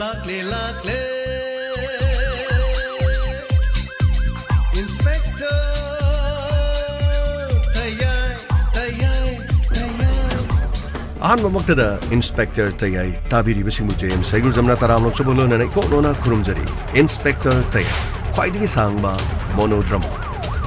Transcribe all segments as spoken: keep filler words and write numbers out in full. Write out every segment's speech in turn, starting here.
ꯂꯥꯛꯂꯦ, ꯂꯥꯛꯂꯦ, Inspector ꯇꯌꯥꯏ, ꯇꯌꯥꯏ, ꯇꯌꯥꯏ꯫ ꯑꯍꯥꯟꯕꯃꯛꯇꯗ Inspector ꯇꯌꯥꯏ ꯇꯥꯕꯤꯔꯤꯕꯁꯤꯡꯕꯨ J M ꯁꯩꯒꯨꯔꯖꯝꯅ ꯇꯔꯥꯝꯅ ꯑꯣꯛꯆꯕ ꯂꯣꯏꯅꯅ ꯏꯀꯣꯛ ꯂꯣꯟꯅ ꯈꯨꯔꯨꯝꯖꯔꯤ꯫ Inspector ꯇꯌꯥꯏ, ꯈ꯭ꯋꯥꯏꯗꯒꯤ ꯁꯥꯡꯕ monodrama,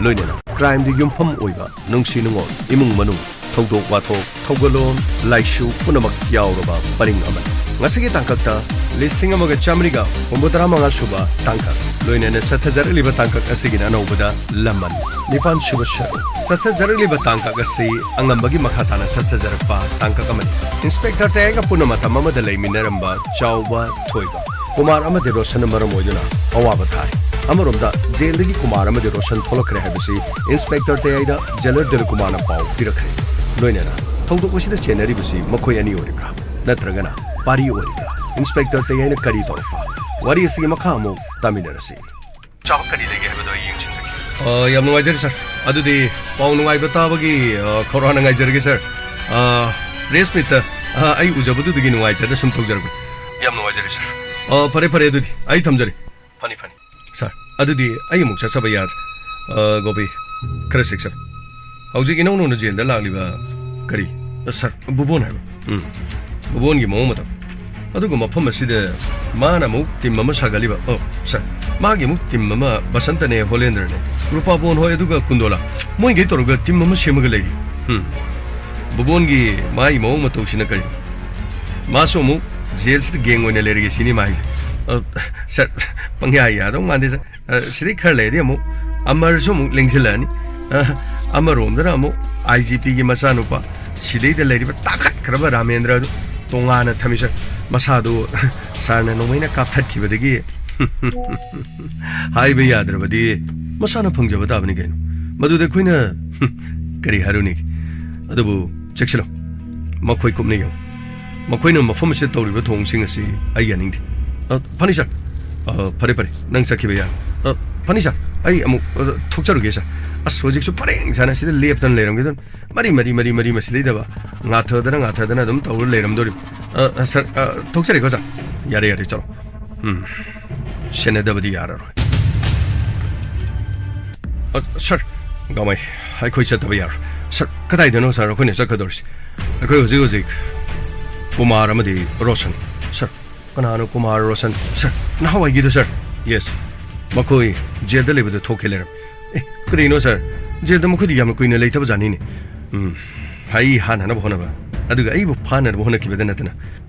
ꯂꯣꯏꯅꯅ crimeꯗ ꯌꯨꯝꯐꯝ ꯑꯣꯏꯕ ꯅꯨꯡꯁꯤ ꯅꯨꯡꯉꯣꯜ, ꯏꯃꯨꯡ ꯃꯅꯨꯡ, ꯊꯧꯗꯣꯛ ꯋꯥꯊꯣꯛ, ꯊꯧꯒꯜꯂꯣꯟ, ꯂꯥꯏꯁꯨ ꯄꯨꯝꯅꯃꯛ ꯌꯥꯎꯔꯕ ꯄꯔꯤꯡ ꯑꯃꯅꯤ꯫ ꯉꯁꯤꯒꯤ ꯇꯥꯡꯀꯛꯇ ꯂꯤꯁꯤꯡ ꯑꯃꯒ ꯆꯥꯃꯔꯤꯒ ꯍꯨꯝꯐꯨꯇꯔꯥ ꯃꯉꯥ ꯁꯨꯕ ꯇꯥꯡꯀꯛ, ꯂꯣꯏꯅꯅ ꯆꯠꯊꯖꯔꯛꯂꯤꯕ ꯇꯥꯡꯀꯛ ꯑꯁꯤꯒꯤꯅ ꯑꯅꯧꯕꯗ ꯂꯝꯃꯟ ꯅꯤꯄꯥꯟ ꯁꯨꯕ ꯁꯔꯨꯛ꯫ ꯆꯠꯊꯖꯔꯛꯂꯤꯕ ꯇꯥꯡꯀꯛ ꯑꯁꯤ ꯑꯉꯝꯕꯒꯤ ꯃꯈꯥ ꯇꯥꯅ ꯆꯠꯊꯖꯔꯛꯄ ꯇꯥꯡꯀꯛ ꯑꯃꯅꯤ꯫ Inspector ꯇꯌꯥꯏꯒ ꯄꯨꯟꯅ ꯃꯇꯝ ꯑꯃꯗ ꯂꯩꯃꯤꯟꯅꯔꯝꯕ ꯆꯥꯎꯕ ꯊꯣꯏꯕ, ꯀꯨꯃꯥꯔ ꯑꯃꯗꯤ ꯔꯣꯁꯟꯅ ꯃꯔꯝ ꯑꯣꯏꯗꯨꯅ ꯑꯋꯥꯕ ꯊꯥꯏ꯫ ꯑꯃꯔꯣꯝꯗ ꯖꯦꯜꯗꯒꯤ ꯀꯨꯃꯥꯔ ꯑꯃꯗꯤ ꯔꯣꯁꯟ ꯊꯣꯛꯂꯛꯈ꯭ꯔꯦ ꯍꯥꯏꯕꯁꯤ Inspector ꯇꯌꯥꯏꯗ jailer ꯗꯤꯂꯤꯞ ꯀꯨꯃꯥꯔꯅ ꯄꯥꯎ ꯄꯤꯔꯛꯈ꯭ꯔꯦ꯫ ꯂꯣꯏꯅꯅ ꯊꯧꯗꯣꯛ ꯑꯁꯤꯗ ꯆꯦꯟꯅꯔꯤꯕꯁꯤ ꯃꯈꯣꯏ ꯑꯅꯤ ꯑꯣꯏꯔꯤꯕ꯭ꯔꯥ, ꯅꯠꯇ꯭ꯔꯒꯅ ꯄꯥꯔꯤ ꯑꯣꯏꯔꯤꯕ꯭ꯔꯥ? Inspector ꯇꯌꯥꯏꯅ ꯀꯔꯤ ꯇꯧꯔꯛꯄ? ꯋꯥꯔꯤ ꯑꯁꯤꯒꯤ ꯃꯈꯥ ꯑꯃꯨꯛ ꯇꯥꯃꯤꯟꯅꯔꯁꯤ꯫ ꯆꯥꯕ ꯀꯔꯤ ꯂꯩꯒꯦ ꯍꯥꯏꯕꯗꯣ ꯑꯩ ꯌꯦꯡꯁꯤꯟꯖꯒꯦ꯫ ꯑ, ꯌꯥꯝ ꯅꯨꯡꯉꯥꯏꯖꯔꯦ, sir꯫ ꯑꯗꯨꯗꯤ ꯄꯥꯎ ꯅꯨꯡꯉꯥꯏꯕ ꯇꯥꯕꯒꯤ, ꯑ, ꯈꯧꯔꯥꯡꯅ ꯉꯥꯏꯖꯔꯒꯦ, sir꯫ ꯑ, press meetꯇ, ꯑ, ꯑꯩ ꯎꯖꯕꯗꯨꯗꯒꯤ ꯅꯨꯡꯉꯥꯏꯇꯗ ꯁꯨꯝ ꯇꯧꯖꯔꯛꯄꯅꯤ꯫ ꯌꯥꯝ ꯅꯨꯡꯉꯥꯏꯖꯔꯦ, sir꯫ ꯑ, ꯐꯔꯦ, ꯐꯔꯦ, ꯑꯗꯨꯗꯤ ꯑꯩ ꯊꯝꯖꯔꯦ꯫ ꯐꯅꯤ, ꯐꯅꯤ꯫ Sir, ꯑꯗꯨꯗꯤ ꯑꯩ ꯑꯃꯨꯛ ꯆꯠꯆꯕ ꯌꯥꯗ꯭ꯔꯦ꯫ ꯑ, ꯒꯣꯄꯤ, ꯈꯔ ꯆꯦꯛꯁꯤꯜꯂꯨ꯫ ꯍꯧꯖꯤꯛ ꯏꯅꯧ ꯅꯧꯅ ꯖꯦꯜꯗ ꯂꯥꯛꯂꯤꯕ ꯀꯔꯤ? ꯑ, sir, ꯕꯨꯕꯣꯟ ꯍꯥꯏꯕ꯫ ꯎꯝ, ꯕꯨꯕꯣꯟꯒꯤ ꯃꯑꯣꯡ ꯃꯇꯧ꯫ ꯑꯗꯨꯒ ꯃꯐꯝ ꯑꯁꯤꯗ ꯃꯥꯅ ꯑꯃꯨꯛ team ꯑꯃ ꯁꯥꯒꯠꯂꯤꯕ꯫ ꯑꯣ, sir, ꯃꯥꯒꯤ ꯑꯃꯨꯛ team ꯑꯃ ꯕꯁꯟꯇꯅꯦ, ꯍꯣꯂꯦꯟꯗ꯭ꯔꯅꯦ, ꯔꯨꯄꯥꯕꯣꯟ ꯍꯣꯏ, ꯑꯗꯨꯒ ꯀꯨꯟꯗꯣꯂꯥ, ꯃꯣꯏꯒꯩ ꯇꯧꯔꯒ team ꯑꯃ ꯁꯦꯝꯃꯒ ꯂꯩꯔꯤ꯫ ꯎꯝ, ꯕꯨꯕꯣꯟꯒꯤ ꯃꯥꯒꯤ ꯃꯑꯣꯡ ꯃꯇꯧꯁꯤꯅ ꯀꯔꯤ? ꯃꯥꯁꯨ ꯑꯃꯨꯛ ꯖꯦꯜꯁꯤꯗ gang ꯑꯣꯏꯅ ꯂꯩꯔꯒꯦ ꯁꯤꯅꯤ ꯃꯥ ꯍꯥꯏꯁꯦ꯫ ꯑ, sir, ꯄꯪꯌꯥ ꯌꯥꯗꯧ ꯃꯥꯟꯗꯦ, sir꯫ ꯑ, ꯁꯤꯗꯩ ꯈꯔ ꯂꯩꯔꯗꯤ ꯑꯃꯨꯛ ꯑꯃꯔꯁꯨ ꯑꯃꯨꯛ ꯂꯦꯡꯁꯤꯜꯂꯛꯑꯅꯤ꯫ ꯑ, ꯑꯃꯔꯣꯝꯗꯅ ꯑꯃꯨꯛ IGPꯒꯤ ꯃꯆꯥꯅꯨꯄꯥ, ꯁꯤꯗꯩꯗ ꯂꯩꯔꯤꯕ ꯇꯥꯈꯠꯈ꯭ꯔꯕ ꯔꯥꯃꯦꯟꯗ꯭ꯔ ꯑꯗꯨ ꯇꯣꯉꯥꯟꯅ ꯊꯝꯃꯤ, sir꯫ ꯃꯁꯥꯗꯨ sirꯅ ꯅꯣꯡꯃꯩꯅ ꯀꯥꯞꯊꯠꯈꯤꯕꯗꯒꯤ ꯍꯥꯏꯕ ꯌꯥꯗ꯭ꯔꯕꯗꯤ ꯃꯁꯥꯅ ꯐꯪꯖꯕ ꯇꯥꯕꯅꯤ ꯀꯩꯅꯣ꯫ ꯃꯗꯨꯗ ꯑꯩꯈꯣꯏꯅ ꯀꯔꯤ ꯍꯥꯏꯔꯨꯅꯤ? ꯑꯗꯨꯕꯨ ꯆꯦꯛꯁꯤꯜꯂꯨ, ꯃꯈꯣꯏ ꯀꯨꯞꯅ ꯌꯦꯡꯉꯨ꯫ ꯃꯈꯣꯏꯅ ꯃꯐꯝ ꯑꯁꯤꯗ ꯇꯧꯔꯤꯕ ꯊꯧꯑꯣꯡꯁꯤꯡ ꯑꯁꯤ ꯑꯩ ꯌꯥꯅꯤꯡꯗꯦ꯫ ꯑ, ꯐꯅꯤ, sir꯫ ꯑ, ꯐꯔꯦ, ꯐꯔꯦ, ꯅꯪ ꯆꯠꯈꯤꯕ ꯌꯥꯔꯦ꯫ ꯑ, ꯐꯅꯤ, sir, ꯑꯩ ꯑꯃꯨꯛ, ꯑ, ꯊꯣꯛꯆꯔꯨꯒꯦ, sir꯫ ꯑꯁ, ꯍꯧꯖꯤꯛꯁꯨ ꯄꯔꯦꯡ ꯁꯥꯅ ꯁꯤꯗ ꯂꯦꯞꯇꯅ ꯂꯩꯔꯝꯒꯦ꯫ ꯃꯔꯤ, ꯃꯔꯤ, ꯃꯔꯤ, ꯃꯔꯤ ꯃꯁꯤꯗꯩꯗꯕ ꯉꯥꯊꯗꯅ, ꯉꯥꯊꯗꯅ ꯑꯗꯨꯝ ꯇꯧꯔ ꯂꯩꯔꯝꯗꯣꯔꯤꯕ꯫ ꯑ, ꯑ, sir, ꯑ, ꯊꯣꯛꯆꯔꯦꯀꯣ, sir꯫ ꯌꯥꯔꯦ, ꯌꯥꯔꯦ, ꯆꯠꯂꯣ꯫ ꯎꯝ, ꯁꯦꯟꯅꯗꯕꯗꯤ ꯌꯥꯔꯔꯣꯏ꯫ ꯑ, ꯁꯥꯔ, ꯒꯥꯎꯃꯩ, ꯑꯩꯈꯣꯏ ꯆꯠꯇꯕ ꯌꯥꯔꯣꯏ꯫ ꯁꯥꯔ, ꯀꯗꯥꯏꯗꯅꯣ ꯁꯥꯔ ꯑꯩꯈꯣꯏꯅ ꯆꯠꯀꯗꯧꯔꯤꯁꯤ? ꯑꯩꯈꯣꯏ ꯍꯧꯖꯤꯛ ꯍꯧꯖꯤꯛ ꯀꯨꯃꯥꯔ ꯑꯃꯗꯤ ꯔꯣꯁꯟ꯫ ꯁꯥꯔ, ꯀꯅꯥꯅꯣ ꯀꯨꯃꯥꯔ ꯔꯣꯁꯟ? ꯁꯥꯔ, ꯅꯍꯥꯟꯋꯥꯏꯒꯤꯗꯣ ꯁꯥꯔ? ꯌꯦꯁ, ꯃꯈꯣꯏ ꯖꯦꯜꯗ ꯂꯩꯕꯗꯣ ꯊꯣꯛꯈꯤ ꯂꯩꯔꯝꯃꯦ꯫ ꯑꯦ, ꯀꯔꯤꯅꯣ ꯁꯥꯔ? ꯖꯦꯜꯗ ꯃꯈꯣꯏꯗꯤ ꯌꯥꯝꯅ ꯀꯨꯏꯅ ꯂꯩꯇꯕ ꯖꯥꯠꯅꯤꯅꯦ꯫ ꯎꯝ, ꯑꯩ ꯍꯥꯟꯅꯅꯕ ꯍꯣꯠꯅꯕ, ꯑꯗꯨꯒ ꯑꯩꯕꯨ ꯐꯥꯅꯅꯕ ꯍꯣꯠꯅꯈꯤꯕꯗ ꯅꯠꯇꯅ꯫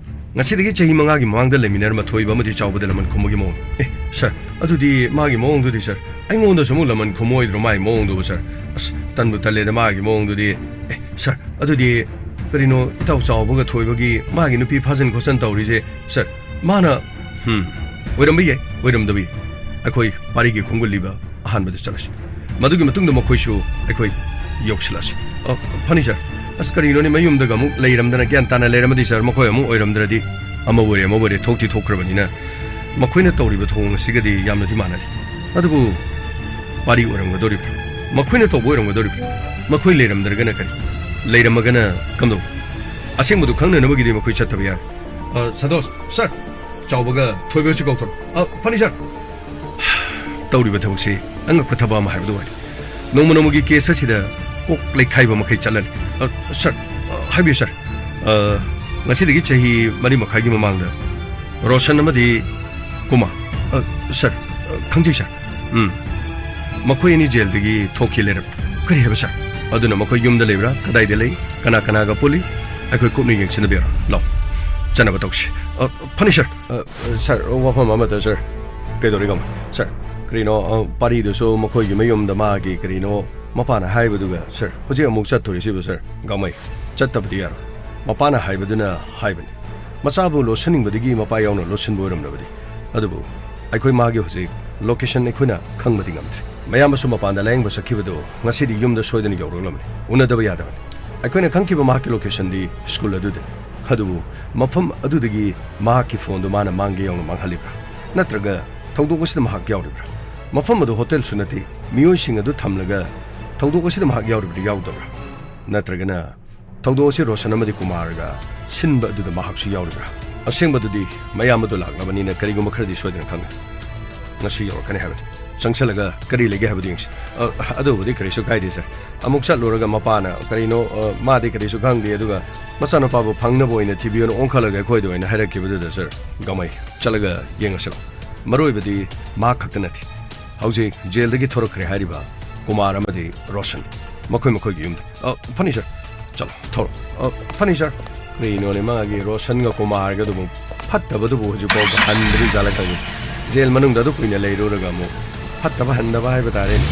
ꯉꯁꯤꯗꯒꯤ ꯆꯍꯤ ꯃꯉꯥꯒꯤ ꯃꯃꯥꯡꯗ ꯂꯩꯃꯤꯟꯅꯔꯝꯕ ꯊꯣꯏꯕ ꯑꯃꯗꯤ ꯆꯥꯎꯕꯗ ꯂꯃꯟ ꯈꯨꯝꯕꯒꯤ ꯃꯑꯣꯡ꯫ ꯑꯦ, ꯁꯥꯔ, ꯑꯗꯨꯗꯤ ꯃꯥꯒꯤ ꯃꯑꯣꯡꯗꯨꯗꯤ, ꯁꯥꯔ, ꯑꯩꯉꯣꯟꯗꯁꯨ ꯑꯃꯨꯛ ꯂꯃꯟ ꯈꯨꯝꯃꯣꯏꯗ꯭ꯔꯣ ꯃꯥꯒꯤ ꯃꯑꯣꯡꯗꯨꯕꯨ, ꯁꯥꯔ? ꯑꯁ, ꯇꯟꯕꯨ ꯇꯜꯂꯦꯗ ꯃꯥꯒꯤ ꯃꯑꯣꯡꯗꯨꯗꯤ꯫ ꯑꯦ, ꯁꯥꯔ, ꯑꯗꯨꯗꯤ ꯀꯔꯤꯅꯣ ꯏꯇꯥꯎ ꯆꯥꯎꯕꯒ ꯊꯣꯏꯕꯒꯤ ꯃꯥꯒꯤ ꯅꯨꯄꯤ ꯐꯥꯖꯟ ꯈꯣꯠꯆꯟ ꯇꯧꯔꯤꯁꯦ, ꯁꯥꯔ? ꯃꯥꯅ, ꯍꯝ, ꯑꯣꯏꯔꯝꯕ ꯌꯥꯏ, ꯑꯣꯏꯔꯝꯗꯕ ꯌꯥꯏ꯫ ꯑꯩꯈꯣꯏ ꯄꯥꯔꯤꯒꯤ ꯈꯣꯡꯒꯨꯜ ꯂꯤꯕ ꯑꯍꯥꯟꯕꯗ ꯆꯠꯂꯁꯤ꯫ ꯃꯗꯨꯒꯤ ꯃꯇꯨꯡꯗ ꯃꯈꯣꯏꯁꯨ ꯑꯩꯈꯣꯏ ꯌꯧꯁꯤꯜꯂꯁꯤ꯫ ꯑ, ꯐꯅꯤ, ꯁꯥꯔ꯫ ꯑꯁ, ꯀꯔꯤꯅꯣꯅꯦ, ꯃꯌꯨꯝꯗꯒ ꯑꯃꯨꯛ ꯂꯩꯔꯝꯗꯅ ꯒ꯭ꯌꯥꯟ ꯇꯥꯅ ꯂꯩꯔꯝꯃꯗꯤ, ꯁꯥꯔ, ꯃꯈꯣꯏ ꯑꯃꯨꯛ ꯑꯣꯏꯔꯝꯗ꯭ꯔꯗꯤ ꯑꯃꯕꯨ ꯑꯣꯏꯔꯦ, ꯑꯃꯕꯨ ꯑꯣꯏꯔꯦ, ꯊꯣꯛꯇꯤ ꯊꯣꯛꯈ꯭ꯔꯕꯅꯤꯅ ꯃꯈꯣꯏꯅ ꯇꯧꯔꯤꯕ ꯊꯧꯑꯣꯡ ꯑꯁꯤꯒꯗꯤ ꯌꯥꯝꯅꯗꯤ ꯃꯥꯟꯅꯗꯦ꯫ ꯑꯗꯨꯕꯨ ꯄꯥꯔꯤ ꯑꯣꯏꯔꯝꯒꯗꯧꯔꯤꯕ꯭ꯔꯥ? ꯃꯈꯣꯏꯅ ꯇꯧꯕ ꯑꯣꯏꯔꯝꯒꯗꯧꯔꯤꯕ꯭ꯔꯥ? ꯃꯈꯣꯏ ꯂꯩꯔꯝꯗ꯭ꯔꯒꯅ ꯀꯔꯤ? ꯂꯩꯔꯝꯃꯒꯅ ꯀꯝꯗꯧꯕ? ꯑꯁꯦꯡꯕꯗꯨ ꯈꯪꯅꯅꯕꯒꯤꯗꯤ ꯃꯈꯣꯏ ꯆꯠꯇꯕ ꯌꯥꯔꯣꯏ꯫ ꯑ, ꯁꯟꯇꯣꯁ, ꯁꯥꯔ, ꯆꯥꯎꯕꯒ ꯊꯣꯏꯕꯒꯁꯨ ꯀꯧꯊꯣꯔꯛꯑꯣ꯫ ꯑ, ꯐꯅꯤ, ꯁꯥꯔ꯫ ꯇꯧꯔꯤꯕ ꯊꯕꯛꯁꯤ ꯑꯉꯛꯄ ꯊꯕꯛ ꯑꯃ ꯍꯥꯏꯕꯗꯨ ꯑꯣꯏꯔꯦ꯫ ꯅꯣꯡꯃ ꯅꯣꯡꯃꯒꯤ ꯀꯦꯁ ꯑꯁꯤꯗ ꯀꯣꯛ ꯂꯩꯈꯥꯏꯕ ꯃꯈꯩ ꯆꯠꯂꯅꯤ꯫ ꯑ, ꯁꯥꯔ, ꯑ, ꯍꯥꯏꯕꯤꯌꯨ, ꯁꯥꯔ꯫ ꯑ, ꯉꯁꯤꯗꯒꯤ ꯆꯍꯤ ꯃꯔꯤ ꯃꯈꯥꯏꯒꯤ ꯃꯃꯥꯡꯗ ꯔꯣꯁꯟ ꯑꯃꯗꯤ ꯀꯨꯃꯥꯔ, ꯑ, ꯁꯥꯔ, ꯑ, ꯈꯪꯖꯩ, ꯁꯥꯔ꯫ ꯎꯝ꯫ ꯃꯈꯣꯏ ꯑꯅꯤ ꯖꯦꯜꯗꯒꯤ ꯊꯣꯛꯈꯤ ꯂꯩꯔꯝꯃꯤ꯫ ꯀꯔꯤ ꯍꯥꯏꯕ, ꯁꯥꯔ? ꯑꯗꯨꯅ ꯃꯈꯣꯏ ꯌꯨꯝꯗ ꯂꯩꯕ꯭ꯔꯥ? ꯀꯗꯥꯏꯗ ꯂꯩ? ꯀꯅꯥ ꯀꯅꯥꯒ ꯄꯨꯜꯂꯤ? ꯑꯩꯈꯣꯏ ꯀꯨꯞꯅ ꯌꯦꯡꯁꯤꯟꯅꯕꯤꯔꯣ꯫ ꯂꯥꯎ, ꯆꯠꯅꯕ ꯇꯧꯁꯤ꯫ ꯑ, ꯐꯅꯤ, ꯁꯥꯔ꯫ ꯑ, ꯁꯥꯔ, ꯋꯥꯐꯝ ꯑꯃꯇ, ꯁꯥꯔ꯫ ꯀꯩꯗꯧꯔꯦ, ꯀꯃꯥꯏ? ꯁꯥꯔ, ꯀꯔꯤꯅꯣ, ꯑ, ꯄꯥꯔꯤꯗꯨꯁꯨ ꯃꯈꯣꯏꯒꯤ ꯃꯌꯨꯝꯗ ꯃꯥꯒꯤ ꯀꯔꯤꯅꯣ ꯃꯄꯥꯅ ꯍꯥꯏꯕꯗꯨꯒ, ꯁꯥꯔ, ꯍꯧꯖꯤꯛ ꯑꯃꯨꯛ ꯆꯠꯇꯣꯔꯤꯁꯤꯕꯨ, ꯁꯥꯔ? ꯒꯥꯎꯃꯩ, ꯆꯠꯇꯕꯗꯤ ꯌꯥꯔꯣꯏ꯫ ꯃꯄꯥꯅ ꯍꯥꯏꯕꯗꯨꯅ ꯍꯥꯏꯕꯅꯤ꯫ ꯃꯆꯥꯕꯨ ꯂꯣꯠꯁꯤꯟꯅꯤꯡꯕꯗꯒꯤ ꯃꯄꯥ ꯌꯥꯎꯅ ꯂꯣꯠꯁꯤꯟꯕ ꯑꯣꯏꯔꯝꯂꯕꯗꯤ꯫ ꯑꯗꯨꯕꯨ ꯑꯩꯈꯣꯏ ꯃꯥꯒꯤ ꯍꯧꯖꯤꯛ ꯂꯣꯀꯦꯁꯟ ꯑꯩꯈꯣꯏꯅ ꯈꯪꯕꯗꯤ ꯉꯝꯗ꯭ꯔꯤ꯫ ꯃꯌꯥꯝꯕꯁꯨ ꯃꯄꯥꯟꯗ ꯂꯥꯌꯦꯡꯕ ꯆꯠꯈꯤꯕꯗꯨ ꯉꯁꯤꯗꯤ ꯌꯨꯝꯗ ꯁꯣꯏꯗꯅ ꯌꯧꯔꯛꯂꯝꯃꯤ꯫ ꯎꯅꯗꯕ ꯌꯥꯗꯕꯅꯤ꯫ ꯑꯩꯈꯣꯏꯅ ꯈꯪꯈꯤꯕ ꯃꯍꯥꯛꯀꯤ ꯂꯣꯀꯦꯁꯟꯗꯤ ꯁ꯭ꯀꯨꯜ ꯑꯗꯨꯗꯅꯤ꯫ ꯑꯗꯨꯕꯨ ꯃꯐꯝ ꯑꯗꯨꯗꯒꯤ ꯃꯍꯥꯛꯀꯤ ꯐꯣꯟꯗꯨ ꯃꯥꯅ ꯃꯥꯡꯒꯦ ꯌꯥꯎꯅ ꯃꯥꯡꯍꯜꯂꯤꯕ꯭ꯔꯥ? ꯅꯠꯇ꯭ꯔꯒ ꯊꯧꯗꯣꯛ ꯑꯁꯤꯗ ꯃꯍꯥꯛ ꯌꯥꯎꯔꯤꯕ꯭ꯔꯥ? ꯃꯐꯝ ꯑꯗꯨ ꯍꯣꯇꯦꯜꯁꯨ ꯅꯠꯇꯦ꯫ ꯃꯤꯑꯣꯏꯁꯤꯡ ꯑꯗꯨ ꯊꯝꯂꯒ ꯊꯧꯗꯣꯛ ꯑꯁꯤꯗ ꯃꯍꯥꯛ ꯌꯥꯎꯔꯤꯕ꯭ꯔꯥ ꯌꯥꯎꯗꯕ꯭ꯔꯥ? ꯅꯠꯇ꯭ꯔꯒꯅ ꯊꯧꯗꯣꯛ ꯑꯁꯤ ꯔꯣꯁꯟ ꯑꯃꯗꯤ ꯀꯨꯃꯥꯔꯒ ꯁꯤꯟꯕ ꯑꯗꯨꯗ ꯃꯍꯥꯛꯁꯨ ꯌꯥꯎꯔꯤꯕ꯭ꯔꯥ? ꯑꯁꯦꯡꯕꯗꯨꯗꯤ ꯃꯌꯥꯝ ꯑꯗꯨ ꯂꯥꯛꯂꯕꯅꯤꯅ ꯀꯔꯤꯒꯨꯝꯕ ꯈꯔꯗꯤ ꯁꯣꯏꯗꯅ ꯈꯪꯒꯅꯤ꯫ ꯉꯁꯤ ꯌꯧꯔꯛꯀꯅꯤ ꯍꯥꯏꯕꯅꯤ꯫ ꯆꯪꯁꯜꯂꯒ ꯀꯔꯤ ꯂꯩꯒꯦ ꯍꯥꯏꯕꯗꯨ ꯌꯦꯡꯁꯤ꯫ ꯑ, ꯑꯗꯨꯕꯨꯗꯤ ꯀꯔꯤꯁꯨ ꯀꯥꯏꯗꯦ, ꯁꯥꯔ꯫ ꯑꯃꯨꯛ ꯆꯠꯂꯨꯔꯒ ꯃꯄꯥꯅ ꯀꯔꯤꯅꯣ, ꯑ, ꯃꯥꯗꯤ ꯀꯔꯤꯁꯨ ꯈꯪꯗꯦ, ꯑꯗꯨꯒ ꯃꯆꯥꯅꯨꯄꯥꯕꯨ ꯐꯪꯅꯕ ꯑꯣꯏꯅ ꯊꯤꯕꯤꯌꯨꯅ ꯑꯣꯟꯈꯠꯂꯒ ꯑꯩꯈꯣꯏꯗ ꯑꯣꯏꯅ ꯍꯥꯏꯔꯛꯈꯤꯕꯗꯨꯗ, ꯁꯥꯔ, ꯒꯃꯩ, ꯆꯠꯂꯒ ꯌꯦꯡꯉꯁꯤꯔꯣ? ꯃꯔꯨ ꯑꯣꯏꯕꯗꯤ ꯃꯍꯥꯛ ꯈꯛꯇ ꯅꯠꯇꯦ꯫ ꯍꯧꯖꯤꯛ ꯖꯦꯜꯗꯒꯤ ꯊꯣꯔꯛꯈ꯭ꯔꯦ ꯍꯥꯏꯔꯤꯕ ꯀꯨꯃꯥꯔ ꯑꯃꯗꯤ ꯔꯣꯁꯟ, ꯃꯈꯣꯏ ꯃꯈꯣꯏꯒꯤ ꯌꯨꯝꯗ꯫ ꯑ, ꯐꯅꯤ, ꯁꯥꯔ꯫ ꯆꯠꯂꯣ, ꯊꯣꯔꯛꯑꯣ꯫ ꯑ, ꯐꯅꯤ, ꯁꯥꯔ꯫ ꯀꯔꯤꯅꯣꯅꯦ ꯃꯥꯒꯤ ꯔꯣꯁꯟꯒ ꯀꯨꯃꯥꯔꯒꯗꯨꯕꯨ ꯐꯠꯇꯕꯗꯨꯕꯨ ꯍꯧꯖꯤꯛꯐꯥꯎꯕ ꯍꯟꯗ꯭ꯔꯤ ꯖꯥꯠꯂ ꯈꯪꯗꯦ꯫ ꯖꯦꯜ ꯃꯅꯨꯡꯗ ꯑꯗꯨ ꯀꯨꯏꯅ ꯂꯩꯔꯨꯔꯒ ꯑꯃꯨꯛ ꯐꯠꯇꯕ ꯍꯟꯗꯕ ꯍꯥꯏꯕ ꯇꯥꯔꯦꯅꯦ꯫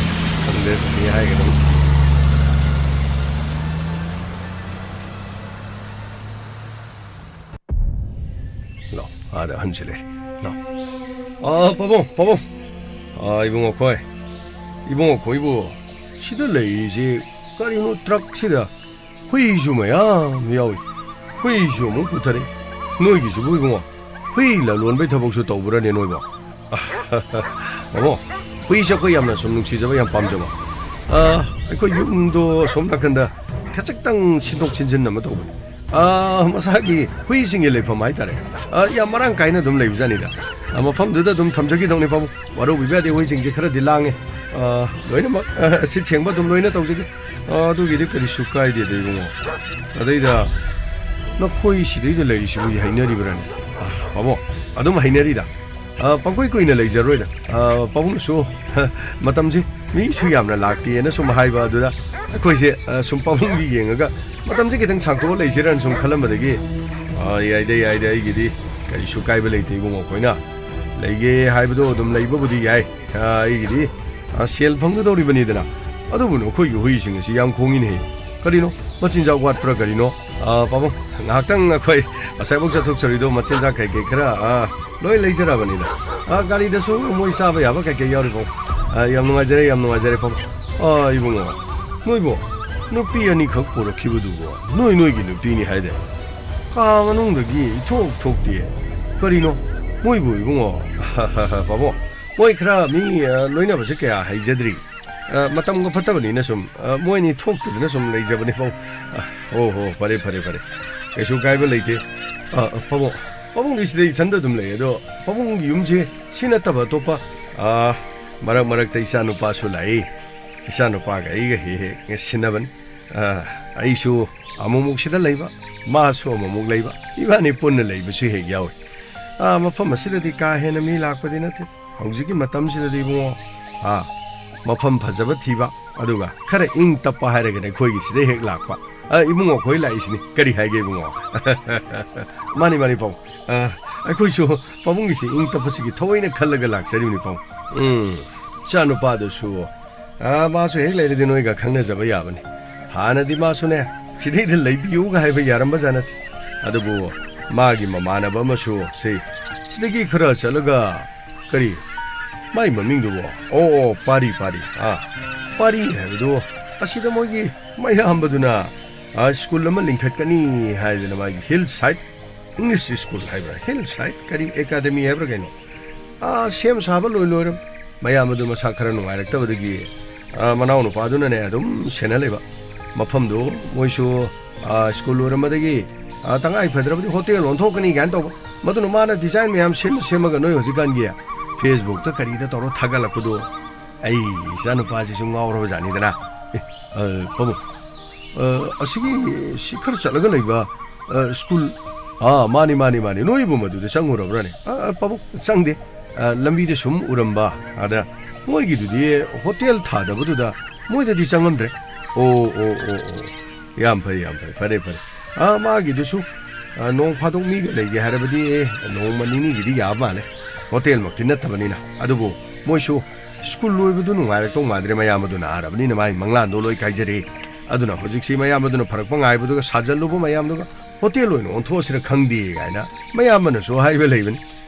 ꯈꯪꯗꯦ, ꯀꯔꯤ ꯍꯥꯏꯒꯗꯕꯅꯣ꯫ ꯂꯥꯎ, ꯑꯥꯗ ꯑꯍꯟꯁꯤ ꯂꯩꯔꯦ꯫ ꯂꯥꯎ꯫ ꯑꯥ, ꯄꯥꯕꯨꯡ, ꯄꯥꯕꯨꯡ꯫ ꯑꯥ, ꯏꯕꯨꯡꯉꯣ ꯈꯣꯏ꯫ ꯏꯕꯨꯡꯉꯣ ꯈꯣꯏꯕꯨ ꯁꯤꯗ ꯂꯩꯔꯤꯁꯤ ꯀꯔꯤꯅꯣ, ꯇ꯭ꯔꯛꯁꯤꯗ ꯍꯨꯏꯁꯨ ꯃꯌꯥꯝ ꯌꯥꯎꯏ꯫ ꯍꯨꯏꯁꯨ ꯑꯃꯨꯛ ꯄꯨꯊꯔꯛꯏ꯫ ꯅꯣꯏꯒꯤꯁꯤꯕꯨ ꯏꯕꯨꯡꯉꯣ, ꯍꯨꯏ ꯂꯂꯣꯟꯕꯩ ꯊꯕꯛꯁꯨ ꯇꯧꯕ꯭ꯔꯅꯦ ꯅꯣꯏꯕꯣ? ꯃꯥꯃꯣ, ꯍꯨꯏꯁꯦ ꯑꯩꯈꯣꯏ ꯌꯥꯝꯅ ꯁꯨꯝ ꯅꯨꯡꯁꯤꯖꯕ, ꯌꯥꯝ ꯄꯥꯝꯖꯕ꯫ ꯑ, ꯑꯩꯈꯣꯏ ꯌꯨꯝꯗꯣ ꯑꯁꯣꯝ ꯅꯥꯀꯟꯗ ꯈꯖꯤꯛꯇꯪ ꯁꯤꯟꯗꯣꯛ ꯁꯤꯟꯖꯤꯟ ꯑꯃ ꯇꯧꯕꯅꯤ꯫ ꯑ, ꯃꯁꯥꯒꯤ ꯍꯨꯏꯁꯤꯡꯒꯤ ꯂꯩꯐꯝ ꯍꯥꯏꯇꯥꯔꯦ꯫ ꯑ, ꯌꯥꯝ ꯃꯔꯥꯡ ꯀꯥꯏꯅ ꯑꯗꯨꯝ ꯂꯩꯕꯖꯥꯠꯅꯤꯗ꯫ ꯑ, ꯃꯐꯝꯗꯨꯗ ꯑꯗꯨꯝ ꯊꯝꯖꯈꯤꯗꯧꯅꯤ, ꯄꯥꯕꯨꯡ꯫ ꯋꯥꯔꯧꯕꯤꯕ ꯌꯥꯗꯦ, ꯍꯨꯏꯁꯤꯡꯁꯦ ꯈꯔꯗꯤ ꯂꯥꯡꯉꯦ꯫ ꯑ, ꯂꯣꯏꯅꯃꯛ, ꯑ, ꯁꯤꯠ ꯁꯦꯡꯕ ꯑꯗꯨꯝ ꯂꯣꯏꯅ ꯇꯧꯖꯒꯦ꯫ ꯑ, ꯑꯗꯨꯒꯤꯗꯤ ꯀꯔꯤꯁꯨ ꯀꯥꯏꯗꯦꯗ, ꯏꯕꯨꯡꯉꯣ꯫ ꯑꯗꯩꯗ ꯅꯈꯣꯏ ꯁꯤꯗꯩꯗ ꯂꯩꯔꯤꯁꯤꯕꯨ ꯍꯩꯅꯔꯤꯕ꯭ꯔꯥꯅꯦ? ꯑ, ꯄꯥꯕꯨꯡ, ꯑꯗꯨꯝ ꯍꯩꯅꯔꯤꯗ꯫ ꯑ, ꯄꯪꯀꯨꯏ ꯀꯨꯏꯅ ꯂꯩꯖꯔꯣꯏꯗ꯫ ꯑ, ꯄꯥꯕꯨꯡꯅꯁꯨ, ꯍ, ꯃꯇꯝꯁꯤ ꯃꯤꯁꯨ ꯌꯥꯝꯅ ꯂꯥꯛꯇꯦꯅ ꯁꯨꯝ ꯍꯥꯏꯕ ꯑꯗꯨꯗ ꯑꯩꯈꯣꯏꯁꯦ, ꯑ, ꯁꯨꯝ ꯄꯥꯕꯨꯡꯒꯤ ꯌꯦꯡꯉꯒ ꯃꯇꯝꯁꯤ ꯈꯤꯇꯪ ꯁꯥꯡꯇꯣꯛꯑ ꯂꯩꯁꯤꯔꯅ ꯁꯨꯝ ꯈꯜꯂꯝꯕꯗꯒꯤ, ꯑ, ꯌꯥꯏꯗ, ꯌꯥꯏꯗ, ꯑꯩꯒꯤꯗꯤ ꯀꯔꯤꯁꯨ ꯀꯥꯏꯕ ꯂꯩꯇꯦ, ꯏꯕꯨꯡꯉꯣ꯫ ꯑꯩꯈꯣꯏꯅ ꯂꯩꯒꯦ ꯍꯥꯏꯕꯗꯣ ꯑꯗꯨꯝ ꯂꯩꯕꯕꯨꯗꯤ ꯌꯥꯏ꯫ ꯑ, ꯑꯩꯒꯤꯗꯤ, ꯑ, ꯁꯦꯜ ꯐꯪꯒꯗꯧꯔꯤꯕꯅꯤꯗꯅ꯫ ꯑꯗꯨꯕꯨ ꯅꯈꯣꯏꯒꯤ ꯍꯨꯏꯁꯤꯡ ꯑꯁꯤ ꯌꯥꯝ ꯈꯣꯡꯉꯤꯅꯦꯍꯦ꯫ ꯀꯔꯤꯅꯣ? ꯃꯆꯤꯟꯖꯥꯛ ꯋꯥꯠꯄ꯭ꯔꯥ ꯀꯔꯤꯅꯣ? ꯑ, ꯄꯥꯕꯨꯡ, ꯉꯥꯏꯍꯥꯛꯇꯪ ꯑꯩꯈꯣꯏ ꯉꯁꯥꯏꯐꯥꯎ ꯆꯠꯊꯣꯛꯆꯔꯨꯏꯗꯣ ꯃꯆꯤꯟꯖꯥꯛ ꯀꯩꯀꯩ ꯈꯔ, ꯑ, ꯂꯣꯏ ꯂꯩꯖꯔꯕꯅꯤꯗ꯫ ꯑ, ꯒꯥꯔꯤꯗꯁꯨ ꯃꯣꯏ ꯆꯥꯕ ꯌꯥꯕ ꯀꯩꯀꯩ ꯌꯥꯎꯔꯤꯕꯣ? ꯑ, ꯌꯥꯝ ꯅꯨꯡꯉꯥꯏꯖꯔꯦ, ꯌꯥꯝ ꯅꯨꯡꯉꯥꯏꯖꯔꯦ, ꯄꯥꯕꯨꯡ꯫ ꯑ, ꯏꯕꯨꯡꯉꯣ, ꯅꯣꯏꯕꯨ ꯅꯨꯄꯤ ꯑꯅꯤꯈꯛ ꯄꯨꯔꯛꯈꯤꯕꯗꯨꯕꯨ ꯅꯣꯏ ꯅꯣꯏꯒꯤ ꯅꯨꯄꯤꯅꯤ ꯍꯥꯏꯗꯥꯏ? ꯀꯥ ꯃꯅꯨꯡꯗꯒꯤ ꯏꯊꯣꯛ ꯊꯣꯛꯇꯦ꯫ ꯀꯔꯤꯅꯣ? ꯃꯣꯏꯕꯨ ꯏꯕꯨꯡꯉꯣ, ꯄꯥꯕꯨꯡ, ꯃꯣꯏ ꯈꯔ ꯃꯤ, ꯑ, ꯂꯣꯏꯅꯕꯁꯦ ꯀꯌꯥ ꯍꯩꯖꯗ꯭ꯔꯤ꯫ ꯑ, ꯃꯇꯝꯒ ꯐꯠꯇꯕꯅꯤꯅ ꯁꯨꯝ, ꯑ, ꯃꯣꯏꯅꯤ ꯊꯣꯛꯇꯗꯅ ꯁꯨꯝ ꯂꯩꯖꯕꯅꯤ, ꯄꯥꯕꯨꯡ꯫ ꯑ, ꯍꯣ, ꯍꯣ, ꯐꯔꯦ, ꯐꯔꯦ, ꯐꯔꯦ꯫ ꯀꯩꯁꯨ ꯀꯥꯏꯕ ꯂꯩꯇꯦ꯫ ꯑ, ꯑ, ꯄꯥꯕꯨꯡ, ꯄꯥꯕꯨꯡꯗꯤ ꯁꯤꯗ ꯏꯊꯟꯗ ꯑꯗꯨꯝ ꯂꯩ꯫ ꯑꯗꯣ ꯄꯥꯕꯨꯡꯒꯤ ꯌꯨꯝꯁꯦ ꯁꯤ ꯅꯠꯇꯕ ꯑꯇꯣꯞꯄ, ꯑꯥ, ꯃꯔꯛ ꯃꯔꯛꯇ ꯏꯆꯥꯅꯨꯄꯥꯁꯨ ꯂꯥꯛꯏ꯫ ꯏꯆꯥꯅꯨꯄꯥꯒ ꯑꯩꯒ ꯍꯦꯛ ꯍꯦꯛ ꯁꯤꯟꯅꯕꯅꯤ꯫ ꯑꯥ, ꯑꯩꯁꯨ ꯑꯃꯨꯛꯃꯨꯛ ꯁꯤꯗ ꯂꯩꯕ, ꯃꯥꯁꯨ ꯑꯃꯨꯛꯃꯨꯛ ꯂꯩꯕ, ꯏꯕꯥꯅꯤ ꯄꯨꯟꯅ ꯂꯩꯕꯁꯨ ꯍꯦꯛ ꯌꯥꯎꯏ꯫ ꯑꯥ, ꯃꯐꯝ ꯑꯁꯤꯗꯗꯤ ꯀꯥ ꯍꯦꯟꯅ ꯃꯤ ꯂꯥꯛꯄꯗꯤ ꯅꯠꯇꯦ꯫ ꯍꯧꯖꯤꯛꯀꯤ ꯃꯇꯝꯁꯤꯗꯗꯤ ꯏꯕꯨꯡꯉꯣ, ꯑꯥ, ꯃꯐꯝ ꯐꯖꯕ ꯊꯤꯕ, ꯑꯗꯨꯒ ꯈꯔ ꯏꯪ ꯇꯞꯄ ꯍꯥꯏꯔꯒꯅ ꯑꯩꯈꯣꯏꯒꯤ ꯁꯤꯗ ꯍꯦꯛ ꯂꯥꯛꯄ꯫ ꯑꯥ, ꯏꯕꯨꯡꯉꯣ ꯑꯩꯈꯣꯏ ꯂꯥꯛꯏꯁꯤꯅꯤ꯫ ꯀꯔꯤ ꯍꯥꯏꯒꯦ ꯏꯕꯨꯡꯉꯣ? ꯃꯥꯅꯤ, ꯃꯥꯅꯤ ꯄꯥꯕꯨꯡ꯫ ꯑꯥ, ꯑꯩꯈꯣꯏꯁꯨ ꯄꯥꯕꯨꯡꯒꯤꯁꯤ ꯏꯪ ꯇꯞꯄꯁꯤꯒꯤ ꯊꯑꯣꯏꯅ ꯈꯜꯂꯒ ꯂꯥꯛꯆꯔꯤꯕꯅꯤ ꯄꯥꯕꯨꯡ꯫ ꯎꯝ, ꯏꯆꯥꯅꯨꯄꯥꯗꯨꯁꯨ, ꯑꯥ, ꯃꯥꯁꯨ ꯍꯦꯛ ꯂꯩꯔꯗꯤ ꯅꯣꯏꯒ ꯈꯪꯅꯖꯕ ꯌꯥꯕꯅꯤ꯫ ꯍꯥꯟꯅꯗꯤ ꯃꯥꯁꯨꯅꯦ, ꯁꯤꯗꯩꯗ ꯂꯩꯕꯤꯌꯨꯒ ꯍꯥꯏꯕ ꯌꯥꯔꯝꯕꯖꯥꯠ ꯅꯠꯇꯦ꯫ ꯑꯗꯨꯕꯨ ꯃꯥꯒꯤ ꯃꯃꯥꯟꯅꯕ ꯑꯃꯁꯨ ꯁꯤ, ꯁꯤꯗꯒꯤ ꯈꯔ ꯆꯠꯂꯒ, ꯀꯔꯤ? ꯃꯥꯏ ꯃꯃꯤꯡꯗꯨꯕꯣ? ꯑꯣ, ꯑꯣ, ꯄꯥꯔꯤ, ꯄꯥꯔꯤ꯫ ꯑꯥ, ꯄꯥꯔꯤ ꯍꯥꯏꯕꯗꯨ, ꯑꯁꯤꯗ ꯃꯣꯏꯒꯤ ꯃꯌꯥꯝꯕꯗꯨꯅ, ꯑꯥ, ꯁ꯭ꯀꯨꯜ ꯑꯃ ꯂꯤꯡꯈꯠꯀꯅꯤ ꯍꯥꯏꯗꯅ ꯃꯥꯒꯤ ꯍꯤꯜ ꯁꯥꯏꯠ ꯏꯪꯂꯤꯁ ꯁ꯭ꯀꯨꯜ ꯍꯥꯏꯕ꯭ꯔꯥ, ꯍꯤꯜ ꯁꯥꯏꯠ ꯀꯔꯤ ꯑꯦꯀꯥꯗꯃꯤ ꯍꯥꯏꯕ꯭ꯔꯥ ꯀꯩꯅꯣ? ꯑꯥ, ꯁꯦꯝ ꯁꯥꯕ ꯂꯣꯏ ꯂꯣꯏꯔꯝ-, ꯃꯌꯥꯝ ꯑꯗꯨ ꯃꯁꯥ ꯈꯔ ꯅꯨꯡꯉꯥꯏꯔꯛꯇꯕꯗꯒꯤ, ꯑꯥ, ꯃꯅꯥꯎꯅꯨꯄꯥꯗꯨꯅꯅꯦ ꯑꯗꯨꯝ ꯁꯦꯟꯅ ꯂꯩꯕ꯫ ꯃꯐꯝꯗꯨ ꯃꯣꯏꯁꯨ, ꯑꯥ, ꯁ꯭ꯀꯨꯜ ꯂꯣꯏꯔꯝꯕꯗꯒꯤ, ꯑꯥ, ꯇꯉꯥꯏ ꯐꯗ꯭ꯔꯕꯗꯤ ꯍꯣꯇꯦꯜ ꯑꯣꯟꯊꯣꯛꯀꯅꯤ ꯀꯥꯏꯅ ꯇꯧꯕ꯫ ꯃꯗꯨꯅ ꯃꯥꯅ ꯗꯤꯖꯥꯏꯟ ꯃꯌꯥꯝ ꯁꯦꯝꯅ ꯁꯦꯝꯃꯒ ꯅꯣꯏ ꯍꯧꯖꯤꯛꯀꯥꯟꯒꯤ ꯐꯦꯁꯕꯨꯛꯇ ꯀꯔꯤꯗ ꯇꯧꯔ ꯊꯥꯒꯠꯂꯛꯄꯗꯣ, ꯑꯩ ꯏꯆꯥꯅꯨꯄꯥꯁꯤꯁꯨ ꯉꯥꯎꯔꯕ ꯖꯥꯠꯅꯤꯗꯅ꯫ ꯑꯦ, ꯑ, ꯄꯥꯕꯨꯡ, ꯑ, ꯑꯁꯤꯒꯤ ꯁꯤ ꯈꯔ ꯆꯠꯂꯒ ꯂꯩꯕ, ꯑ, ꯁ꯭ꯀꯨꯜ, ꯑꯥ, ꯃꯥꯅꯤ, ꯃꯥꯅꯤ, ꯃꯥꯅꯤ, ꯅꯣꯏꯕꯨ ꯃꯗꯨꯗ ꯆꯪꯉꯨꯔꯕ꯭ꯔꯥꯅꯦ? ꯑ, ꯑ, ꯄꯥꯕꯨꯡ, ꯆꯪꯗꯦ꯫ ꯑ, ꯂꯝꯕꯤꯗ ꯁꯨꯝ ꯎꯔꯝꯕ, ꯑꯗ ꯃꯣꯏꯒꯤꯗꯨꯗꯤ ꯍꯣꯇꯦꯜ ꯊꯥꯗꯕꯗꯨꯗ ꯃꯣꯏꯗꯗꯤ ꯆꯪꯉꯝꯗ꯭ꯔꯦ꯫ ꯑꯣ, ꯑꯣ, ꯑꯣ, ꯑꯣ꯫ ꯌꯥꯝ ꯐꯩ, ꯌꯥꯝ ꯐꯩ꯫ ꯐꯔꯦ, ꯐꯔꯦ꯫ ꯑ, ꯃꯥꯒꯤꯗꯨꯁꯨ, ꯑ, ꯅꯣꯡ ꯐꯥꯗꯣꯛ ꯃꯤꯒ ꯂꯩꯒꯦ ꯍꯥꯏꯔꯕꯗꯤ, ꯑꯦ, ꯅꯣꯡꯃ ꯅꯤꯅꯤꯒꯤꯗꯤ ꯌꯥꯕ ꯃꯥꯜꯂꯦ꯫ ꯍꯣꯇꯦꯜꯃꯛꯇꯤ ꯅꯠꯇꯕꯅꯤꯅ꯫ ꯑꯗꯨꯕꯨ ꯃꯣꯏꯁꯨ ꯁ꯭ꯀꯨꯜ ꯂꯣꯏꯕꯗꯨ ꯅꯨꯡꯉꯥꯏꯔꯛꯇꯧ ꯃꯥꯟꯗ꯭ꯔꯦ, ꯃꯌꯥꯝꯕꯗꯨ ꯅꯥꯔꯕꯅꯤꯅ ꯃꯥꯒꯤ ꯃꯪꯂꯥꯟꯗꯣ ꯂꯣꯏ ꯀꯥꯏꯖꯔꯦ꯫ ꯑꯗꯨꯅ ꯍꯧꯖꯤꯛꯁꯤ ꯃꯌꯥꯝꯕꯗꯨꯅ ꯐꯔꯛꯄ ꯉꯥꯏꯕꯗꯨꯒ ꯁꯥꯖꯜꯂꯨꯕ ꯃꯌꯥꯝꯗꯨꯒ ꯍꯣꯇꯦꯜ ꯑꯣꯏꯅ ꯑꯣꯟꯊꯣꯛꯑꯁꯤꯔ ꯈꯪꯗꯦ ꯀꯥꯏꯅ ꯃꯌꯥꯝꯕꯅꯁꯨ ꯍꯥꯏꯕ ꯂꯩꯕꯅꯤ꯫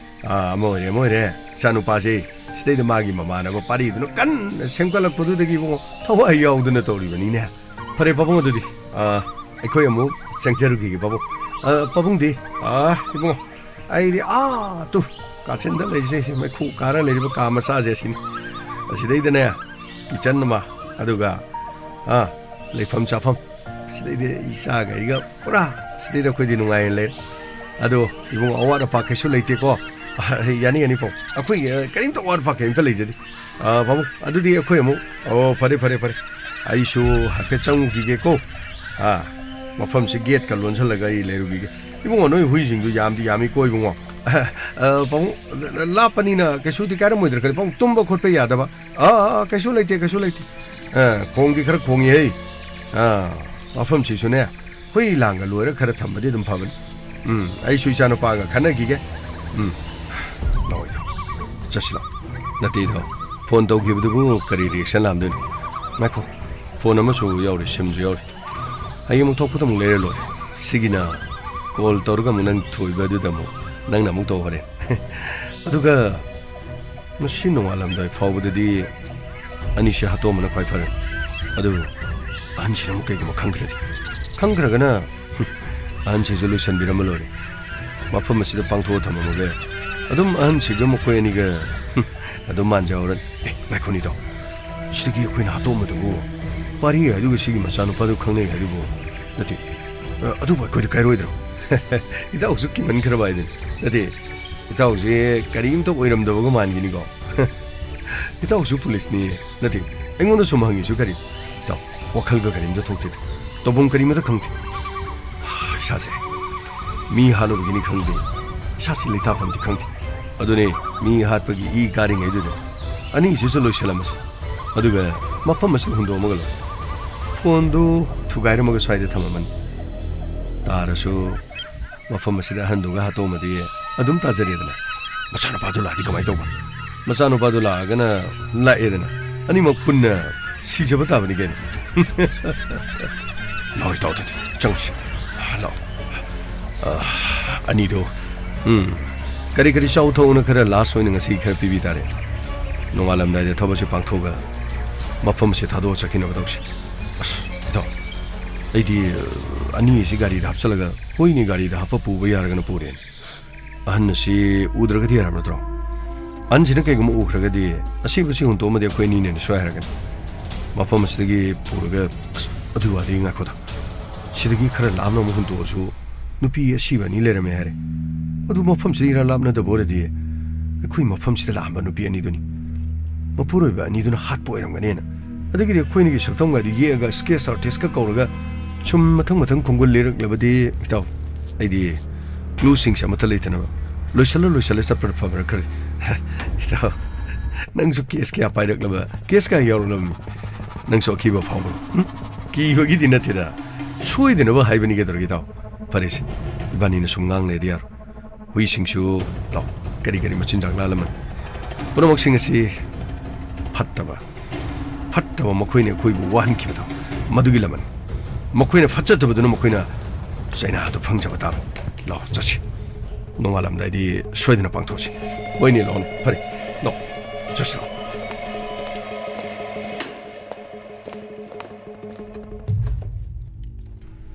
ꯑꯥ, ꯑꯃ ꯑꯣꯏꯔꯦ, ꯑꯃ ꯑꯣꯏꯔꯦ꯫ ꯏꯆꯥꯅꯨꯄꯥꯁꯦ ꯁꯤꯗꯩꯗ ꯃꯥꯒꯤ ꯃꯃꯥꯟꯅꯕ ꯄꯥꯔꯤꯗꯨꯅ ꯀꯟꯅ ꯁꯦꯝꯒꯠꯂꯛꯄꯗꯨꯗꯒꯤ ꯏꯕꯨꯡꯉꯣ ꯊꯋꯥꯏ ꯌꯥꯎꯗꯅ ꯇꯧꯔꯤꯕꯅꯤꯅꯦ꯫ ꯐꯔꯦ ꯄꯥꯕꯨꯡ, ꯑꯗꯨꯗꯤ, ꯑꯥ, ꯑꯩꯈꯣꯏ ꯑꯃꯨꯛ ꯆꯪꯖꯔꯨꯈꯤꯒꯦ ꯄꯥꯕꯨꯡ꯫ ꯑꯥ, ꯄꯥꯕꯨꯡꯗꯤ, ꯑꯥ, ꯏꯕꯨꯡꯉꯣ, ꯑꯩꯗꯤ ꯑꯥ ꯇꯨ ꯀꯥꯆꯤꯟꯗ ꯂꯩꯔꯤꯁꯦ, ꯁꯤ ꯃꯩꯈꯨ ꯀꯥꯔ ꯂꯩꯔꯤꯕ ꯀꯥ ꯃꯆꯥꯁꯦ ꯑꯁꯤꯅꯤ꯫ ꯑꯁꯤꯗꯩꯗꯅꯦ ꯀꯤꯠꯆꯟ ꯑꯃ, ꯑꯗꯨꯒ, ꯑꯥ, ꯂꯩꯐꯝ ꯆꯥꯐꯝ꯫ ꯁꯤꯗꯩꯗꯤ ꯏꯆꯥꯒ ꯑꯩꯒ ꯄꯨꯔꯥ ꯁꯤꯗꯩꯗ ꯑꯩꯈꯣꯏꯗꯤ ꯅꯨꯡꯉꯥꯏꯅ ꯂꯩꯔꯦ꯫ ꯑꯗꯣ ꯏꯕꯨꯡ, ꯑꯋꯥꯠ ꯑꯄꯥ ꯀꯩꯁꯨ ꯂꯩꯇꯦꯀꯣ? ꯌꯥꯅꯤ, ꯌꯥꯅꯤ ꯄꯥꯕꯨꯡ, ꯑꯩꯈꯣꯏꯒꯤ ꯀꯔꯤꯝꯇ ꯑꯋꯥꯠ ꯑꯄꯥ ꯀꯔꯤꯝꯇ ꯂꯩꯖꯗꯦ꯫ ꯑ, ꯄꯥꯕꯨꯡ, ꯑꯗꯨꯗꯤ ꯑꯩꯈꯣꯏ ꯑꯃꯨꯛ, ꯑꯣ, ꯐꯔꯦ, ꯐꯔꯦ, ꯐꯔꯦ, ꯑꯩꯁꯨ ꯍꯥꯏꯐꯦꯠ ꯆꯪꯉꯨꯈꯤꯒꯦꯀꯣ꯫ ꯑꯥ, ꯃꯐꯝꯁꯤ ꯒꯦꯠꯀ ꯂꯣꯟꯁꯤꯜꯂꯒ ꯑꯩ ꯂꯩꯔꯨꯈꯤꯒꯦ꯫ ꯏꯕꯨꯡꯉꯣ, ꯅꯣꯏ ꯍꯨꯏꯁꯤꯡꯗꯨ ꯌꯥꯝꯗꯤ ꯌꯥꯝꯃꯤꯀꯣ ꯏꯕꯨꯡꯉꯣ꯫ ꯑ, ꯄꯥꯕꯨꯡ, ꯂꯥꯞꯄꯅꯤꯅ ꯀꯩꯁꯨꯗꯤ ꯀꯥꯏꯔꯝꯃꯣꯏꯗ꯭ꯔꯥ ꯈꯜꯂꯤ ꯄꯥꯕꯨꯡ, ꯇꯨꯝꯕ ꯈꯣꯠꯄ ꯌꯥꯗꯕ꯫ ꯑꯥ, ꯑꯥ, ꯀꯩꯁꯨ ꯂꯩꯇꯦ, ꯀꯩꯁꯨ ꯂꯩꯇꯦ꯫ ꯑ, ꯈꯣꯡꯗꯤ ꯈꯔ ꯈꯣꯡꯉꯤꯍꯦ꯫ ꯑꯥ, ꯃꯐꯝꯁꯤꯁꯨꯅꯦ, ꯍꯨꯏ ꯂꯥꯡꯒ ꯂꯣꯏꯔ ꯈꯔ ꯊꯝꯕꯗꯤ ꯑꯗꯨꯝ ꯐꯕꯅꯤ꯫ ꯎꯝ, ꯑꯩꯁꯨ ꯏꯆꯥꯅꯨꯄꯥꯒ ꯈꯟꯅꯈꯤꯒꯦ꯫ ꯎꯝ, ꯂꯥꯛꯑꯣ ꯏꯇꯥꯎ, ꯆꯠꯁꯤ ꯂꯥꯛꯑꯣ꯫ ꯅꯠꯇꯦ ꯏꯇꯥꯎ, ꯐꯣꯟ ꯇꯧꯈꯤꯕꯗꯨꯕꯨ ꯀꯔꯤ ꯔꯤꯌꯦꯛꯁꯟ ꯂꯥꯛꯑꯝꯗꯣꯏꯅꯣ? ꯉꯥꯏꯈꯣ, ꯐꯣꯟ ꯑꯃꯁꯨ ꯌꯥꯎꯔꯤ, ꯁꯤꯝꯁꯨ ꯌꯥꯎꯔꯤ꯫ ꯍꯌꯦꯡ ꯑꯃꯨꯛ ꯊꯣꯛꯄꯗ ꯑꯃꯨꯛ ꯂꯩꯔ ꯂꯣꯏꯔꯦ꯫ ꯁꯤꯒꯤꯅ ꯀꯣꯜ ꯇꯧꯔꯒ ꯑꯃꯨꯛ ꯅꯪ ꯊꯣꯏꯕ ꯑꯗꯨꯗ ꯑꯃꯨꯛ ꯅꯪꯅ ꯑꯃꯨꯛ ꯇꯧ ꯍꯣꯔꯦꯟ꯫ ꯑꯗꯨꯒ ꯉꯁꯤ ꯅꯣꯡꯉꯥꯜꯂꯝꯗꯥꯏ ꯐꯥꯎꯕꯗꯗꯤ ꯑꯅꯤꯁꯦ ꯍꯥꯠꯇꯣꯛꯑꯝꯕꯅ ꯈ꯭ꯋꯥꯏ ꯐꯔꯦ꯫ ꯑꯗꯨ ꯑꯍꯟꯁꯤꯅ ꯑꯃꯨꯛ ꯀꯩꯒꯨꯝꯕ ꯈꯪꯈ꯭ꯔꯗꯤ? ꯈꯪꯈ꯭ꯔꯒꯅ, ꯍꯨꯝ, ꯑꯍꯟꯁꯤꯁꯨ ꯂꯣꯏꯁꯤꯟꯕꯤꯔꯝꯃ ꯂꯣꯏꯔꯦ꯫ ꯃꯐꯝ ꯑꯁꯤꯗ ꯄꯥꯡꯊꯣꯛꯑ ꯊꯝꯃꯝꯃꯒ ꯑꯗꯨꯝ ꯑꯍꯟꯁꯤꯒ ꯃꯈꯣꯏ ꯑꯅꯤꯒ, ꯍꯨꯝ, ꯑꯗꯨꯝ ꯃꯥꯟꯖꯍꯧꯔꯅꯤ꯫ ꯑꯦ, ꯉꯥꯏꯈꯣꯅꯤꯗꯣ, ꯁꯤꯗꯒꯤ ꯑꯩꯈꯣꯏꯅ ꯍꯥꯠꯇꯣꯛꯑꯝꯕꯗꯨꯕꯨ ꯄꯥꯔꯤ ꯍꯥꯏꯗꯨꯒ ꯁꯤꯒꯤ ꯃꯆꯥꯅꯨꯄꯥꯗꯨ ꯈꯪꯅꯩ ꯍꯥꯏꯗꯨꯕꯨ? ꯅꯠꯇꯦ, ꯑ, ꯑꯗꯨꯕꯨ ꯑꯩꯈꯣꯏꯗ ꯀꯥꯏꯔꯣꯏꯗ꯭ꯔꯣ? ꯏꯇꯥꯎꯁꯨ ꯀꯤꯃꯟꯈ꯭ꯔꯕ ꯍꯥꯏꯗꯨꯅꯤ꯫ ꯅꯠꯇꯦ, ꯏꯇꯥꯎꯁꯦ ꯀꯔꯤꯝꯇ ꯑꯣꯏꯔꯝꯗꯕꯒ ꯃꯥꯟꯈꯤꯅꯤꯀꯣ꯫ ꯏꯇꯥꯎꯁꯨ ꯄꯨꯂꯤꯁꯅꯤ꯫ ꯅꯠꯇꯦ, ꯑꯩꯉꯣꯟꯗ ꯁꯨꯝ ꯍꯪꯉꯤꯁꯨ ꯀꯔꯤ? ꯏꯇꯥꯎ, ꯋꯥꯈꯜꯒ ꯀꯔꯤꯝꯇ ꯊꯣꯛꯇꯦꯗ꯫ ꯇꯧꯐꯝ ꯀꯔꯤꯃꯇ ꯈꯪꯗꯦ꯫ ꯏꯁꯥꯁꯦ ꯃꯤ ꯍꯥꯠꯂꯨꯕꯒꯤꯅꯤ ꯈꯪꯗꯦ, ꯏꯁꯥꯁꯦ ꯂꯩꯇꯥꯐꯝꯗꯤ ꯈꯪꯗꯦ꯫ ꯑꯗꯨꯅꯦ, ꯃꯤ ꯍꯥꯠꯄꯒꯤ ꯏ ꯀꯥꯔꯤꯉꯩꯗꯨꯗ ꯑꯅꯤꯁꯤꯁꯨ ꯂꯣꯏꯁꯤꯜꯂꯝꯃꯁꯤ꯫ ꯑꯗꯨꯒ ꯃꯐꯝ ꯑꯁꯤꯗ ꯍꯨꯟꯗꯣꯛꯑꯝꯃꯒ ꯂꯣꯏꯔꯦ꯫ ꯐꯣꯟꯗꯨ ꯊꯨꯒꯥꯏꯔꯝꯃꯒ ꯁ꯭ꯋꯥꯏꯗ ꯊꯝꯃꯝꯃꯅꯤ꯫ ꯇꯥꯔꯁꯨ ꯃꯐꯝ ꯑꯁꯤꯗ ꯑꯍꯟꯗꯨꯒ ꯍꯥꯠꯇꯣꯛꯑꯝꯃꯗꯤ ꯑꯗꯨꯝ ꯇꯥꯖꯔꯦꯗꯅ꯫ ꯃꯆꯥꯅꯨꯄꯥꯗꯨ ꯂꯥꯛꯑꯗꯤ ꯀꯃꯥꯏꯅ ꯇꯧꯕ? ꯃꯆꯥꯅꯨꯄꯥꯗꯨ ꯂꯥꯛꯑꯒꯅ ꯂꯥꯛꯑꯦꯗꯅ, ꯑꯅꯤꯃꯛ ꯄꯨꯟꯅ ꯁꯤꯖꯕ ꯇꯥꯕꯅꯤ ꯀꯩꯅꯣ꯫ ꯂꯥꯛꯑꯣ ꯏꯇꯥꯎ, ꯑꯗꯨꯗꯤ ꯆꯪꯁꯤ꯫ ꯂꯥꯛꯑꯣ꯫ ꯑ, ꯑꯅꯤꯗꯣ, ꯎꯝ, ꯀꯔꯤ ꯀꯔꯤ ꯆꯥꯎ ꯊꯛꯎꯅ ꯈꯔ ꯂꯥꯁ ꯑꯣꯏꯅ ꯉꯁꯤ ꯈꯔ ꯄꯤꯕꯤ ꯇꯥꯔꯦ꯫ ꯅꯣꯡꯉꯥꯜꯂꯝꯗꯥꯏꯗ ꯊꯕꯛꯁꯦ ꯄꯥꯡꯊꯣꯛꯑꯒ ꯃꯐꯝꯁꯦ ꯊꯥꯗꯣꯛꯑ ꯆꯠꯈꯤꯅꯕ ꯇꯧꯁꯤ꯫ ꯑꯁ, ꯏꯇꯥꯎ, ꯑꯩꯗꯤ, ꯑ, ꯑꯅꯤ ꯑꯁꯤ ꯒꯥꯔꯤꯗ ꯍꯥꯞꯆꯤꯜꯂꯒ ꯍꯣꯏꯅꯦ, ꯒꯥꯔꯤꯗ ꯍꯥꯞꯄ ꯄꯨꯕ ꯌꯥꯔꯒꯅ ꯄꯨꯔꯦꯅꯦ꯫ ꯑꯍꯟ ꯑꯁꯤ ꯎꯗ꯭ꯔꯒꯗꯤ ꯌꯥꯔꯕ ꯅꯠꯇ꯭ꯔꯣ? ꯑꯍꯟꯁꯤꯅ ꯀꯩꯒꯨꯝꯕ ꯎꯈ꯭ꯔꯒꯗꯤ, "ꯑꯁꯤꯕꯨ ꯁꯤ ꯍꯨꯟꯇꯣꯛꯑꯝꯃꯗꯤ ꯑꯩꯈꯣꯏ ꯑꯅꯤꯅꯦꯅ" ꯁꯣꯏ ꯍꯥꯏꯔꯛꯀꯅꯤ꯫ ꯃꯐꯝ ꯑꯁꯤꯗꯒꯤ ꯄꯨꯔꯒ, ꯑꯁ, ꯑꯗꯨꯒꯤ ꯋꯥꯗꯤ ꯉꯥꯏꯈꯣꯗ꯫ ꯁꯤꯗꯒꯤ ꯈꯔ ꯂꯥꯞꯅ ꯑꯃꯨꯛ ꯍꯨꯟꯇꯣꯛꯑꯁꯨ ꯅꯨꯄꯤ ꯑꯁꯤꯕ ꯑꯅꯤ ꯂꯩꯔꯝꯃꯦ ꯍꯥꯏꯔꯦ꯫ ꯑꯗꯨ ꯃꯐꯝꯁꯤꯗ ꯏꯔꯥ ꯂꯥꯞꯅꯗꯕ ꯑꯣꯏꯔꯗꯤ ꯑꯩꯈꯣꯏ ꯃꯐꯝꯁꯤꯗ ꯂꯥꯛꯑꯝꯕ ꯅꯨꯄꯤ ꯑꯅꯤꯗꯨꯅꯤ꯫ ꯃꯄꯨꯔꯣꯏꯕ ꯑꯅꯤꯗꯨꯅ ꯍꯥꯠꯄ ꯑꯣꯏꯔꯝꯒꯅꯦꯅ꯫ ꯑꯗꯒꯤꯗꯤ ꯑꯩꯈꯣꯏꯅꯤꯒꯤ ꯁꯛꯇꯝꯒꯗꯤ ꯌꯦꯛꯑꯒ sketch artistꯀ ꯀꯧꯔꯒ ꯁꯨꯝ ꯃꯊꯪ ꯃꯊꯪ ꯈꯣꯡꯒꯨꯜ ꯂꯤꯔꯛꯂꯕꯗꯤ, ꯏꯇꯥꯎ, ꯑꯩꯗꯤ clueꯁꯤꯡꯁꯦ ꯑꯃꯠꯇ ꯂꯩꯇꯅꯕ ꯂꯣꯏꯁꯜꯂ ꯂꯣꯏꯁꯜꯂ ꯆꯠꯄꯅ ꯐꯕ꯭ꯔꯥ ꯈꯜꯂꯤ꯫ ꯏꯇꯥꯎ, ꯅꯪꯁꯨ case ꯀꯌꯥ ꯄꯥꯏꯔꯛꯂꯕ, case ꯀꯌꯥ ꯌꯥꯎꯔꯛꯂꯕꯅꯤ? ꯅꯪꯁꯨ ꯑꯀꯤꯕ ꯐꯥꯎꯕ꯭ꯔꯣ? ꯎꯝ? ꯀꯤꯕꯒꯤꯗꯤ ꯅꯠꯇꯦꯗ, ꯁꯣꯏꯗꯅꯕ ꯍꯥꯏꯕꯅꯤ꯫ ꯀꯩꯗꯧꯔꯒꯦ, ꯏꯇꯥꯎ? ꯐꯔꯦꯁꯦ, ꯏꯕꯥꯅꯤꯅ ꯁꯨꯝ ꯉꯥꯡ ꯂꯩꯔꯗꯤ ꯌꯥꯔꯣꯏ꯫ ꯍꯨꯏꯁꯤꯡꯁꯨ, ꯂꯥꯎ, ꯀꯔꯤ ꯀꯔꯤ ꯃꯆꯤꯟꯖꯥꯛ ꯂꯥꯜꯂꯝꯃꯅꯤ꯫ ꯄꯨꯝꯅꯃꯛꯁꯤꯡ ꯑꯁꯤ ꯐꯠꯇꯕ, ꯐꯠꯇꯕ ꯃꯈꯣꯏꯅ ꯑꯩꯈꯣꯏꯕꯨ ꯋꯥꯍꯟꯈꯤꯕꯗꯣ, ꯃꯗꯨꯒꯤ ꯂꯃꯟ꯫ ꯃꯈꯣꯏꯅ ꯐꯠꯆꯗꯕꯗꯨꯅ ꯃꯈꯣꯏꯅ ꯆꯩꯅꯥꯗꯨ ꯐꯪꯖꯕ ꯇꯥꯕꯅꯤ꯫ ꯂꯥꯎ, ꯆꯠꯁꯤ꯫ ꯅꯣꯡꯉꯥꯜꯂꯝꯗꯥꯏꯗꯤ ꯁꯣꯏꯗꯅ ꯄꯥꯡꯊꯣꯛꯁꯤ꯫ ꯍꯣꯏꯅꯦ, ꯂꯥꯎꯅꯦ, ꯐꯔꯦ, ꯂꯥꯎ, ꯆꯠꯁꯤ, ꯂꯥꯎ꯫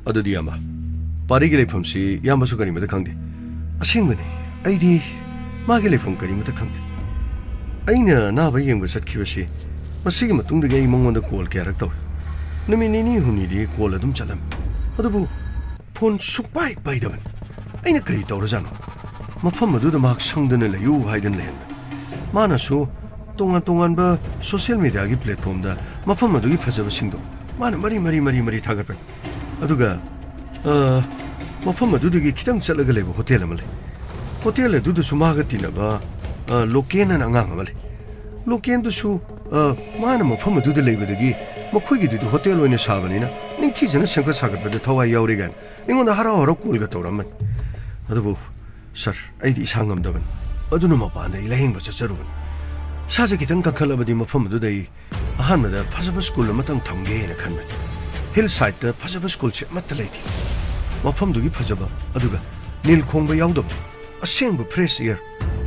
ꯑꯗꯨꯗꯤ, ꯏꯌꯥꯝꯕ, ꯄꯥꯔꯤꯒꯤ ꯂꯩꯐꯝꯁꯤ ꯏꯌꯥꯝꯕꯁꯨ ꯀꯔꯤꯃꯇ ꯈꯪꯗꯦ꯫ ꯑꯁꯦꯡꯕꯅꯤ, ꯑꯩꯗꯤ ꯃꯥꯒꯤ ꯂꯩꯐꯝ ꯀꯔꯤꯃꯇ ꯈꯪꯗꯦ꯫ ꯑꯩꯅ ꯑꯅꯥꯕ ꯌꯦꯡꯕ ꯆꯠꯈꯤꯕꯁꯤ, ꯃꯁꯤꯒꯤ ꯃꯇꯨꯡꯗꯒꯤ ꯑꯩ ꯃꯉꯣꯟꯗ call ꯀꯌꯥꯔꯛ ꯇꯧꯔꯦ꯫ ꯅꯨꯃꯤꯠ ꯅꯤꯅꯤ ꯍꯨꯝꯅꯤꯗꯤ call ꯑꯗꯨꯝ ꯆꯠꯂꯝꯃꯤ, ꯑꯗꯨꯕꯨ phone ꯁꯨꯛꯄꯥꯏ ꯄꯥꯏꯗꯕꯅꯤ꯫ ꯑꯩꯅ ꯀꯔꯤ ꯇꯧꯔꯖꯥꯠꯅꯣ? ꯃꯐꯝ ꯑꯗꯨꯗ ꯃꯍꯥꯛ ꯁꯪꯗꯅ ꯂꯩꯌꯨ ꯍꯥꯏꯗꯅ ꯂꯩꯍꯟꯕꯅꯤ꯫ ꯃꯥꯅꯁꯨ ꯇꯣꯉꯥꯟ ꯇꯣꯉꯥꯟꯕ social mediaꯒꯤ platformꯗ ꯃꯐꯝ ꯑꯗꯨꯒꯤ ꯐꯖꯕꯁꯤꯡꯗꯣ ꯃꯥꯅ ꯃꯔꯤ ꯃꯔꯤ ꯃꯔꯤ ꯃꯔꯤ ꯊꯥꯒꯠꯄꯅꯤ꯫ ꯑꯗꯨꯒ, ꯑ, ꯃꯐꯝ ꯑꯗꯨꯗꯒꯤ ꯈꯤꯇꯪ ꯆꯠꯂꯒ ꯂꯩꯕ hotel ꯑꯃ ꯂꯩ꯫ Hotel ꯑꯗꯨꯗꯁꯨ ꯃꯥꯒ ꯇꯤꯟꯅꯕ, ꯑ, ꯂꯣꯀꯦꯟ ꯑꯅ ꯑꯉꯥꯡ ꯑꯃ ꯂꯩ꯫ ꯂꯣꯀꯦꯟꯗꯨꯁꯨ, ꯑ, ꯃꯥꯅ ꯃꯐꯝ ꯑꯗꯨꯗ ꯂꯩꯕꯗꯒꯤ ꯃꯈꯣꯏꯒꯤꯗꯨꯗꯤ hotel ꯑꯣꯏꯅ ꯁꯥꯕꯅꯤꯅ ꯅꯤꯡꯊꯤꯖꯅ ꯁꯦꯝꯒꯠ ꯁꯥꯒꯠꯄꯗ ꯊꯋꯥꯏ ꯌꯥꯎꯔꯦ ꯀꯥꯏꯅ ꯑꯩꯉꯣꯟꯗ ꯍꯔꯥꯎ ꯍꯔꯥꯎ callꯒ ꯇꯧꯔꯝꯕꯅꯤ꯫ ꯑꯗꯨꯕꯨ ꯁꯥꯔ, ꯑꯩꯗꯤ ꯏꯁꯥ ꯉꯝꯗꯕꯅꯤ꯫ ꯑꯗꯨꯅ ꯃꯄꯥꯟꯗ ꯑꯩ ꯂꯥꯌꯦꯡꯕ ꯆꯠꯆꯔꯨꯕꯅꯤ꯫ ꯏꯁꯥꯁꯦ ꯈꯤꯇꯪ ꯀꯟꯈꯠꯂꯕꯗꯤ ꯃꯐꯝ ꯑꯗꯨꯗ ꯑꯩ ꯑꯍꯥꯟꯕꯗ ꯐꯖꯕ school ꯑꯃꯇꯪ ꯊꯝꯒꯦꯅ ꯈꯟꯕꯅꯤ꯫ Hill sideꯇ ꯐꯖꯕ schoolꯁꯦ ꯑꯃꯠꯇ ꯂꯩꯇꯦ꯫ ꯃꯐꯝꯗꯨꯒꯤ ꯐꯖꯕ, ꯑꯗꯨꯒ ꯅꯤꯜ ꯈꯣꯡꯕ ꯌꯥꯎꯗꯕ, ꯑꯁꯦꯡꯕ fresh air,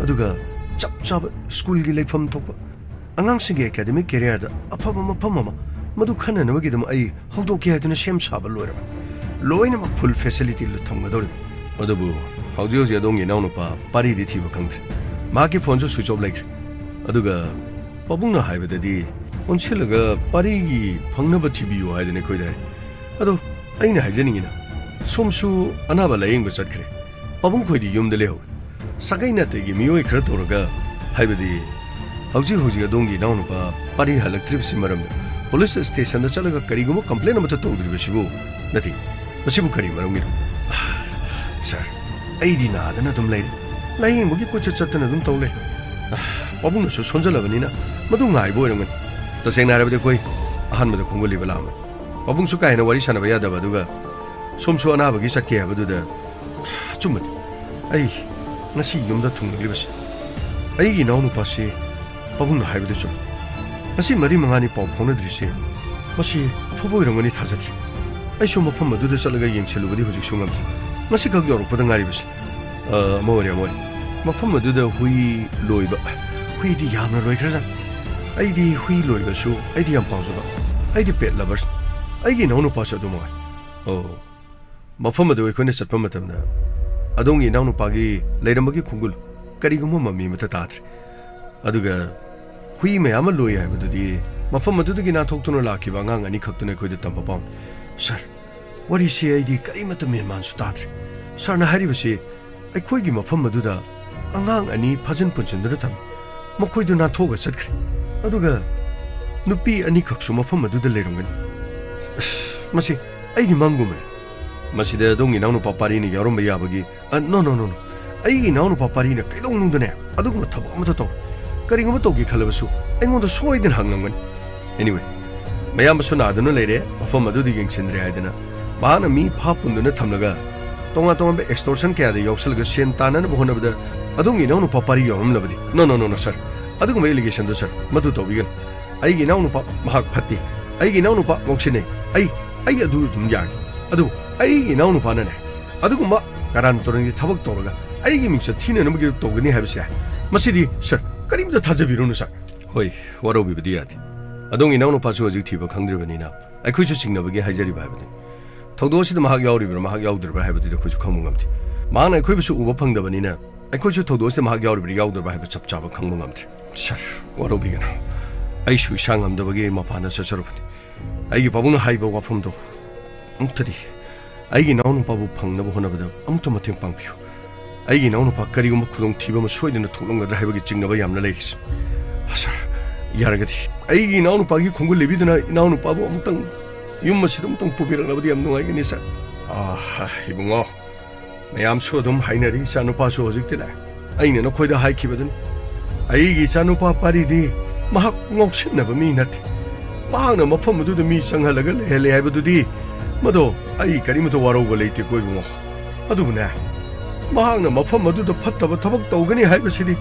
ꯑꯗꯨꯒ ꯆꯞ ꯆꯥꯕ schoolꯒꯤ ꯂꯩꯐꯝ ꯊꯣꯛꯄ, ꯑꯉꯥꯡꯁꯤꯡꯒꯤ academic careerꯗ ꯑꯐꯕ ꯃꯐꯝ ꯑꯃ, ꯃꯗꯨ ꯈꯟꯅꯅꯕꯒꯤꯗꯃꯛ ꯑꯩ ꯍꯧꯗꯣꯛꯀꯦ ꯍꯥꯏꯗꯨꯅ ꯁꯦꯝ ꯁꯥꯕ ꯂꯣꯏꯔꯕꯅꯤ꯫ ꯂꯣꯏꯅꯃꯛ full facility ꯊꯝꯒꯗꯧꯔꯤꯕꯅꯤ꯫ ꯑꯗꯨꯕꯨ ꯍꯧꯖꯤꯛ ꯍꯧꯖꯤꯛ ꯑꯗꯣꯝꯒꯤ ꯏꯅꯥꯎꯅꯨꯄꯥ ꯄꯥꯔꯤꯗꯤ ꯊꯤꯕ ꯈꯪꯗ꯭ꯔꯤ꯫ ꯃꯍꯥꯛꯀꯤ phoneꯁꯨ switch off ꯂꯩꯈ꯭ꯔꯦ꯫ ꯑꯗꯨꯒ ꯄꯥꯕꯨꯡꯅ ꯍꯥꯏꯕꯗꯗꯤ ꯑꯣꯟꯁꯤꯜꯂꯒ ꯄꯥꯔꯤꯒꯤ ꯐꯪꯅꯕ ꯊꯤꯕꯤꯌꯨ ꯍꯥꯏꯗꯅ ꯑꯩꯈꯣꯏꯗ ꯍꯥꯏ꯫ ꯑꯗꯣ ꯑꯩꯅ ꯍꯥꯏꯖꯅꯤꯡꯉꯤꯅ, ꯁꯣꯝꯁꯨ ꯑꯅꯥꯕ ꯂꯥꯌꯦꯡꯕ ꯆꯠꯈ꯭ꯔꯦ꯫ ꯄꯥꯕꯨꯡ ꯈꯣꯏꯗꯤ ꯌꯨꯝꯗ ꯂꯩꯍꯧꯔꯦ꯫ ꯁꯥꯒꯩ ꯅꯥꯇꯩꯒꯤ ꯃꯤꯑꯣꯏ ꯈꯔ ꯇꯧꯔꯒ, ꯍꯥꯏꯕꯗꯤ ꯍꯧꯖꯤꯛ ꯍꯧꯖꯤꯛ ꯑꯗꯣꯝꯒꯤ ꯏꯅꯥꯎꯅꯨꯄꯥ ꯄꯥꯔꯤ ꯍꯜꯂꯛꯇ꯭ꯔꯤꯕꯁꯤ ꯃꯔꯝꯗ ꯄꯨꯂꯤꯁ ꯁ꯭ꯇꯦꯁꯟꯗ ꯆꯠꯂꯒ ꯀꯔꯤꯒꯨꯝꯕ ꯀꯝꯄ꯭ꯂꯦꯟ ꯑꯃꯠꯇ ꯇꯧꯗ꯭ꯔꯤꯕꯁꯤꯕꯨ? ꯅꯠꯇꯦ, ꯃꯁꯤꯕꯨ ꯀꯔꯤ ꯃꯔꯝꯒꯤꯅꯣ? ꯑꯥ, ꯁꯥꯔ, ꯑꯩꯗꯤ ꯅꯥꯗꯅ ꯑꯗꯨꯝ ꯂꯩꯔꯦ꯫ ꯂꯥꯌꯦꯡꯕꯒꯤ ꯀꯣꯏꯆꯠ ꯆꯠꯇꯅ ꯑꯗꯨꯝ ꯇꯧ ꯂꯩꯔꯦ꯫ ꯑꯥ, ꯄꯥꯕꯨꯡꯅꯁꯨ ꯁꯣꯟꯖꯜꯂꯕꯅꯤꯅ ꯃꯗꯨ ꯉꯥꯏꯕ ꯑꯣꯏꯔꯝꯒꯅꯤ꯫ ꯇꯁꯦꯡꯅ ꯍꯥꯏꯔꯕꯗꯤ ꯑꯩꯈꯣꯏ ꯑꯍꯥꯟꯕꯗ ꯈꯣꯡꯒꯨꯜ ꯂꯤꯕ ꯂꯥꯛꯑꯝꯕꯅꯤ꯫ ꯄꯥꯕꯨꯡꯁꯨ ꯀꯥ ꯍꯦꯟꯅ ꯋꯥꯔꯤ ꯁꯥꯟꯅꯕ ꯌꯥꯗꯕ, ꯑꯗꯨꯒ ꯁꯣꯝꯁꯨ ꯑꯅꯥꯕꯒꯤ ꯆꯠꯀꯦ ꯍꯥꯏꯕꯗꯨꯗ꯫ ꯑꯆꯨꯝꯕꯅꯤ, ꯑꯩ ꯉꯁꯤ ꯌꯨꯝꯗ ꯊꯨꯡꯂꯛꯂꯤꯕꯁꯤ꯫ ꯑꯩꯒꯤ ꯏꯅꯥꯎꯅꯨꯄꯥꯁꯤ ꯄꯥꯕꯨꯡꯅ ꯍꯥꯏꯕꯗꯨ ꯆꯨꯝꯃꯤ꯫ ꯉꯁꯤ ꯃꯔꯤ ꯃꯉꯥꯅꯤ ꯄꯥꯎ ꯐꯥꯎꯅꯗ꯭ꯔꯤꯁꯦ, ꯃꯁꯤ ꯑꯐꯕ ꯑꯣꯏꯔꯝꯒꯅꯤ ꯊꯥꯖꯗ꯭ꯔꯤ꯫ ꯑꯩꯁꯨ ꯃꯐꯝ ꯑꯗꯨꯗ ꯆꯠꯂꯒ ꯌꯦꯡꯁꯤꯜꯂꯨꯕꯗꯤ ꯍꯧꯖꯤꯛꯁꯨ ꯉꯝꯗ꯭ꯔꯤ꯫ ꯉꯁꯤꯈꯛ ꯌꯧꯔꯛꯄꯗ ꯉꯥꯏꯔꯤꯕꯁꯤ꯫ ꯑ, ꯑꯃ ꯑꯣꯏꯔꯦ, ꯑꯃ ꯑꯣꯏꯔꯦ꯫ ꯃꯐꯝ ꯑꯗꯨꯗ ꯍꯨꯏ ꯂꯣꯏꯕ, ꯍꯨꯏꯗꯤ ꯌꯥꯝꯅ ꯂꯣꯏꯈ꯭ꯔꯖꯥꯠꯅꯤ꯫ ꯑꯩꯗꯤ ꯍꯨꯏ ꯂꯣꯏꯕꯁꯨ ꯑꯩꯗꯤ ꯌꯥꯝ ꯄꯥꯝꯖꯕ꯫ ꯑꯩꯗꯤ pet lovers꯫ ꯑꯩꯒꯤ ꯏꯅꯥꯎꯅꯨꯄꯥꯁꯨ ꯑꯗꯨ ꯃꯉꯥꯏ꯫ ꯑꯣ, ꯃꯐꯝ ꯑꯗꯨ ꯑꯩꯈꯣꯏꯅ ꯆꯠꯄ ꯃꯇꯝꯗ ꯑꯗꯣꯝꯒꯤ ꯏꯅꯥꯎꯅꯨꯄꯥꯒꯤ ꯂꯩꯔꯝꯕꯒꯤ ꯈꯣꯡꯒꯨꯜ ꯀꯔꯤꯒꯨꯝꯕ ꯃꯃꯤ ꯑꯃꯠꯇ ꯇꯥꯗ꯭ꯔꯦ꯫ ꯑꯗꯨꯒ ꯍꯨꯏ ꯃꯌꯥꯝ ꯑꯃ ꯂꯣꯏ ꯍꯥꯏꯕꯗꯨꯗꯤ ꯃꯐꯝ ꯑꯗꯨꯗꯒꯤ ꯅꯥꯟꯊꯣꯛꯇꯨꯅ ꯂꯥꯛꯈꯤꯕ ꯑꯉꯥꯡ ꯑꯅꯤꯈꯛꯇꯨꯅ ꯑꯩꯈꯣꯏꯗ ꯇꯝꯕ ꯄꯥꯎꯅꯤ꯫ ꯁꯥꯔ, ꯋꯥꯔꯤꯁꯤ ꯑꯩꯗꯤ ꯀꯔꯤꯃꯠꯇ ꯃꯦꯟ ꯃꯥꯟꯁꯨ ꯇꯥꯗ꯭ꯔꯦ꯫ ꯁꯥꯔꯅ ꯍꯥꯏꯔꯤꯕꯁꯤ ꯑꯩꯈꯣꯏꯒꯤ ꯃꯐꯝ ꯑꯗꯨꯗ ꯑꯉꯥꯡ ꯑꯅꯤ ꯐꯥꯖꯤꯟ ꯄꯨꯟꯁꯤꯟꯗꯨꯅ ꯊꯝꯃꯤ꯫ ꯃꯈꯣꯏꯗꯨ ꯅꯥꯟꯊꯣꯛꯑꯒ ꯆꯠꯈ꯭ꯔꯦ꯫ ꯑꯗꯨꯒ ꯅꯨꯄꯤ ꯑꯅꯤꯈꯛꯁꯨ ꯃꯐꯝ ꯑꯗꯨꯗ ꯂꯩꯔꯝꯒꯅꯤ꯫ ꯑꯁ, ꯃꯁꯤ ꯑꯩꯗꯤ ꯃꯪꯒꯨꯝꯕꯅꯤ꯫ ꯃꯁꯤꯗ ꯑꯗꯣꯝꯒꯤ ꯏꯅꯥꯎꯅꯨꯄꯥ ꯄꯥꯔꯤꯅ ꯌꯥꯎꯔꯝꯕ ꯌꯥꯕꯒꯤ, ꯑ, no, no, no, no꯫ ꯑꯩꯒꯤ ꯏꯅꯥꯎꯅꯨꯄꯥ ꯄꯥꯔꯤꯅ ꯀꯩꯗꯧꯅꯨꯡꯗꯅꯦ ꯑꯗꯨꯒꯨꯝꯕ ꯊꯕꯛ ꯑꯃꯠꯇ ꯇꯧꯔꯣꯏ꯫ ꯀꯔꯤꯒꯨꯝꯕ ꯇꯧꯒꯦ ꯈꯜꯂꯕꯁꯨ ꯑꯩꯉꯣꯟꯗ ꯁꯣꯏꯗꯅ ꯍꯪꯂꯝꯒꯅꯤ꯫ Anyway, ꯃꯌꯥꯝꯕꯁꯨ ꯅꯥꯗꯨꯅ ꯂꯩꯔꯦ, ꯃꯐꯝ ꯑꯗꯨꯗ ꯌꯦꯡꯁꯤꯟꯗ꯭ꯔꯦ ꯍꯥꯏꯗꯅ ꯃꯍꯥꯛꯅ ꯃꯤ ꯐꯥ ꯄꯨꯟꯗꯨꯅ ꯊꯝꯂꯒ ꯇꯣꯉꯥꯟ ꯇꯣꯉꯥꯟꯕ extortion ꯀꯌꯥꯗ ꯌꯥꯎꯁꯜꯂꯒ ꯁꯦꯟ ꯇꯥꯟꯅꯅꯕ ꯍꯣꯠꯅꯕꯗ ꯑꯗꯣꯝꯒꯤ ꯏꯅꯥꯎꯅꯨꯄꯥ ꯄꯥꯔꯤ ꯌꯥꯎꯔꯝꯂꯕꯗꯤ? No, no, no, no, sir꯫ ꯑꯗꯨꯒꯨꯝꯕ allegation ꯗꯨ, sir, ꯃꯗꯨ ꯇꯧꯕꯤꯒꯅꯨ꯫ ꯑꯩꯒꯤ ꯏꯅꯥꯎꯅꯨꯄꯥ ꯃꯍꯥꯛ ꯐꯠꯇꯦ꯫ ꯑꯩꯒꯤ ꯏꯅꯥꯎꯅꯨꯄꯥ ꯉꯥꯎꯁꯤꯟꯅꯩ꯫ ꯑꯩ, ꯑꯩ ꯑꯗꯨ ꯑꯗꯨꯝ ꯌꯥꯒꯦ꯫ ꯑꯗꯨꯕꯨ ꯑꯩꯒꯤ ꯏꯅꯥꯎꯅꯨꯄꯥꯅꯅꯦ, ꯑꯗꯨꯒꯨꯝꯕ ꯀꯔꯥꯟ ꯇꯨꯔꯟꯒꯤ ꯊꯕꯛ ꯇꯧꯔꯒ ꯑꯩꯒꯤ ꯃꯤꯡꯆꯠ ꯊꯤꯅꯅꯕꯒꯤ ꯇꯧꯒꯅꯤ ꯍꯥꯏꯕꯁꯦ, ꯃꯁꯤꯗꯤ, sir, ꯀꯔꯤꯝꯇ ꯊꯥꯖꯕꯤꯔꯨꯅꯨ, sir꯫ ꯍꯣꯏ, ꯋꯥꯔꯧꯕꯤꯕꯗꯤ ꯌꯥꯗꯦ꯫ ꯑꯗꯣꯝꯒꯤ ꯏꯅꯥꯎꯅꯨꯄꯥꯁꯨ ꯍꯧꯖꯤꯛ ꯊꯤꯕ ꯈꯪꯗ꯭ꯔꯤꯕꯅꯤꯅ ꯑꯩꯈꯣꯏꯁꯨ ꯆꯤꯡꯅꯕꯒꯤ ꯍꯥꯏꯖꯔꯤꯕ ꯍꯥꯏꯕꯗꯨꯅꯤ꯫ ꯊꯧꯗꯣꯛ ꯑꯁꯤꯗ ꯃꯍꯥꯛ ꯌꯥꯎꯔꯤꯕ꯭ꯔꯥ, ꯃꯍꯥꯛ ꯌꯥꯎꯗ꯭ꯔꯤꯕ꯭ꯔꯥ ꯍꯥꯏꯕꯗꯨꯗꯤ ꯑꯩꯈꯣꯏꯁꯨ ꯈꯪꯕ ꯉꯝꯗꯦ꯫ ꯃꯍꯥꯛꯅ ꯑꯩꯈꯣꯏꯕꯨꯁꯨ ꯎꯕ ꯐꯪꯗꯕꯅꯤꯅ ꯑꯩꯈꯣꯏꯁꯨ ꯊꯧꯗꯣꯛ ꯑꯁꯤꯗ ꯃꯍꯥꯛ ꯌꯥꯎꯔꯤꯕ꯭ꯔꯥ, ꯌꯥꯎꯗ꯭ꯔꯤꯕ꯭ꯔꯥ ꯍꯥꯏꯕ ꯆꯞ ꯆꯥꯕ ꯈꯪꯕ ꯉꯝꯗ꯭ꯔꯦ꯫ Sir, ꯋꯥꯔꯧꯕꯤꯒꯅꯨ꯫ ꯑꯩꯁꯨ ꯏꯁꯥ ꯉꯝꯗꯕꯒꯤ ꯃꯄꯥꯟꯗ ꯆꯠꯆꯔꯨꯕꯅꯤ꯫ ꯑꯩꯒꯤ ꯄꯥꯕꯨꯡꯅ ꯍꯥꯏꯕ ꯋꯥꯐꯝꯗꯣ ꯑꯃꯨꯛꯇꯗꯤ ꯑꯩꯒꯤ ꯏꯅꯥꯎꯅꯨꯄꯥꯕꯨ ꯐꯪꯅꯕ ꯍꯣꯠꯅꯕꯗ ꯑꯃꯨꯛꯇ ꯃꯇꯦꯡ ꯄꯥꯡꯕꯤꯌꯨ꯫ ꯑꯩꯒꯤ ꯏꯅꯥꯎꯅꯨꯄꯥ ꯀꯔꯤꯒꯨꯝꯕ ꯈꯨꯗꯣꯡꯊꯤꯕ ꯑꯃ ꯁꯣꯏꯗꯅ ꯊꯣꯛꯂꯝꯒꯗ꯭ꯔꯥ ꯍꯥꯏꯕꯒꯤ ꯆꯤꯡꯅꯕ ꯌꯥꯝꯅ ꯂꯩꯔꯤ꯫ ꯁꯥꯔ, ꯌꯥꯔꯒꯗꯤ ꯑꯩꯒꯤ ꯏꯅꯥꯎꯅꯨꯄꯥꯒꯤ ꯈꯣꯡꯒꯨꯜ ꯂꯩꯕꯤꯗꯨꯅ ꯏꯅꯥꯎꯅꯨꯄꯥꯕꯨ ꯑꯃꯨꯛꯇꯪ ꯌꯨꯝ ꯑꯁꯤꯗ ꯑꯃꯨꯛꯇꯪ ꯄꯨꯕꯤꯔꯛꯂꯕꯗꯤ ꯌꯥꯝ ꯅꯨꯡꯉꯥꯏꯒꯅꯤ, ꯁꯥꯔ꯫ ꯑꯥ, ꯏꯕꯨꯡꯉꯣ, ꯃꯌꯥꯝꯁꯨ ꯑꯗꯨꯝ ꯍꯥꯏꯅꯔꯤ, ꯏꯆꯥꯅꯨꯄꯥꯁꯨ ꯍꯧꯖꯤꯛꯇꯤꯅꯦ꯫ ꯑꯩꯅ ꯅꯈꯣꯏꯗ ꯍꯥꯏꯈꯤꯕꯗꯨꯅꯤ, ꯑꯩꯒꯤ ꯏꯆꯥꯅꯨꯄꯥ ꯄꯥꯔꯤꯗꯤ ꯃꯍꯥꯛ ꯉꯥꯎꯁꯤꯟꯅꯕ ꯃꯤ ꯅꯠꯇꯦ꯫ ꯃꯍꯥꯛꯅ ꯃꯐꯝ ꯑꯗꯨꯗ ꯃꯤ ꯆꯪꯍꯜꯂꯒ ꯂꯩꯍꯜꯂꯦ ꯍꯥꯏꯕꯗꯨꯗꯤ, ꯃꯗꯣ ꯑꯩ ꯀꯔꯤꯃꯇ ꯋꯥꯔꯧꯕ ꯂꯩꯇꯦꯀꯣ, ꯏꯕꯨꯡꯉꯣ꯫ ꯑꯗꯨꯕꯨꯅꯦ, ꯃꯍꯥꯛꯅ ꯃꯐꯝ ꯑꯗꯨꯗ ꯐꯠꯇꯕ ꯊꯕꯛ ꯇꯧꯒꯅꯤ ꯍꯥꯏꯕꯁꯤꯗꯤ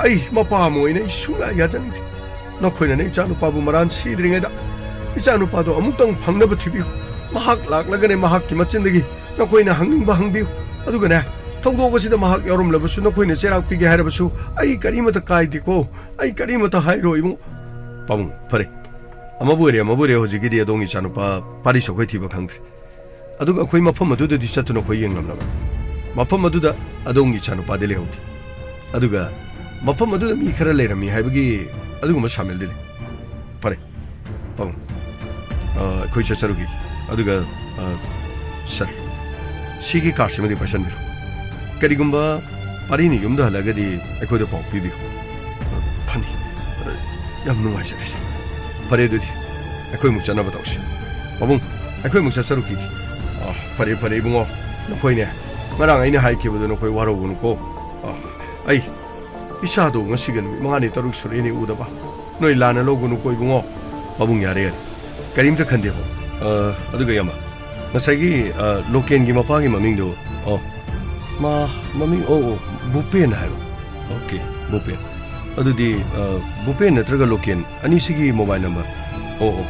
ꯑꯩ ꯃꯄꯥ ꯑꯃ ꯑꯣꯏꯅ ꯑꯩ ꯁꯨꯡꯌꯥ ꯌꯥꯖꯅꯤꯡꯗꯦ꯫ ꯅꯈꯣꯏꯅꯅꯦ ꯏꯆꯥꯅꯨꯄꯥꯕꯨ ꯃꯔꯥꯟ ꯁꯤꯗ꯭ꯔꯤꯉꯩꯗ ꯏꯆꯥꯅꯨꯄꯥꯗꯣ ꯑꯃꯨꯛꯇꯪ ꯐꯪꯅꯕ ꯊꯤꯕꯤꯌꯨ꯫ ꯃꯍꯥꯛ ꯂꯥꯛꯂꯒꯅꯦ ꯃꯍꯥꯛꯀꯤ ꯃꯆꯤꯟꯗꯒꯤ ꯅꯈꯣꯏꯅ ꯍꯪꯅꯤꯡꯕ ꯍꯪꯕꯤꯌꯨ꯫ ꯑꯗꯨꯒꯅꯦ, ꯊꯧꯗꯣꯛ ꯑꯁꯤꯗ ꯃꯍꯥꯛ ꯌꯥꯎꯔꯝꯂꯕꯁꯨ ꯅꯈꯣꯏꯅ ꯆꯩꯔꯥꯛ ꯄꯤꯒꯦ ꯍꯥꯏꯔꯕꯁꯨ ꯑꯩ ꯀꯔꯤꯃꯇ ꯀꯥꯏꯗꯦꯀꯣ꯫ ꯑꯩ ꯀꯔꯤꯃꯇ ꯍꯥꯏꯔꯣꯏ, ꯏꯕꯨꯡ꯫ ꯄꯥꯕꯨꯡ, ꯐꯔꯦ꯫ ꯑꯃꯕꯨ ꯑꯣꯏꯔꯦ, ꯑꯃꯕꯨ ꯑꯣꯏꯔꯦ, ꯍꯧꯖꯤꯛꯀꯤꯗꯤ ꯑꯗꯣꯝꯒꯤ ꯏꯆꯥꯅꯨꯄꯥ ꯄꯥꯔꯤꯁ ꯑꯩꯈꯣꯏ ꯊꯤꯕ ꯈꯪꯗ꯭ꯔꯦ꯫ ꯑꯗꯨꯒ ꯑꯩꯈꯣꯏ ꯃꯐꯝ ꯑꯗꯨꯗꯗꯤ ꯆꯠꯇꯨꯅ ꯑꯩꯈꯣꯏ ꯌꯦꯡꯂꯝꯂꯕ꯫ ꯃꯐꯝ ꯑꯗꯨꯗ ꯑꯗꯣꯝꯒꯤ ꯏꯆꯥꯅꯨꯄꯥꯗꯤ ꯂꯩꯍꯧꯗꯦ꯫ ꯑꯗꯨꯒ ꯃꯐꯝ ꯑꯗꯨꯗ ꯃꯤ ꯈꯔ ꯂꯩꯔꯝꯃꯤ ꯍꯥꯏꯕꯒꯤ ꯑꯗꯨꯒꯨꯝꯕ ꯁꯥꯃꯤꯜꯗꯤ ꯂꯩ꯫ ꯐꯔꯦ, ꯄꯥꯕꯨꯡ꯫ ꯑ, ꯑꯩꯈꯣꯏ ꯆꯠꯆꯔꯨꯈꯤꯒꯦ꯫ ꯑꯗꯨꯒ, ꯑ, ꯁꯥꯔ, ꯁꯤꯒꯤ ꯀꯥꯔꯗꯁꯤꯃꯗꯤ ꯄꯥꯏꯁꯟꯕꯤꯔꯣ꯫ ꯀꯔꯤꯒꯨꯝꯕ ꯄꯥꯔꯤꯅ ꯌꯨꯝꯗ ꯍꯜꯂꯛꯑꯒꯗꯤ ꯑꯩꯈꯣꯏꯗ ꯄꯥꯎ ꯄꯤꯕꯤꯌꯨ꯫ ꯑ, ꯐꯅꯤ꯫ ꯑ, ꯌꯥꯝ ꯅꯨꯡꯉꯥꯏꯖꯔꯦ, ꯁꯥꯔ꯫ ꯐꯔꯦ, ꯑꯗꯨꯗꯤ ꯑꯩꯈꯣꯏ ꯑꯃꯨꯛ ꯆꯠꯅꯕ ꯇꯧꯁꯤ꯫ ꯄꯥꯕꯨꯡ, ꯑꯩꯈꯣꯏ ꯑꯃꯨꯛ ꯆꯠꯆꯔꯨꯈꯤꯒꯦ꯫ ꯑ, ꯐꯔꯦ, ꯐꯔꯦ, ꯏꯕꯨꯡꯉꯣ꯫ ꯅꯈꯣꯏꯅꯦ, ꯉꯔꯥꯡ ꯑꯩꯅ ꯍꯥꯏꯈꯤꯕꯗꯣ ꯅꯈꯣꯏ ꯋꯥꯔꯧꯒꯅꯨꯀꯣ꯫ ꯑ, ꯑꯩ ꯏꯆꯥꯗꯣ ꯉꯁꯤꯒ ꯅꯨꯃꯤꯠ ꯃꯉꯥꯅꯤ, ꯇꯔꯨꯛ ꯁꯨꯔꯦꯅꯦ ꯎꯗꯕ꯫ ꯅꯣꯏ ꯂꯥꯟꯅ ꯂꯧꯒꯅꯨꯀꯣ, ꯏꯕꯨꯡꯉꯣ꯫ ꯄꯥꯕꯨꯡ, ꯌꯥꯔꯦ, ꯌꯥꯔꯦ꯫ ꯀꯔꯤꯝꯇ ꯈꯟꯗꯦꯕꯣ꯫ ꯑ, ꯑꯗꯨꯒ ꯏꯌꯥꯝꯕ, ꯉꯁꯥꯏꯒꯤ, ꯑ, ꯂꯣꯀꯦꯟꯒꯤ ꯃꯄꯥꯒꯤ ꯃꯃꯤꯡꯗꯣ, ꯑꯣ, ꯃꯥ, ꯃꯃꯤꯡ, ꯑꯣ, ꯑꯣ, ꯚꯨꯄꯦꯟ ꯍꯥꯏꯕ꯫ ꯑꯣꯀꯦ, ꯚꯨꯄꯦꯟ꯫ ꯑꯗꯨꯗꯤ, ꯑ, ꯚꯨꯄꯦꯟ ꯅꯠꯇ꯭ꯔꯒ ꯂꯣꯀꯦꯟ ꯑꯅꯤꯁꯤꯒꯤ ꯃꯣꯕꯥꯏꯜ ꯅꯝꯕꯔ? ꯑꯣ, ꯑꯣ,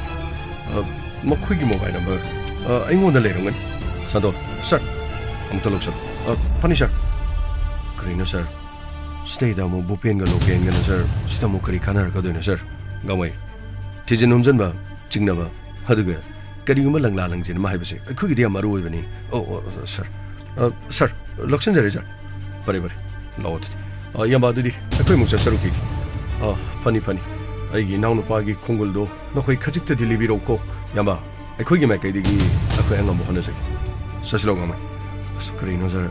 ꯑ, ꯃꯈꯣꯏꯒꯤ ꯃꯣꯕꯥꯏꯜ ꯅꯝꯕꯔ, ꯑ, ꯑꯩꯉꯣꯟꯗ ꯂꯩꯔꯝꯒꯅꯤ꯫ ꯁꯟꯇꯣꯁ, ꯁꯥꯔ, ꯑꯃꯨꯛꯇ ꯂꯧꯁꯜꯂꯨ꯫ ꯑ, ꯐꯅꯤ, ꯁꯥꯔ꯫ ꯀꯔꯤꯅꯣ, ꯁꯥꯔ? ꯁꯤꯗꯩꯗ ꯑꯃꯨꯛ ꯚꯨꯄꯦꯟꯒ ꯂꯣꯀꯦꯟꯒꯅ, ꯁꯥꯔ, ꯁꯤꯗ ꯑꯃꯨꯛ ꯀꯔꯤ ꯀꯥꯟꯅꯔꯛꯀꯗꯣꯏꯅꯣ, ꯁꯥꯔ? ꯒꯥꯡꯃꯩ, ꯊꯤꯖꯤꯟ ꯍꯨꯝꯖꯤꯟꯕ, ꯆꯤꯡꯅꯕ, ꯑꯗꯨꯒ ꯀꯔꯤꯒꯨꯝꯕ ꯂꯪꯂꯥ ꯂꯪꯖꯤꯟ ꯑꯃ ꯍꯥꯏꯕꯁꯦ ꯑꯩꯈꯣꯏꯒꯤꯗꯤ ꯌꯥꯝ ꯃꯔꯨ ꯑꯣꯏꯕꯅꯤ꯫ ꯑꯣ, ꯑꯣ, ꯁꯥꯔ꯫ ꯑ, ꯁꯥꯔ, ꯂꯧꯁꯤꯟꯖꯔꯦ, ꯁꯥꯔ꯫ ꯐꯔꯦ, ꯐꯔꯦ꯫ ꯂꯥꯛꯑꯣ ꯑꯗꯨꯗꯤ꯫ ꯑ, ꯏꯌꯥꯝꯕ, ꯑꯗꯨꯗꯤ ꯑꯩꯈꯣꯏ ꯑꯃꯨꯛ ꯆꯠꯆꯔꯨꯈꯤꯒꯦ꯫ ꯑ, ꯐꯅꯤ, ꯐꯅꯤ꯫ ꯑꯩꯒꯤ ꯏꯅꯥꯎꯅꯨꯄꯥꯒꯤ ꯈꯣꯡꯒꯨꯜꯗꯣ ꯅꯈꯣꯏ ꯈꯖꯤꯛꯇꯗꯤ ꯂꯤꯕꯤꯔꯛꯎꯀꯣ, ꯏꯌꯥꯝꯕ꯫ ꯑꯩꯈꯣꯏꯒꯤ ꯃꯥꯏꯀꯩꯗꯒꯤ ꯑꯩꯈꯣꯏ ꯑꯉꯝꯕ ꯍꯣꯠꯅꯖꯒꯦ꯫ ꯆꯠꯁꯤꯜꯂꯣ, ꯉꯝꯃꯩ꯫ ꯑꯁ, ꯀꯔꯤꯅꯣ ꯁꯥꯔ?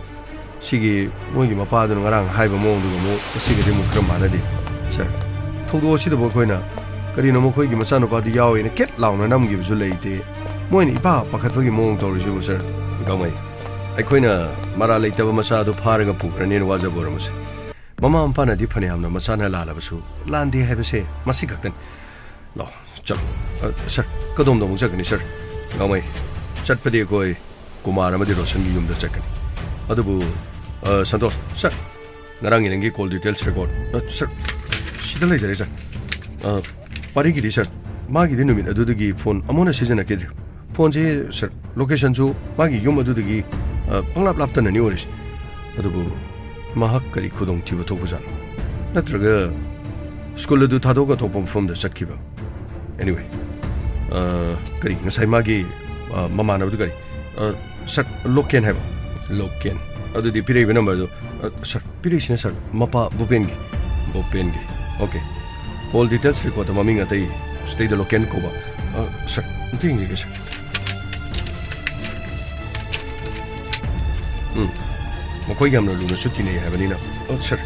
ꯁꯤꯒꯤ ꯃꯣꯏꯒꯤ ꯃꯄꯥꯗꯨꯅ ꯉꯔꯥꯡ ꯍꯥꯏꯕ ꯃꯑꯣꯡꯗꯨꯒ ꯑꯃꯨꯛ ꯉꯁꯤꯒꯗꯤ ꯑꯃꯨꯛ ꯈꯔ ꯃꯥꯟꯅꯗꯦ꯫ ꯁꯥꯔ, ꯊꯧꯗꯣꯛ ꯑꯁꯤꯗꯕꯨ ꯑꯩꯈꯣꯏꯅ ꯀꯔꯤꯅꯣ ꯃꯈꯣꯏꯒꯤ ꯃꯆꯥꯅꯨꯄꯥꯗꯨ ꯌꯥꯎꯋꯦꯅ ꯀꯦꯠ ꯂꯥꯎꯅ ꯅꯝꯈꯤꯕꯁꯨ ꯂꯩꯇꯦ꯫ ꯃꯣꯏꯅ ꯏꯄꯥ ꯄꯥꯈꯠꯄꯒꯤ ꯃꯑꯣꯡ ꯇꯧꯔꯤꯁꯤꯕꯨ, ꯁꯥꯔ? ꯒꯥꯡꯃꯩ, ꯑꯩꯈꯣꯏꯅ ꯃꯔꯥꯜ ꯂꯩꯇꯕ ꯃꯆꯥꯗꯨ ꯐꯥꯔꯒ ꯄꯨꯈ꯭ꯔꯅꯦꯅ ꯋꯥꯖꯕ ꯑꯣꯏꯔꯝꯃꯁꯦ꯫ ꯃꯃꯥ ꯃꯄꯥꯅꯗꯤ ꯐꯅꯌꯥꯝꯅ ꯃꯆꯥꯅ ꯂꯥꯜꯂꯕꯁꯨ ꯂꯥꯟꯗꯦ ꯍꯥꯏꯕꯁꯦ ꯃꯁꯤ ꯈꯛꯇꯅꯤ꯫ ꯂꯥꯛꯑꯣ, ꯆꯠꯂꯣ꯫ ꯑ, ꯁꯥꯔ, ꯀꯗꯣꯝꯗ ꯑꯃꯨꯛ ꯆꯠꯀꯅꯤ, ꯁꯥꯔ? ꯒꯥꯡꯃꯩ, ꯆꯠꯄꯗꯤ ꯑꯩꯈꯣꯏ ꯀꯨꯃꯥꯔ ꯑꯃꯗꯤ ꯔꯣꯁꯟꯒꯤ ꯌꯨꯝꯗ ꯆꯠꯀꯅꯤ꯫ ꯑꯗꯨꯕꯨ, ꯑ, ꯁꯟꯇꯣꯁ, ꯁꯥꯔ, ꯉꯔꯥꯡꯒꯤ ꯅꯪꯒꯤ call details record, ꯑ, ꯁꯥꯔ, ꯁꯤꯗ ꯂꯩꯖꯔꯦ, ꯁꯥꯔ꯫ ꯑ, ꯄꯥꯔꯤꯒꯤꯗꯤ, ꯁꯥꯔ, ꯃꯥꯒꯤꯗꯤ ꯅꯨꯃꯤꯠ ꯑꯗꯨꯗꯒꯤ ꯐꯣꯟ ꯑꯃꯨꯛ ꯍꯟꯅ ꯁꯤꯖꯤꯟꯅꯈꯤꯗ꯭ꯔꯦ꯫ ꯐꯣꯟꯁꯤ, ꯁꯥꯔ, location ꯁꯨ ꯃꯥꯒꯤ ꯌꯨꯝ ꯑꯗꯨꯗꯒꯤ, ꯑ, ꯄꯪꯂꯥꯞ ꯂꯥꯞꯇꯅꯅꯤ ꯑꯣꯏꯔꯤꯁꯤ꯫ ꯑꯗꯨꯕꯨ ꯃꯍꯥꯛ ꯀꯔꯤ ꯈꯨꯗꯣꯡꯊꯤꯕ ꯊꯣꯛꯄꯖꯥꯠꯅꯣ? ꯅꯠꯇ꯭ꯔꯒ ꯁ꯭ꯀꯨꯜ ꯑꯗꯨ ꯊꯥꯗꯣꯛꯑꯒ ꯑꯇꯣꯞꯄ ꯃꯐꯝꯗ ꯆꯠꯈꯤꯕ? Anyway, ꯑ, ꯀꯔꯤ, ꯉꯁꯥꯏ ꯃꯥꯒꯤ, ꯑ, ꯃꯃꯥꯟꯅꯕꯗꯨ ꯀꯔꯤ? ꯑ, ꯁꯥꯔ, ꯂꯣꯀꯦꯟ ꯍꯥꯏꯕ? ꯂꯣꯀꯦꯟ꯫ ꯑꯗꯨꯗꯤ ꯄꯤꯔꯛꯏꯕ number ꯗꯨ, ꯑ, ꯁꯥꯔ, ꯄꯤꯔꯛꯏꯁꯤꯅ, ꯁꯥꯔ, ꯃꯄꯥ ꯚꯨꯄꯦꯟꯒꯤ꯫ ꯚꯨꯄꯦꯟꯒꯤ꯫ OK꯫ Call details record ꯇ ꯃꯃꯤꯡ ꯑꯇꯩ ꯁꯤꯗꯩꯗ ꯂꯣꯀꯦꯟ ꯀꯧꯕ꯫ ꯑ, ꯁꯥꯔ, ꯑꯝꯇ ꯌꯦꯡꯖꯒꯦ, ꯁꯥꯔ꯫ ꯎꯝ꯫ ꯃꯈꯣꯏ ꯌꯥꯝꯅ ꯂꯨꯅꯁꯨ ꯇꯤꯟꯅꯩ ꯍꯥꯏꯕꯅꯤꯅ꯫ ꯑ, ꯁꯥꯔ,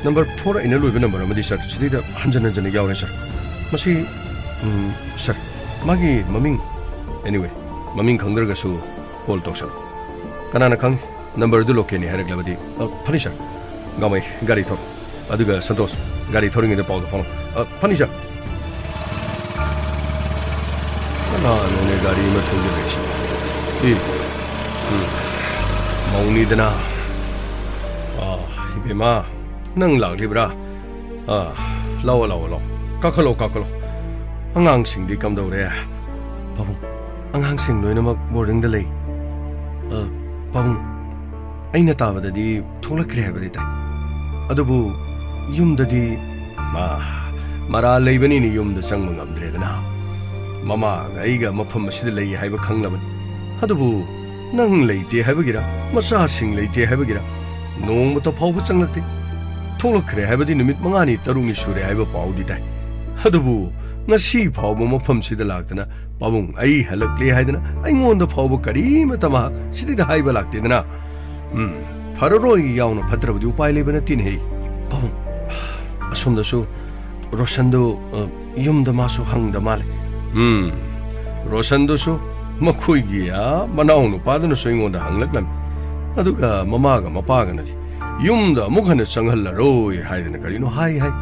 number four ꯑꯩꯅ ꯂꯣꯏꯕ number ꯑꯃꯗꯤ, ꯁꯥꯔ, ꯁꯤꯗꯩꯗ ꯍꯟꯖꯟ ꯍꯟꯖꯟꯅ ꯌꯥꯎꯔꯦ, ꯁꯥꯔ꯫ ꯃꯁꯤ, ꯎꯝ, ꯁꯥꯔ, ꯃꯥꯒꯤ ꯃꯃꯤꯡ, anyway, ꯃꯃꯤꯡ ꯈꯪꯗ꯭ꯔꯒꯁꯨ call ꯇꯧꯁꯜꯂꯨ꯫ ꯀꯅꯥꯅ ꯈꯪ, number ꯗꯨ ꯂꯣꯀꯦꯟꯅꯤ ꯍꯥꯏꯔꯛꯂꯕꯗꯤ꯫ ꯑ, ꯐꯅꯤ, ꯁꯥꯔ꯫ ꯒꯥꯡꯃꯩ, ꯒꯥꯔꯤ ꯊꯧꯔꯣ꯫ ꯑꯗꯨꯒ ꯁꯟꯇꯣꯁ, ꯒꯥꯔꯤ ꯊꯧꯔꯤꯉꯩꯗ ꯄꯥꯎꯗꯣ ꯐꯥꯎꯅꯧ꯫ ꯑ, ꯐꯅꯤ, ꯁꯥꯔ꯫ ꯀꯅꯥꯅꯣꯅꯦ ꯒꯥꯔꯤ ꯑꯃ ꯊꯧꯖꯤꯜꯂꯛꯏꯁꯤꯕꯣ? ꯑꯦ, ꯎꯝ, ꯃꯧꯅꯤꯗꯅ꯫ ꯑ, ꯏꯕꯦꯝꯃ, ꯅꯪ ꯂꯥꯛꯂꯤꯕ꯭ꯔꯥ? ꯑ, ꯂꯥꯛꯑꯣ, ꯂꯥꯛꯑꯣ, ꯂꯥꯛꯑꯣ꯫ ꯀꯥꯈꯠꯂꯣ, ꯀꯥꯈꯠꯂꯣ꯫ ꯑꯉꯥꯡꯁꯤꯡꯗꯤ ꯀꯝꯗꯧꯔꯦ? ꯄꯥꯕꯨꯡ, ꯑꯉꯥꯡꯁꯤꯡ ꯂꯣꯏꯅꯃꯛ boarding ꯗ ꯂꯩ꯫ ꯑ, ꯄꯥꯕꯨꯡ, ꯑꯩꯅ ꯇꯥꯕꯗꯗꯤ ꯊꯣꯛꯂꯛꯈ꯭ꯔꯦ ꯍꯥꯏꯕꯗꯤ ꯇꯥꯏ꯫ ꯑꯗꯨꯕꯨ ꯌꯨꯝꯗꯗꯤ ꯃꯥ ꯃꯔꯥꯜ ꯂꯩꯕꯅꯤꯅ ꯌꯨꯝꯗ ꯆꯪꯕ ꯉꯝꯗ꯭ꯔꯦꯗꯅ꯫ ꯃꯃꯥꯒ ꯑꯩꯒ ꯃꯐꯝ ꯑꯁꯤꯗ ꯂꯩ ꯍꯥꯏꯕ ꯈꯪꯂꯕꯅꯤ꯫ ꯑꯗꯨꯕꯨ ꯅꯪ ꯂꯩꯇꯦ ꯍꯥꯏꯕꯒꯤꯔ, ꯃꯆꯥꯁꯤꯡ ꯂꯩꯇꯦ ꯍꯥꯏꯕꯒꯤꯔ, ꯅꯣꯡꯃꯇ ꯐꯥꯎꯕ ꯆꯪꯂꯛꯇꯦ꯫ ꯊꯣꯛꯂꯛꯈ꯭ꯔꯦ ꯍꯥꯏꯕꯗꯤ ꯅꯨꯃꯤꯠ ꯃꯉꯥꯅꯤ ꯇꯔꯨꯛꯅꯤ ꯁꯨꯔꯦ ꯍꯥꯏꯕ ꯄꯥꯎꯗꯤ ꯇꯥꯏ꯫ ꯑꯗꯨꯕꯨ ꯉꯁꯤ ꯐꯥꯎꯕ ꯃꯐꯝꯁꯤꯗ ꯂꯥꯛꯇꯅ, "ꯄꯥꯕꯨꯡ, ꯑꯩ ꯍꯜꯂꯛꯂꯦ" ꯍꯥꯏꯗꯅ ꯑꯩꯉꯣꯟꯗ ꯐꯥꯎꯕ ꯀꯔꯤꯃꯠꯇ ꯃꯍꯥꯛ ꯁꯤꯗꯩꯗ ꯍꯥꯏꯕ ꯂꯥꯛꯇꯦꯗꯅ꯫ ꯎꯝ, ꯐꯔꯔꯣꯏ ꯌꯥꯎꯅ ꯐꯠꯇ꯭ꯔꯕꯗꯤ ꯎꯄꯥꯏ ꯂꯩꯕ ꯅꯠꯇꯦꯅꯦꯍꯦ꯫ ꯄꯥꯕꯨꯡ, ꯑꯁꯣꯝꯗꯁꯨ ꯔꯣꯁꯟꯗꯨ, ꯑ, ꯌꯨꯝꯗ ꯃꯥꯁꯨ ꯍꯪꯗ ꯃꯥꯜꯂꯦ꯫ ꯎꯝ, ꯔꯣꯁꯟꯗꯨꯁꯨ ꯃꯈꯣꯏꯒꯤ, ꯑ, ꯃꯅꯥꯎ ꯅꯨꯄꯥꯗꯨꯅꯁꯨ ꯑꯩꯉꯣꯟꯗ ꯍꯪꯂꯛꯂꯝꯃꯤ꯫ ꯑꯗꯨꯒ ꯃꯃꯥꯒ ꯃꯄꯥꯒꯅꯗꯤ ꯌꯨꯝꯗ ꯑꯃꯨꯛ ꯍꯟꯅ ꯆꯪꯍꯜꯂꯔꯣꯏ ꯍꯥꯏꯗꯅ ꯀꯔꯤꯅꯣ ꯍꯥꯏ ꯍꯥꯏ꯫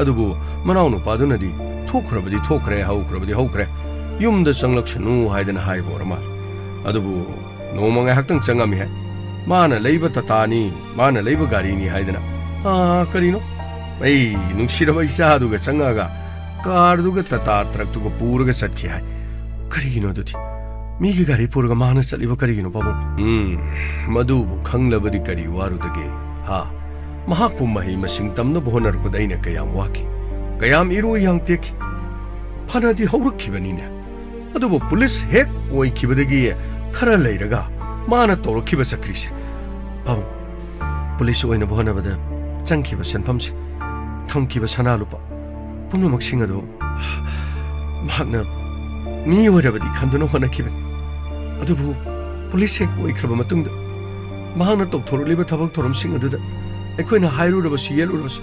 ꯑꯗꯨꯕꯨ ꯃꯅꯥꯎ ꯅꯨꯄꯥꯗꯨꯅꯗꯤ "ꯊꯣꯛꯈ꯭ꯔꯕꯗꯤ ꯊꯣꯛꯈ꯭ꯔꯦ, ꯍꯧꯈ꯭ꯔꯕꯗꯤ ꯍꯧꯈ꯭ꯔꯦ, ꯌꯨꯝꯗ ꯆꯪꯂꯛꯁꯅꯨ" ꯍꯥꯏꯗꯅ ꯍꯥꯏꯕ ꯑꯣꯏꯔ ꯃꯥꯜꯂꯦ꯫ ꯑꯗꯨꯕꯨ ꯅꯣꯡꯃ ꯉꯥꯏꯍꯥꯛꯇꯪ ꯆꯪꯉꯝꯃꯤ ꯍꯥꯏ꯫ ꯃꯥꯅ ꯂꯩꯕ ꯇꯇꯥꯅꯤ, ꯃꯥꯅ ꯂꯩꯕ ꯒꯥꯔꯤꯅꯤ ꯍꯥꯏꯗꯅ, ꯑꯥ, ꯀꯔꯤꯅꯣ? ꯑꯩ ꯅꯨꯡꯁꯤꯔꯕ ꯏꯆꯥꯗꯨꯒ ꯆꯪꯉꯛꯑꯒ ꯀꯥꯔꯗꯨꯒ ꯇꯇꯥ ꯇ꯭ꯔꯛꯇꯨꯒ ꯄꯨꯔꯒ ꯆꯠꯈꯤ ꯍꯥꯏ꯫ ꯀꯔꯤꯒꯤꯅꯣ ꯑꯗꯨꯗꯤ? ꯃꯤꯒꯤ ꯒꯥꯔꯤ ꯄꯨꯔꯒ ꯃꯍꯥꯛꯅ ꯆꯠꯂꯤꯕ ꯀꯔꯤꯒꯤꯅꯣ, ꯄꯥꯕꯨꯡ? ꯎꯝ, ꯃꯗꯨꯕꯨ ꯈꯪꯂꯕꯗꯤ ꯀꯔꯤ ꯋꯥꯔꯨꯗꯒꯦ, ꯍꯥ? ꯃꯍꯥꯛꯄꯨ ꯃꯍꯩ ꯃꯁꯤꯡ ꯇꯝꯅꯕ ꯍꯣꯠꯅꯔꯛꯄꯗ ꯑꯩꯅ ꯀꯌꯥꯝ ꯋꯥꯈꯤ, ꯀꯌꯥꯝ ꯏꯔꯣꯏ ꯌꯥꯡ ꯇꯦꯛꯈꯤ꯫ ꯐꯅꯗꯤ ꯍꯧꯔꯛꯈꯤꯕꯅꯤꯅꯦ꯫ ꯑꯗꯨꯕꯨ ꯄꯨꯂꯤꯁ ꯍꯦꯛ ꯑꯣꯏꯈꯤꯕꯗꯒꯤ ꯈꯔ ꯂꯩꯔꯒ ꯃꯥꯅ ꯇꯧꯔꯛꯈꯤꯕ ꯆꯀ꯭ꯔꯤꯁꯦ꯫ ꯄꯥꯕꯨꯡ, ꯄꯨꯂꯤꯁ ꯑꯣꯏꯅꯕ ꯍꯣꯠꯅꯕꯗ ꯆꯪꯈꯤꯕ ꯁꯦꯟꯐꯝꯁꯦ, ꯊꯝꯈꯤꯕ ꯁꯅꯥ ꯂꯨꯄꯥ ꯄꯨꯝꯅꯃꯛꯁꯤꯡ ꯑꯗꯨ ꯃꯍꯥꯛꯅ ꯃꯤ ꯑꯣꯏꯔꯕꯗꯤ ꯈꯟꯗꯨꯅ ꯍꯣꯠꯅꯈꯤꯕꯅꯤ꯫ ꯑꯗꯨꯕꯨ ꯄꯨꯂꯤꯁ ꯍꯦꯛ ꯑꯣꯏꯈ꯭ꯔꯕ ꯃꯇꯨꯡꯗ ꯃꯍꯥꯛꯅ ꯇꯧꯊꯣꯔꯛꯂꯤꯕ ꯊꯕꯛ ꯊꯧꯔꯝꯁꯤꯡ ꯑꯗꯨꯗ ꯑꯩꯈꯣꯏꯅ ꯍꯥꯏꯔꯨꯔꯕꯁꯨ ꯌꯦꯠꯂꯨꯔꯕꯁꯨ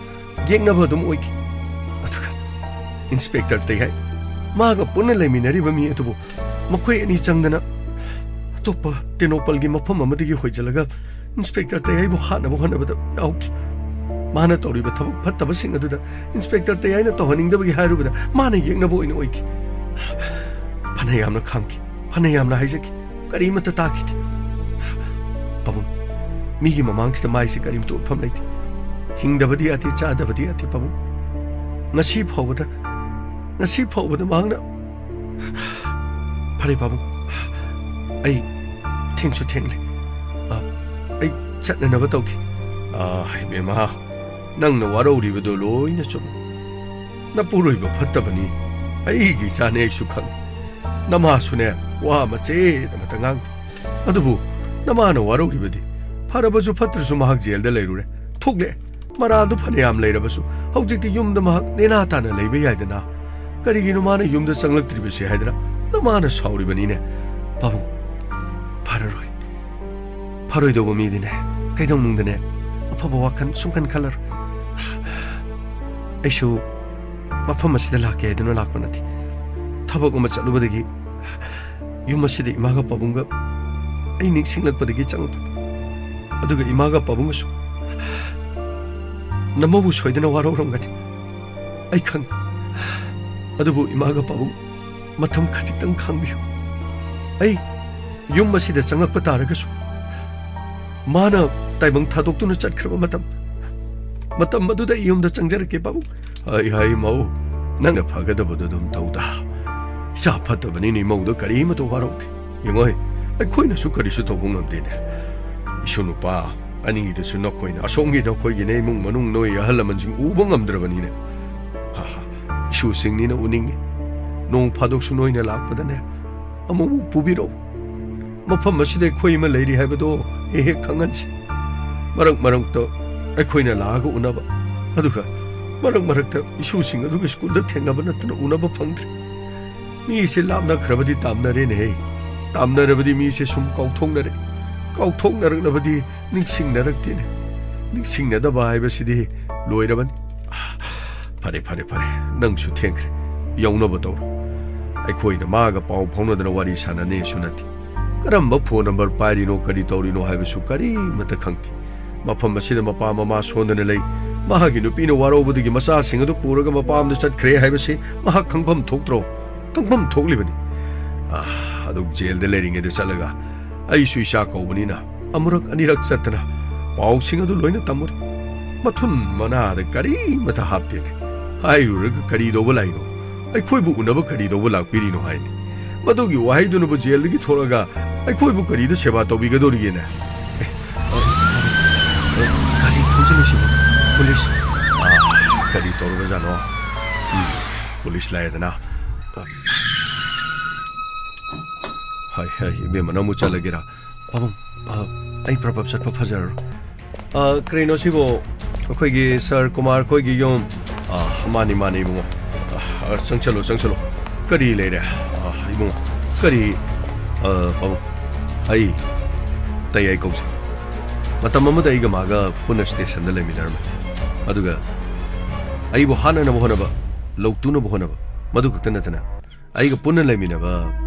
ꯌꯦꯛꯅꯕ ꯑꯗꯨꯝ ꯑꯣꯏꯈꯤ꯫ ꯑꯗꯨꯒ ꯏꯟꯁꯄꯦꯛꯇꯔ ꯇꯩꯍꯥꯏ, ꯃꯥꯒ ꯄꯨꯟꯅ ꯂꯩꯃꯤꯟꯅꯔꯤꯕ ꯃꯤ ꯑꯗꯨꯕꯨ ꯃꯈꯣꯏ ꯑꯅꯤ ꯆꯪꯗꯅ ꯑꯇꯣꯞꯄ ꯇꯦꯅꯧꯄꯜꯒꯤ ꯃꯐꯝ ꯑꯃꯗꯒꯤ ꯍꯣꯏꯖꯤꯜꯂꯒ ꯏꯟꯁꯄꯦꯛꯇꯔ ꯇꯩꯍꯥꯏꯕꯨ ꯍꯥꯠꯅꯕ ꯍꯣꯠꯅꯕꯗ ꯌꯥꯎꯈꯤ꯫ ꯃꯥꯅ ꯇꯧꯔꯤꯕ ꯊꯕꯛ ꯐꯠꯇꯕꯁꯤꯡ ꯑꯗꯨꯗ ꯏꯟꯁꯄꯦꯛꯇꯔ ꯇꯩꯍꯥꯏꯅ ꯇꯧꯍꯟꯅꯤꯡꯗꯕꯒꯤ ꯍꯥꯏꯔꯨꯕꯗ ꯃꯥꯅ ꯌꯦꯛꯅꯕ ꯑꯣꯏꯅ ꯑꯣꯏꯈꯤ꯫ ꯐꯅ ꯌꯥꯝꯅ ꯈꯥꯝꯈꯤ, ꯐꯅ ꯌꯥꯝꯅ ꯍꯥꯏꯖꯈꯤ, ꯀꯔꯤꯃꯠꯇ ꯇꯥꯈꯤꯗꯦ꯫ ꯄꯥꯕꯨꯡ, ꯃꯤꯒꯤ ꯃꯃꯥꯡꯁꯤꯗ ꯃꯥꯏꯁꯦ ꯀꯔꯤꯝꯇ ꯎꯠꯐꯝ ꯂꯩꯇꯦ꯫ ꯍꯤꯡꯗꯕꯗꯤ ꯌꯥꯗꯦ, ꯆꯥꯗꯕꯗꯤ ꯌꯥꯗꯦ, ꯄꯥꯕꯨꯡ꯫ ꯉꯁꯤ ꯐꯥꯎꯕꯗ, ꯉꯁꯤ ꯐꯥꯎꯕꯗ ꯃꯍꯥꯛꯅ꯫ ꯐꯔꯦ, ꯄꯥꯕꯨꯡ, ꯑꯩ ꯊꯦꯡꯁꯨ ꯊꯦꯡꯂꯦ꯫ ꯑ, ꯑꯩ ꯆꯠꯅꯅꯕ ꯇꯧꯒꯦ꯫ ꯑ, ꯏꯕꯦꯝꯃ, ꯅꯪꯅ ꯋꯥꯔꯧꯔꯤꯕꯗꯣ ꯂꯣꯏꯅ ꯆꯨꯝꯃꯤ꯫ ꯅꯄꯨꯔꯣꯏꯕ ꯐꯠꯇꯕꯅꯤ꯫ ꯑꯩꯒꯤ ꯏꯆꯥꯅꯦ, ꯑꯩꯁꯨ ꯈꯪꯉꯤ꯫ ꯅꯃꯥꯁꯨꯅꯦ, ꯋꯥ ꯃꯆꯦꯠ ꯑꯃꯠꯇ ꯉꯥꯡꯗꯦ꯫ ꯑꯗꯨꯕꯨ ꯅꯃꯥꯅ ꯋꯥꯔꯧꯔꯤꯕꯗꯤ, ꯐꯔꯕꯁꯨ ꯐꯠꯇ꯭ꯔꯁꯨ ꯃꯍꯥꯛ ꯖꯦꯜꯗ ꯂꯩꯔꯨꯔꯦ, ꯊꯣꯛꯂꯛꯑꯦ꯫ ꯃꯔꯥꯜꯗꯨ ꯐꯅꯌꯥꯝ ꯂꯩꯔꯕꯁꯨ ꯍꯧꯖꯤꯛꯇꯤ ꯌꯨꯝꯗ ꯃꯍꯥꯛ ꯅꯦꯅꯥ ꯇꯥꯅ ꯂꯩꯕ ꯌꯥꯏꯗꯅ꯫ ꯀꯔꯤꯒꯤꯅꯣ ꯃꯥꯅ ꯌꯨꯝꯗ ꯆꯪꯂꯛꯇ꯭ꯔꯤꯕꯁꯦ ꯍꯥꯏꯗꯅ ꯅꯃꯥꯅ ꯁꯥꯎꯔꯤꯕꯅꯤꯅꯦ꯫ ꯄꯥꯕꯨꯡ, ꯐꯔꯔꯣꯏ꯫ ꯐꯔꯣꯏꯗꯧꯕ ꯃꯤꯗꯤꯅꯦ, ꯀꯩꯗꯧꯅꯨꯡꯗꯅꯦ ꯑꯐꯕ ꯋꯥꯈꯜ ꯁꯨꯡꯈꯟ ꯈꯜꯂꯔꯣꯏ꯫ ꯑꯩꯁꯨ ꯃꯐꯝ ꯑꯁꯤꯗ ꯂꯥꯛꯀꯦ ꯍꯥꯏꯗꯨꯅ ꯂꯥꯛꯄ ꯅꯠꯇꯦ꯫ ꯊꯕꯛ ꯑꯃ ꯆꯠꯂꯨꯕꯗꯒꯤ ꯌꯨꯝ ꯑꯁꯤꯗ ꯏꯃꯥꯒ ꯄꯥꯕꯨꯡꯒ ꯑꯩ ꯅꯤꯡꯁꯤꯡꯂꯛꯄꯗꯒꯤ ꯆꯪꯉꯛꯄꯅꯤ꯫ ꯑꯗꯨꯒ ꯏꯃꯥꯒ ꯄꯥꯕꯨꯡꯒꯁꯨ ꯅꯃꯧꯕꯨ ꯁꯣꯏꯗꯅ ꯋꯥꯔꯧꯔꯝꯒꯅꯤ, ꯑꯩ ꯈꯪꯉꯤ꯫ ꯑꯗꯨꯕꯨ ꯏꯃꯥꯒ ꯄꯥꯕꯨꯡ ꯃꯇꯝ ꯈꯖꯤꯛꯇꯪ ꯈꯥꯡꯕꯤꯌꯨ꯫ ꯑꯩ ꯌꯨꯝ ꯑꯁꯤꯗ ꯆꯪꯂꯛꯄ ꯇꯥꯔꯒꯁꯨ, ꯃꯥꯅ ꯇꯥꯏꯕꯪ ꯊꯥꯗꯣꯛꯇꯨꯅ ꯆꯠꯈ꯭ꯔꯕ ꯃꯇꯝ, ꯃꯇꯝ ꯑꯗꯨꯗ ꯑꯩ ꯌꯨꯝꯗ ꯆꯪꯖꯔꯛꯀꯦ, ꯄꯥꯕꯨꯡ꯫ ꯍꯥꯏ, ꯍꯥꯏ, ꯃꯧ, ꯅꯪꯅ ꯐꯒꯗꯕꯗꯨ ꯑꯗꯨꯝ ꯇꯧꯗ꯫ ꯏꯆꯥ ꯐꯠꯇꯕꯅꯤꯅ ꯏꯃꯧꯗ ꯀꯔꯤꯃꯇ ꯋꯥꯔꯧꯗꯦ꯫ ꯌꯦꯡꯉꯣꯏ, ꯑꯩꯈꯣꯏꯅꯁꯨ ꯀꯔꯤꯁꯨ ꯇꯧꯕ ꯉꯝꯗꯦꯅꯦ꯫ ꯏꯁꯨ ꯅꯨꯄꯥ ꯑꯅꯤꯗꯨꯁꯨ ꯅꯈꯣꯏꯅ ꯑꯁꯣꯝꯒꯤ ꯅꯈꯣꯏꯒꯤꯅꯦ ꯏꯃꯨꯡ ꯃꯅꯨꯡ ꯅꯣꯏ ꯑꯍꯜ ꯂꯃꯟꯁꯤꯡ ꯎꯕ ꯉꯝꯗ꯭ꯔꯕꯅꯤꯅꯦ꯫ ꯍꯥ, ꯍꯥ, ꯏꯁꯨꯁꯤꯡꯅꯤꯅ ꯎꯅꯤꯡꯉꯤ꯫ ꯅꯣꯡ ꯐꯥꯗꯣꯛꯁꯨ ꯅꯣꯏꯅ ꯂꯥꯛꯄꯗꯅꯦ ꯑꯃꯨꯛ ꯑꯃꯨꯛ ꯄꯨꯕꯤꯔꯛꯎ꯫ ꯃꯐꯝ ꯑꯁꯤꯗ ꯑꯩꯈꯣꯏ ꯑꯃ ꯂꯩꯔꯤ ꯍꯥꯏꯕꯗꯣ ꯍꯦꯛ ꯍꯦꯛ ꯈꯪꯍꯟꯁꯤ꯫ ꯃꯔꯛ ꯃꯔꯛꯇ ꯑꯩꯈꯣꯏꯅ ꯂꯥꯛꯑꯒ ꯎꯅꯕ, ꯑꯗꯨꯒ ꯃꯔꯛ ꯃꯔꯛꯇ ꯏꯁꯨꯁꯤꯡ ꯑꯗꯨꯒ ꯁ꯭ꯀꯨꯜꯗ ꯊꯦꯡꯅꯕ ꯅꯠꯇꯅ ꯎꯅꯕ ꯐꯪꯗ꯭ꯔꯦ꯫ ꯃꯤꯁꯦ ꯂꯥꯞꯅꯈ꯭ꯔꯕꯗꯤ ꯇꯥꯝꯅꯔꯦꯅꯦꯍꯦ꯫ ꯇꯥꯝꯅꯔꯕꯗꯤ ꯃꯤꯁꯦ ꯁꯨꯝ ꯀꯥꯎꯊꯣꯛꯅꯔꯦ꯫ ꯀꯥꯎꯊꯣꯛꯅꯔꯛꯂꯕꯗꯤ ꯅꯤꯡꯁꯤꯡꯅꯔꯛꯇꯦꯅꯦ꯫ ꯅꯤꯡꯁꯤꯡꯅꯗꯕ ꯍꯥꯏꯕꯁꯤꯗꯤ ꯂꯣꯏꯔꯕꯅꯤ꯫ ꯐꯔꯦ, ꯐꯔꯦ, ꯐꯔꯦ꯫ ꯅꯪꯁꯨ ꯊꯦꯡꯈ꯭ꯔꯦ꯫ ꯌꯧꯅꯕ ꯇꯧꯔꯣ꯫ ꯑꯩꯈꯣꯏꯅ ꯃꯥꯒ ꯄꯥꯎ ꯐꯥꯎꯅꯗꯅ ꯋꯥꯔꯤ ꯁꯥꯟꯅꯅꯦꯁꯨ ꯅꯠꯇꯦ꯫ ꯀꯔꯝꯕ ꯐꯣꯟ ꯅꯝꯕꯔ ꯄꯥꯏꯔꯤꯅꯣ, ꯀꯔꯤ ꯇꯧꯔꯤꯅꯣ ꯍꯥꯏꯕꯁꯨ ꯀꯔꯤꯃꯠꯇ ꯈꯪꯗꯦ꯫ ꯃꯐꯝ ꯑꯁꯤꯗ ꯃꯄꯥ ꯃꯃꯥ ꯁꯣꯟꯗꯅ ꯂꯩ꯫ ꯃꯍꯥꯛꯀꯤ ꯅꯨꯄꯤꯅ ꯋꯥꯔꯧꯕꯗꯒꯤ ꯃꯆꯥꯁꯤꯡ ꯑꯗꯨ ꯄꯨꯔꯒ ꯃꯄꯥꯝꯗ ꯆꯠꯈ꯭ꯔꯦ ꯍꯥꯏꯕꯁꯤ ꯃꯍꯥꯛ ꯈꯪꯐꯝ ꯊꯣꯛꯇ꯭ꯔꯣ? ꯈꯪꯐꯝ ꯊꯣꯛꯂꯤꯕꯅꯤ꯫ ꯑꯥ, ꯑꯗꯨꯛ ꯖꯦꯜꯗ ꯂꯩꯔꯤꯉꯩꯗ ꯆꯠꯂꯒ ꯑꯩꯁꯨ ꯏꯆꯥ ꯀꯧꯕꯅꯤꯅ ꯑꯃꯨꯔꯛ ꯑꯅꯤꯔꯛ ꯆꯠꯇꯅ ꯄꯥꯎꯁꯤꯡ ꯑꯗꯨ ꯂꯣꯏꯅ ꯇꯝꯃꯨꯔꯦ꯫ ꯃꯊꯨꯟ ꯃꯅꯥꯗ ꯀꯔꯤꯃꯇ ꯍꯥꯞꯇꯦꯅꯦ꯫ ꯍꯥꯏꯔꯨꯔꯒ ꯀꯔꯤ ꯇꯧꯕ ꯂꯥꯛꯏꯅꯣ? ꯑꯩꯈꯣꯏꯕꯨ ꯎꯅꯕ ꯀꯔꯤ ꯇꯧꯕ ꯂꯥꯛꯄꯤꯔꯤꯅꯣ ꯍꯥꯏꯅꯤ꯫ ꯃꯗꯨꯒꯤ ꯋꯥꯍꯩꯗꯨꯅꯕꯨ ꯖꯦꯜꯗꯒꯤ ꯊꯣꯛꯂꯒ ꯑꯩꯈꯣꯏꯕꯨ ꯀꯔꯤꯗ ꯁꯦꯕꯥ ꯇꯧꯕꯤꯒꯗꯧꯔꯤꯒꯦꯅꯦ? ꯑꯦ, ꯑ, ꯑ, ꯒꯥꯔꯤ ꯊꯧꯖꯤꯜꯂꯤꯁꯤꯕꯨ? ꯄꯨꯂꯤꯁ? ꯑ, ꯀꯔꯤ ꯇꯧꯔꯕꯖꯥꯠꯅꯣ? ꯎꯝ, ꯄꯨꯂꯤꯁ ꯂꯥꯛꯑꯦꯗꯅ꯫ ꯑ, ꯍꯥꯏ, ꯍꯥꯏ, ꯏꯕꯦꯝꯃ, ꯅꯪꯕꯨ ꯆꯠꯂꯒꯦꯔꯥ? ꯄꯥꯕꯨꯡ, ꯑ, ꯑꯩ ꯄ꯭ꯔꯞ ꯄ꯭ꯔꯞ ꯆꯠꯄ ꯐꯖꯔꯔꯣꯏ꯫ ꯑ, ꯀꯔꯤꯅꯣ ꯁꯤꯕꯣ? ꯑꯩꯈꯣꯏꯒꯤ ꯁꯥꯔ ꯀꯨꯃꯥꯔ ꯈꯣꯏꯒꯤ ꯌꯨꯝ꯫ ꯑ, ꯃꯥꯅꯤ, ꯃꯥꯅꯤ, ꯏꯕꯨꯡꯉꯣ꯫ ꯑ, ꯑ, ꯆꯪꯁꯜꯂꯣ, ꯆꯪꯁꯜꯂꯣ꯫ ꯀꯔꯤ ꯂꯩꯔꯦ? ꯑ, ꯏꯕꯨꯡꯉꯣ, ꯀꯔꯤ, ꯑ, ꯄꯥꯕꯨꯡ, ꯑꯩ ꯇꯌꯥꯏ ꯀꯧꯖꯩ꯫ ꯃꯇꯝ ꯑꯃꯗ ꯑꯩꯒ ꯃꯥꯒ ꯄꯨꯟꯅ ꯁ꯭ꯇꯦꯁꯟꯗ ꯂꯩꯃꯤꯟꯅꯔꯝꯃꯤ꯫ ꯑꯗꯨꯒ ꯑꯩꯕꯨ ꯍꯥꯠꯅꯅꯕ ꯍꯣꯠꯅꯕ, ꯂꯧꯇꯨꯅꯕ ꯍꯣꯠꯅꯕ, ꯃꯗꯨ ꯈꯛꯇ ꯅꯠꯇꯅ ꯑꯩꯒ ꯄꯨꯟꯅ ꯂꯩꯃꯤꯟꯅꯕ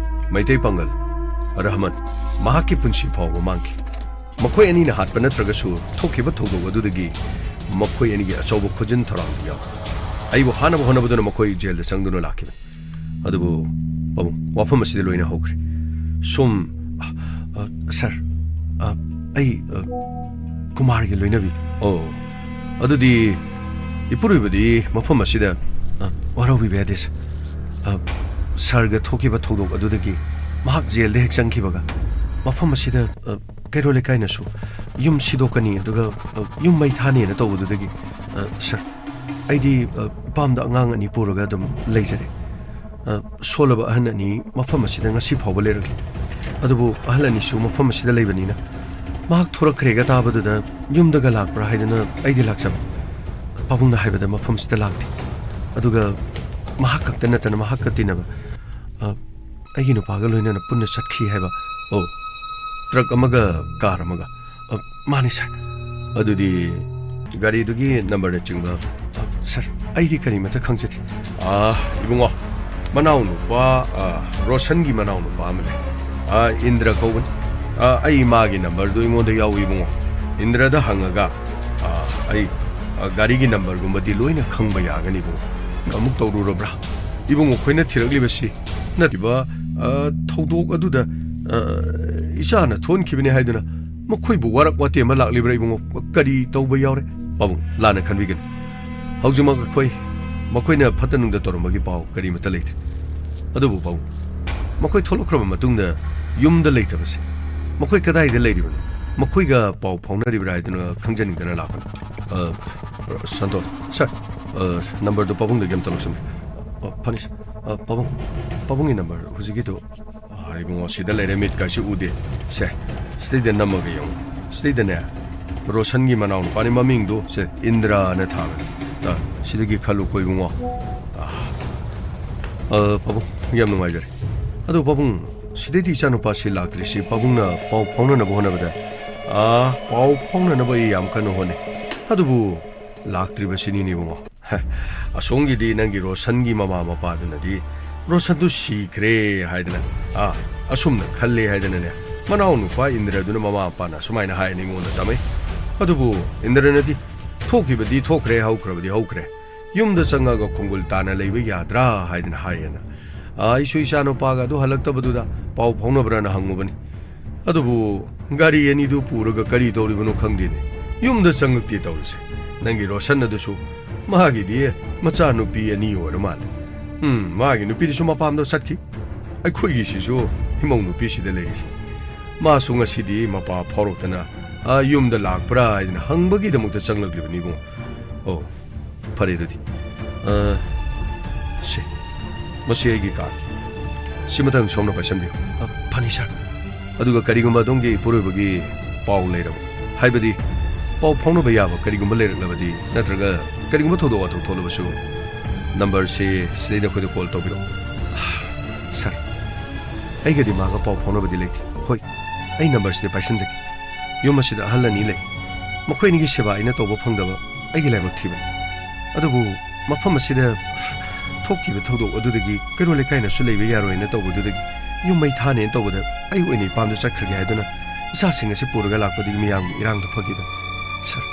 ꯃꯩꯇꯩ ꯄꯥꯡꯒꯜ ꯔꯍꯃꯟ, ꯃꯍꯥꯛꯀꯤ ꯄꯨꯟꯁꯤ ꯐꯥꯎꯕ ꯃꯥꯡꯈꯤ꯫ ꯃꯈꯣꯏ ꯑꯅꯤꯅ ꯍꯥꯠꯄ ꯅꯠꯇ꯭ꯔꯒꯁꯨ, ꯊꯣꯛꯈꯤꯕ ꯊꯧꯗꯣꯛ ꯑꯗꯨꯗꯒꯤ ꯃꯈꯣꯏ ꯑꯅꯤꯒꯤ ꯑꯆꯧꯕ ꯈꯨꯖꯤꯟ ꯊꯧꯔꯥꯡꯗꯤ ꯌꯥꯎꯏ꯫ ꯑꯩꯕꯨ ꯍꯥꯠꯅꯕ ꯍꯣꯠꯅꯕꯗꯨꯅ ꯃꯈꯣꯏ ꯖꯦꯜꯗ ꯆꯪꯗꯨꯅ ꯂꯥꯛꯈꯤꯕꯅꯤ꯫ ꯑꯗꯨꯕꯨ ꯄꯥꯕꯨꯡ, ꯋꯥꯐꯝ ꯑꯁꯤꯗ ꯂꯣꯏꯅ ꯍꯧꯈ꯭ꯔꯦ꯫ ꯁꯨꯝ, ꯑ, ꯑ, ꯁꯥꯔ, ꯑ, ꯑꯩ, ꯑ, ꯀꯨꯃꯥꯔꯒꯤ ꯂꯣꯏꯅꯕꯤ꯫ ꯑꯣ, ꯑꯗꯨꯗꯤ ꯏꯄꯨꯔꯣꯏꯕꯗꯤ ꯃꯐꯝ ꯑꯁꯤꯗ, ꯑ, ꯋꯥꯔꯧꯕꯤꯕ ꯌꯥꯗꯦ, ꯁꯥꯔ꯫ ꯑ, ꯁꯥꯔꯒ ꯊꯣꯛꯈꯤꯕ ꯊꯧꯗꯣꯛ ꯑꯗꯨꯗꯒꯤ ꯃꯍꯥꯛ ꯖꯦꯜꯗ ꯍꯦꯛ ꯆꯪꯈꯤꯕꯒ ꯃꯐꯝ ꯑꯁꯤꯗ, ꯑ, ꯀꯩꯔꯣꯜ ꯂꯩꯀꯥꯏꯅꯁꯨ ꯌꯨꯝ ꯁꯤꯗꯣꯛꯀꯅꯤ, ꯑꯗꯨꯒ, ꯑ, ꯌꯨꯝ ꯃꯩ ꯊꯥꯅꯤꯅ ꯇꯧꯕꯗꯨꯗꯒꯤ, ꯑ, ꯁꯥꯔ, ꯑꯩꯗꯤ, ꯑ, ꯏꯄꯥꯝꯗ ꯑꯉꯥꯡ ꯑꯅꯤ ꯄꯨꯔꯒ ꯑꯗꯨꯝ ꯂꯩꯖꯔꯦ꯫ ꯑ, ꯁꯣꯜꯂꯕ ꯑꯍꯟ ꯑꯅꯤ ꯃꯐꯝ ꯑꯁꯤꯗ ꯉꯁꯤ ꯐꯥꯎꯕ ꯂꯩꯔꯛꯂꯤ꯫ ꯑꯗꯨꯕꯨ ꯑꯍꯜ ꯑꯅꯤꯁꯨ ꯃꯐꯝ ꯑꯁꯤꯗ ꯂꯩꯕꯅꯤꯅ, ꯃꯍꯥꯛ ꯊꯣꯔꯛꯈ꯭ꯔꯦꯒ ꯇꯥꯕꯗꯨꯗ ꯌꯨꯝꯗꯒ ꯂꯥꯛꯄ꯭ꯔꯥ ꯍꯥꯏꯗꯨꯅ ꯑꯩꯗꯤ ꯂꯥꯛꯆꯕ꯫ ꯄꯥꯕꯨꯡꯅ ꯍꯥꯏꯕꯗ ꯃꯐꯝꯁꯤꯗ ꯂꯥꯛꯇꯦ꯫ ꯑꯗꯨꯒ ꯃꯍꯥꯛ ꯈꯛꯇ ꯅꯠꯇꯅ ꯃꯍꯥꯛꯀ ꯇꯤꯟꯅꯕ, ꯑ, ꯑꯩꯒꯤ ꯅꯨꯄꯥꯒ ꯂꯣꯏꯅꯅ ꯄꯨꯟꯅ ꯆꯠꯈꯤ ꯍꯥꯏꯕ꯫ ꯑꯣ, ꯇ꯭ꯔꯛ ꯑꯃꯒ ꯀꯥꯔ ꯑꯃꯒ꯫ ꯑ, ꯃꯥꯅꯤ, ꯁꯥꯔ꯫ ꯑꯗꯨꯗꯤ ꯒꯥꯔꯤꯗꯨꯒꯤ ꯅꯝꯕꯔꯅꯆꯤꯡꯕ? ꯑ, ꯁꯥꯔ, ꯑꯩꯗꯤ ꯀꯔꯤꯃꯠꯇ ꯈꯪꯖꯗꯦ꯫ ꯑ, ꯏꯕꯨꯡꯉꯣ, ꯃꯅꯥꯎꯅꯨꯄꯥ, ꯑ, ꯔꯣꯁꯟꯒꯤ ꯃꯅꯥꯎꯅꯨꯄꯥ ꯑꯃ ꯂꯩ꯫ ꯑ, ꯏꯟꯗ꯭ꯔ ꯀꯧꯕꯅꯤ꯫ ꯑ, ꯑꯩ ꯃꯥꯒꯤ ꯅꯝꯕꯔꯗꯨ ꯑꯩꯉꯣꯟꯗ ꯌꯥꯎꯏ, ꯏꯕꯨꯡꯉꯣ꯫ ꯏꯟꯗ꯭ꯔꯗ ꯍꯪꯉꯒ, ꯑ, ꯑꯩ, ꯑ, ꯒꯥꯔꯤꯒꯤ ꯅꯝꯕꯔꯒꯨꯝꯕꯗꯤ ꯂꯣꯏꯅ ꯈꯪꯕ ꯌꯥꯒꯅꯤ, ꯏꯕꯨꯡꯉꯣ꯫ ꯑꯃꯨꯛ ꯇꯧꯔꯨꯔꯕ꯭ꯔꯥ? ꯏꯕꯨꯡꯉꯣ, ꯑꯩꯈꯣꯏꯅ ꯊꯤꯔꯛꯂꯤꯕꯁꯤ ꯅꯠꯇ꯭ꯔꯤꯕ, ꯑ, ꯊꯧꯗꯣꯛ ꯑꯗꯨꯗ, ꯑ, ꯏꯆꯥꯅ ꯊꯣꯛꯍꯟꯈꯤꯕꯅꯤ ꯍꯥꯏꯗꯨꯅ ꯃꯈꯣꯏꯕꯨ ꯋꯥꯔꯛ ꯋꯥꯇꯦꯝꯕ ꯂꯥꯛꯂꯤꯕ꯭ꯔꯥ, ꯏꯕꯨꯡꯉꯣ? ꯀꯔꯤ ꯇꯧꯕ ꯌꯥꯎꯔꯦ? ꯄꯥꯕꯨꯡ, ꯂꯥꯟꯅ ꯈꯟꯕꯤꯒꯅꯨ꯫ ꯍꯧꯖꯤꯛꯃꯛ ꯑꯩꯈꯣꯏ ꯃꯈꯣꯏꯅ ꯐꯠꯇ ꯅꯨꯡꯗ ꯇꯧꯔꯝꯕꯒꯤ ꯄꯥꯎ ꯀꯔꯤꯃꯠꯇ ꯂꯩꯇꯦ꯫ ꯑꯗꯨꯕꯨ ꯄꯥꯕꯨꯡ, ꯃꯈꯣꯏ ꯊꯣꯛꯂꯛꯈ꯭ꯔꯕ ꯃꯇꯨꯡꯗ ꯌꯨꯝꯗ ꯂꯩꯇꯕꯁꯦ ꯃꯈꯣꯏ ꯀꯗꯥꯏꯗ ꯂꯩꯔꯤꯕꯅꯣ? ꯃꯈꯣꯏꯒ ꯄꯥꯎ ꯐꯥꯎꯅꯔꯤꯕ꯭ꯔꯥ ꯍꯥꯏꯗꯨꯅ ꯈꯪꯖꯅꯤꯡꯗꯅ ꯂꯥꯛꯄꯅꯤ꯫ ꯑ, ꯁꯟꯇꯣꯁ, ꯁꯥꯔ, ꯑ, ꯅꯝꯕꯔꯗꯨ ꯄꯥꯕꯨꯡꯗꯒꯤ ꯑꯝꯇ ꯂꯧꯁꯤꯟꯕꯤꯌꯨ꯫ ꯑ, ꯐꯅꯤ, ꯁꯥꯔ꯫ ꯑ, ꯄꯥꯕꯨꯡ, ꯄꯥꯕꯨꯡꯒꯤ ꯅꯝꯕꯔ ꯍꯧꯖꯤꯛꯀꯤꯗꯨ꯫ ꯑ, ꯏꯕꯨꯡꯉꯣ, ꯁꯤꯗ ꯂꯩꯔꯦ, ꯃꯤꯠꯀꯁꯤ ꯎꯗꯦ꯫ ꯁꯦ, ꯁꯤꯗꯩꯗ ꯅꯝꯃꯒ ꯌꯦꯡꯉꯨ꯫ ꯁꯤꯗꯩꯗꯅꯦ, ꯔꯣꯁꯟꯒꯤ ꯃꯅꯥꯎꯅꯨꯄꯥꯅꯤ, ꯃꯃꯤꯡꯗꯨ ꯁꯦ ꯏꯟꯗ꯭ꯔꯥꯅ ꯊꯥꯕꯅꯤ꯫ ꯑ, ꯁꯤꯗꯒꯤ ꯈꯜꯂꯨꯀꯣ ꯏꯕꯨꯡꯉꯣ꯫ ꯑ, ꯑ, ꯄꯥꯕꯨꯡ, ꯌꯥꯝ ꯅꯨꯡꯉꯥꯏꯖꯔꯦ꯫ ꯑꯗꯨ ꯄꯥꯕꯨꯡ, ꯁꯤꯗꯩꯗꯤ ꯏꯆꯥꯅꯨꯄꯥꯁꯤ ꯂꯥꯛꯇ꯭ꯔꯤꯁꯤ ꯄꯥꯕꯨꯡꯅ ꯄꯥꯎ ꯐꯥꯎꯅꯅꯕ ꯍꯣꯠꯅꯕꯗ, ꯑ, ꯄꯥꯎ ꯐꯥꯎꯅꯅꯕ ꯑꯩ ꯌꯥꯝ ꯀꯟꯅ ꯍꯣꯠꯅꯩ꯫ ꯑꯗꯨꯕꯨ ꯂꯥꯛꯇ꯭ꯔꯤꯕꯁꯤꯅꯤꯅꯦ ꯏꯕꯨꯡꯉꯣ꯫ ꯍꯦ, ꯑꯁꯣꯝꯒꯤꯗꯤ ꯅꯪꯒꯤ ꯔꯣꯁꯟꯒꯤ ꯃꯃꯥ ꯃꯄꯥꯗꯨꯅꯗꯤ ꯔꯣꯁꯟꯗꯨ ꯁꯤꯈ꯭ꯔꯦ ꯍꯥꯏꯗꯅ, ꯑꯥ, ꯑꯁꯨꯝꯅ ꯈꯜꯂꯦ ꯍꯥꯏꯗꯅꯅꯦ, ꯃꯅꯥꯎ ꯅꯨꯄꯥ ꯏꯟꯗ꯭ꯔꯗꯨꯅ ꯃꯃꯥ ꯃꯄꯥꯅ ꯑꯁꯨꯃꯥꯏꯅ ꯍꯥꯏꯅ ꯑꯩꯉꯣꯟꯗ ꯇꯝꯃꯦ꯫ ꯑꯗꯨꯕꯨ ꯏꯟꯗ꯭ꯔꯅꯗꯤ ꯊꯣꯛꯈꯤꯕꯗꯤ ꯊꯣꯛꯈ꯭ꯔꯦ, ꯍꯧꯈ꯭ꯔꯕꯗꯤ ꯍꯧꯈ꯭ꯔꯦ, ꯌꯨꯝꯗ ꯆꯪꯉꯒ ꯈꯣꯡꯒꯨꯜ ꯇꯥꯅ ꯂꯩꯕ ꯌꯥꯗ꯭ꯔꯥ ꯍꯥꯏꯗꯅ ꯍꯥꯏꯌꯦꯅ꯫ ꯑꯥ, ꯑꯩꯁꯨ ꯏꯆꯥ ꯅꯨꯄꯥꯒ ꯑꯗꯨ ꯍꯜꯂꯛꯇꯕꯗꯨꯗ ꯄꯥꯎ ꯐꯥꯎꯅꯕ꯭ꯔꯥꯅ ꯍꯪꯉꯨꯕꯅꯤ꯫ ꯑꯗꯨꯕꯨ ꯒꯥꯔꯤ ꯑꯅꯤꯗꯨ ꯄꯨꯔꯒ ꯀꯔꯤ ꯇꯧꯔꯤꯕꯅꯣ ꯈꯪꯗꯦꯅꯦ꯫ ꯌꯨꯝꯗ ꯆꯪꯉꯛꯇꯦ ꯇꯧꯔꯤꯁꯦ꯫ ꯅꯪꯒꯤ ꯔꯣꯁꯟ ꯑꯗꯨꯁꯨ ꯃꯥꯒꯤꯗꯤ ꯃꯆꯥꯅꯨꯄꯤ ꯑꯅꯤ ꯑꯣꯏꯔ ꯃꯥꯜꯂꯦ꯫ ꯎꯝ, ꯃꯥꯒꯤ ꯅꯨꯄꯤꯗꯨꯁꯨ ꯃꯄꯥꯝꯗ ꯆꯠꯈꯤ꯫ ꯑꯩꯈꯣꯏꯒꯤꯁꯤꯁꯨ ꯏꯃꯧ ꯅꯨꯄꯤꯁꯤꯗ ꯂꯩꯔꯤꯁꯦ꯫ ꯃꯥꯁꯨ ꯉꯁꯤꯗꯤ ꯃꯄꯥ ꯐꯥꯎꯔꯛꯇꯅ, ꯑꯥ, ꯌꯨꯝꯗ ꯂꯥꯛꯄ꯭ꯔꯥ ꯍꯥꯏꯗꯅ ꯍꯪꯕꯒꯤꯗꯃꯛꯇ ꯆꯪꯂꯛꯂꯤꯕꯅꯤ ꯏꯕꯨꯡꯉꯣ꯫ ꯑꯣ, ꯐꯔꯦ ꯑꯗꯨꯗꯤ꯫ ꯑ, ꯁꯦ, ꯃꯁꯤ ꯑꯩꯒꯤ ꯀꯥꯔ꯫ ꯁꯤꯃꯇꯪ ꯁꯣꯝꯅ ꯄꯥꯏꯁꯟꯕꯤꯌꯨ꯫ ꯑ, ꯐꯅꯤ, ꯁꯥꯔ꯫ ꯑꯗꯨꯒ ꯀꯔꯤꯒꯨꯝꯕ ꯑꯗꯣꯝꯒꯤ ꯏꯄꯨꯔꯣꯏꯕꯒꯤ ꯄꯥꯎ ꯂꯩꯔꯕ, ꯍꯥꯏꯕꯗꯤ ꯄꯥꯎ ꯐꯥꯎꯅꯕ ꯌꯥꯕ ꯀꯔꯤꯒꯨꯝꯕ ꯂꯩꯔꯛꯂꯕꯗꯤ, ꯅꯠꯇ꯭ꯔꯒ ꯀꯔꯤꯒꯨꯝꯕ ꯊꯧꯗꯣꯛ ꯋꯥꯊꯣꯛ ꯊꯣꯛꯂꯕꯁꯨ, ꯅꯝꯕꯔꯁꯦ ꯁꯤꯗꯩꯗ ꯑꯩꯈꯣꯏꯗ ꯀꯣꯜ ꯇꯧꯕꯤꯔꯛꯎ꯫ ꯁꯥꯔ, ꯑꯩꯒꯗꯤ ꯃꯥꯒ ꯄꯥꯎ ꯐꯥꯎꯅꯕꯗꯤ ꯂꯩꯇꯦ꯫ ꯍꯣꯏ, ꯑꯩ ꯅꯝꯕꯔꯁꯤꯗꯤ ꯄꯥꯏꯁꯟꯖꯒꯦ꯫ ꯌꯨꯝ ꯑꯁꯤꯗ ꯑꯍꯜ ꯑꯅꯤ ꯂꯩ꯫ ꯃꯈꯣꯏ ꯑꯅꯤꯒꯤ ꯁꯦꯕꯥ ꯑꯩꯅ ꯇꯧꯕ ꯐꯪꯗꯕ ꯑꯩꯒꯤ ꯂꯥꯏꯕꯛ ꯊꯤꯕꯅꯤ꯫ ꯑꯗꯨꯕꯨ ꯃꯐꯝ ꯑꯁꯤꯗ ꯊꯣꯛꯈꯤꯕ ꯊꯧꯗꯣꯛ ꯑꯗꯨꯗꯒꯤ ꯀꯩꯔꯣꯜ ꯂꯩꯀꯥꯏꯅꯁꯨ ꯂꯩꯕ ꯌꯥꯔꯣꯏꯅ ꯇꯧꯕꯗꯨꯗꯒꯤ ꯌꯨꯝ ꯃꯩ ꯊꯥꯅꯦꯅ ꯇꯧꯕꯗ ꯑꯩ ꯑꯣꯏꯅ ꯏꯄꯥꯝꯗ ꯆꯠꯈ꯭ꯔꯒꯦ ꯍꯥꯏꯗꯨꯅ ꯏꯆꯥꯁꯤꯡ ꯑꯁꯤ ꯄꯨꯔꯒ ꯂꯥꯛꯄꯗꯒꯤ ꯃꯤꯌꯥꯝꯒꯤ ꯏꯔꯥꯡꯗꯣ ꯐꯈꯤꯕꯅꯤ꯫ ꯁꯥꯔ,